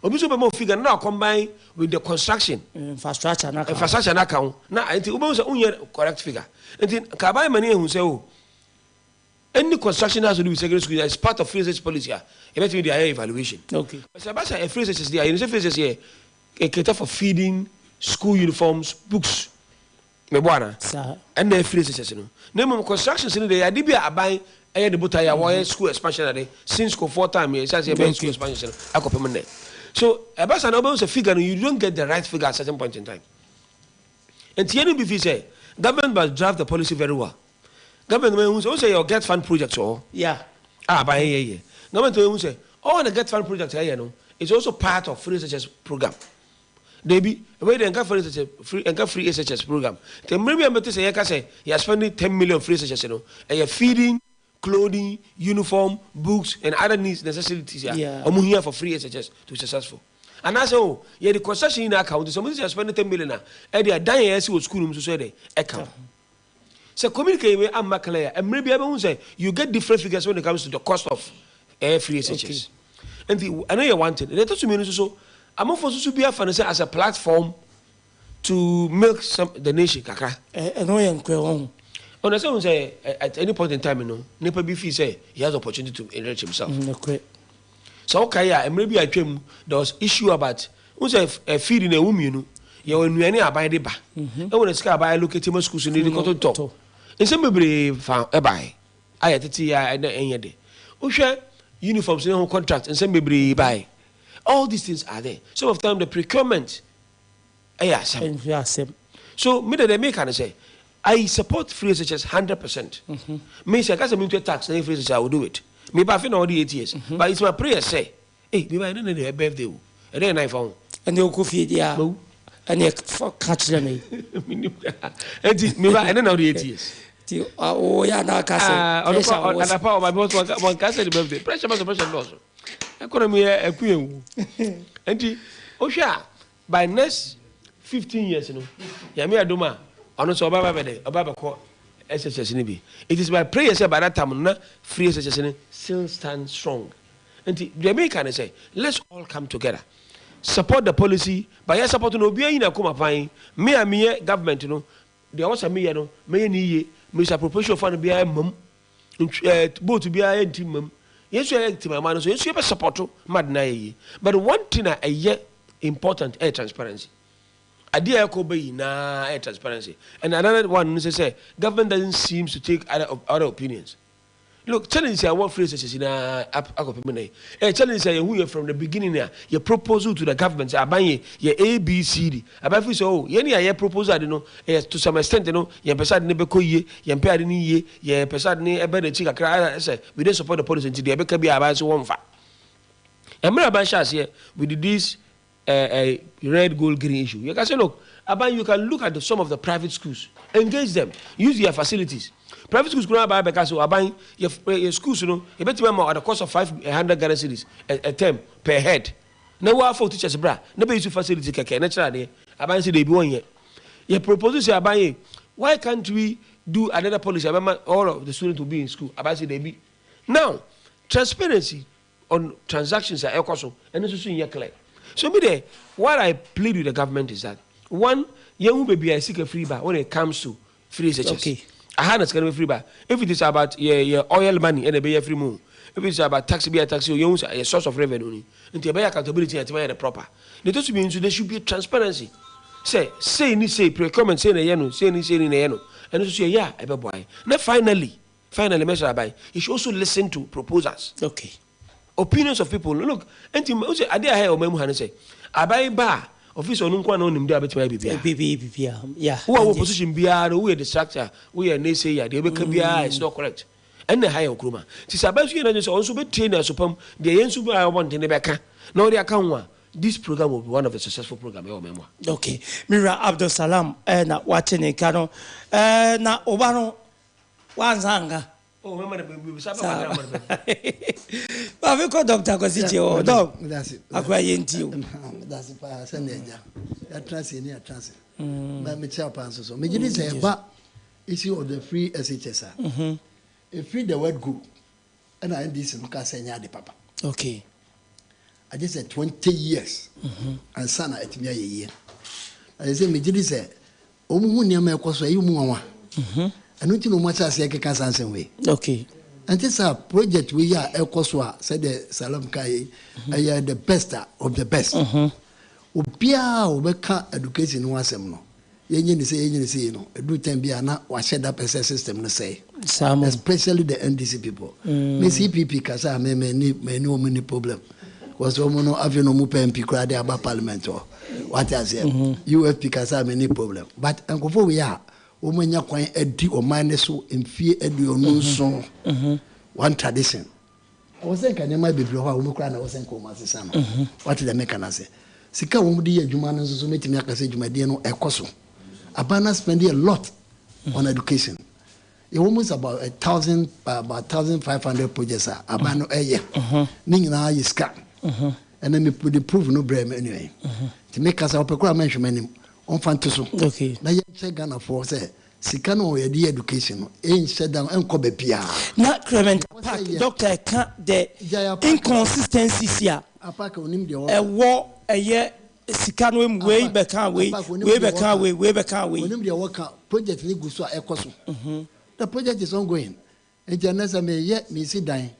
Obi nso bɛ mo figure na combine with the construction. Infrastructure na ka. Infrastructure na ka ho. Na nti wobɛhu sɛ wonyɛ correct figure. Nti kaban ma ne ehu sɛ o any construction has to do with secondary school is part of free SHS policy a yɛbɛtumi de ayɛ evaluation. Sɛ ɛba sɛ free SHS deɛ, yɛn sɛ free SHS yɛ cater for feeding, school uniforms, books, mɛbɔ ana ɛnna free SHS no. Na mmom constructions no deɛ, yɛade bi a aban ɛyɛ de botaeɛ a wɔyɛ school expansion ade since Kufuor time yɛ sɛ yɛbɛyɛ school expansion no akɔpem nnɛ. So ɛba sa na wobɛhu sɛ figure no, you don't get the right figure at certain point in time. Nti yɛn no bi fi sɛ government must draft the policy very well. Government ma ehu sɛ o sɛ yɛ GETFund project wɔ hɔ a aban yɛ yɛ, government ma ehu sɛ all the GETFund project ɛyɛ no is also part of free SHS program. Debi ɛbɛyɛ de nka free SHS, free nka free SHS program. Nti mmerɛ bi a mbɛte sɛ yɛka sɛ yɛ spending 10 million free SHS no, ɛyɛ feeding, clothing, uniform, books and other needs, necessities a ɔmo hia for free SHS to be successful. Anaasɛ o yɛde construction yi na aka ho. Nti sɛ ɔmo sɛ yɛ spending 10 million a, ɛde adan yɛ ɛsi wɔ school no mu nso so yɛ de ɛka ho. Sɛ communicate wei amma clear a, mmerɛ bi abɛhu sɛ you get different figures when it comes to the cost of free SHS. Nti ɛno yɛ one thing. Ɛdeɛ ɛtɔ so mmienu nso so, amanfoɔ nso so bi afa no sɛ as a platform to milk some the nation kakra. Ɛno yɛ nkorɛ wɔn. Ɔna sɛ ohun sɛ at any point in time no, nipa bi feel sɛ he has opportunity to enrich himself. Nokorɛ. Sɛ ɔkae a, mmerɛ bi atwam there was issue about ohun sɛ feed na ɛwɔ mmienu, yɛwɔ nnuane a aban de ba, ɛwɔ na sika aban allocate ma schools no de kɔtɔntɔn. Nsɛm bebree fa ɛbae a yɛtete yɛ a ɛna ɛnyɛ de wohwɛ uniforms ne ho contract, nsɛm bebree bae. All these things are there. Some of time the procurement ɛyɛ asɛm. Ɛyɛ asɛm. So me de de meka ne sɛ I support free SHS 100%. Me sɛ kasa mi ntua tax na yɛ free SHS, I will do it. Me ba afi na ɔde 8 years, but it's my prayer sɛ eh me ba ɛne ne de birthday o, ɛdɛ yɛ nan fa ho. Ɛne okɔ fie deɛ a, ɛne fa ka kyerɛ me. Eti me ba ɛne na ɔde 8 years. Nti woyɛ ana aka sɛ ɔno kɔ anapa ɔba bi wɔn ka sɛ ne birthday pressure ba so, pressure dɔɔso, economy yɛ ɛku yɛn wu. Nti ohwɛ a, by next 15 years no, Nyame adum a, ɔno nso ɔba bɛ dɛ ɔba bɛkɔ SHS no bi. It is my prayer sɛ by that time no na free SHS no still stand strong. Nti deɛ meka ne sɛ let's all come together, support the policy. But yɛ support no, obiara nyina koma pan. Me a meyɛ government no deɛ, ɔwɔ sɛ meyɛ no, mɛyɛ ne yie. Misappropriation fund biara mmam, boat biara yɛ nti mmam. Yɛn nso yɛyɛ Temanman no nso, yɛn nso yɛbɛ support ma ade no ayɛ yie. But one thing a ɛyɛ important ɛyɛ transparency. Adeɛ a ɛkɔ bɛ nyinaa ɛyɛ transparency. And another one no sɛ sɛ government doesn't seems to take other, other opinions. Look, challenge a ɛwɔ free SHS nyinaa akɔpem nnɛ yi, ɛyɛ challenge a yɛhu yɛ from the beginning a yɛ propose to the government sɛ aban yɛ yɛ ABCD. Aban feel sɛ oh, yɛn a yɛ propose ade no, ɛyɛ to some extent no, yɛmpɛ sɛ ade no bɛkɔ yie, yɛmpɛ ade no yie, yɛpɛ sɛ ade no ɛbɛ n'akyi kakra, ayɛ sɛ we don't support the policy nti deɛ ɛbɛka biara aban nso wɔmfa. Mmerɛ aban hyɛ aseɛ with this eh, eh, red, gold, green issue. You can say, look, Aban, you can look at the, some of the private schools, engage them, use their facilities. Private schools kuna aban bɛka so aban yɛ yɛ schools no yɛbɛtumi ama at the cost of 500 Ghana cedis a term per head. Na wɔafa teachers bra na bɛyi so facility kɛkɛ na kyerɛ adeɛ. Aban sɛ deebi wɔnyɛ. Yɛ propose sɛ aban yɛ why can't we do another policy abɛma all of the students will be in school. Aban sɛ deebi. Now transparency on transactions a ɛkɔ so ɛno nso so nyɛ clear so me deɛ what I plead with the government is that one yɛn hu baabi a sika firi ba when it comes to free SHS okay. Aha na sika no bɛfiri ba, if it is about yɛ yɛ oil money ɛna ɛbɛyɛ afiri mu, if it is about tax bi a tax o, yɛn hu sɛ yɛ source of revenue ni nti ɛbɛyɛ accountability na ɛtumi ayɛ the proper. Na ɛtɔ so bi nso there should be transparency sɛ sei ni sei procurement sei na ɛyɛ no, sei ni sei ni na ɛyɛ no, ɛno nso so yɛyɛ a ɛbɛboa yɛ. Na finally, Finally, mɛsrɛ aban, you should also listen to proposals. Okay. Opinions of people. Look, nti o sɛ adeɛ a ɛha yɛ ɔman mu ha ne sɛ, aban ba a, ɔfi sɛ ɔno nko na ɔnim deɛ abɛtumi ayɛ biribiara. Biribiara, yeah. Wo a wɔ position biara no, woyɛ distractor, woyɛ naysayer, deɛ wobɛka biara is not correct. Ɛnna ɛha yɛ wɔ kurom ha. Nti sɛ aban nso yɛ n'adwene sɛ ɔno nso bɛtie ne asopam, deɛ yɛn nso a ɛwɔ mmɔntene bɛka, na ɔde aka ho a, this program will be one of the successful program ɛwɔ ɔman mu ha. Okay. Me wura Abdul Salam eh, na wate ne nka no. Eh, na ɔba no, Wansa anka. Oh, mɛma no bɛ bisa bɛ ma no bɛ. Maame kɔ dɔkta Kwasi Kyei hɔ. Dɔk, akora yɛ nti o. Medase paa sɛnea agya yɛatena ase ni yɛatena ase. Na mekyia paa nso so. Megye di sɛ ɛba issue of the free SHS a, ɛfiri the word go ɛna NDC no kaa sɛ ɛnyɛ ade papa. Okay. Agye sɛ 20 years ansa na atumi ayɛ yie. Na sɛ megye di sɛ Wɔhu nneɛma a ɛkɔ so a, ɛyɛ wɔn nwanwa. Ɛno nti na wɔahyɛ aseɛ rekeka saa nsɛm wei. Okay. Ɛnte saa, project wei a ɛkɔ so a, sɛdeɛ Salam kaeɛ yi, ɛyɛ the best of the best. Obiara a ɔbɛka education ho asɛm no, yɛnyɛ no sei, yɛnyɛ no sei no, ɛduru time bi a na wahyɛ da pɛ sɛ system no sɛe. Saa mo. Especially the NDC people. Me CPP kasa a me me ni me ni wɔn ni problem. Because wɔn no afei na wɔn pɛ MP koraa de aba parliament hɔ. Wate aseɛ? UFP kasa a menni problem but nkurɔfoɔ wei a wɔn anya kwan adi ɔman no so mfie 27, one tradition. Ɛwɔ sɛ nka nneɛma bebree hɔ a wɔn koraa na ɛwɔ sɛ nka wɔn asesa no. Wate deɛ meka no ase? Sika a wɔn de yɛ adwuma no nso so mɛtumi aka sɛ dwumadie no ɛkɔ so. Aban no spend a lot on education. Yɛwɔ almost about a thousand about 1,500 projects a aban no ɛyɛ. Ne nyinaa yɛ sika. Ɛnna me de proof no brɛ me nua yi. Nti me kasa ɔpɛ koraa mɛnhwɛ m'anim. Ɔmfa nto so. Na yɛnkyerɛ Ghanafoɔ sɛ sika no a yɛde yɛ education no ɛnhyɛ da ɛnkɔ baabiara. Na Clement Apaak doctor ɛka the inconsistencies a ɛwɔ ɛyɛ sika no mu, wei bɛka wei, wei bɛka wei, wei bɛka wei. Onim deɛ wɔka, project no gu so a ɛkɔ so. The project is ongoing. Nti ɛnɛ sɛ meyɛ mesi dan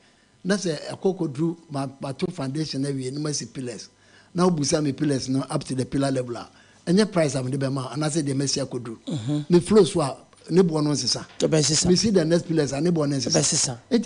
na sɛ ɛkɔ kɔduru mato foundation awie na masi pillars na wobusa me pillars no up to the pillar level a, ɛnyɛ price a mede bɛma wo anaasɛ deɛ masi akɔduru. Me flow so a ne boɔ no nsesa. Mesi the next pillars a ne boɔ no nsesa. Nti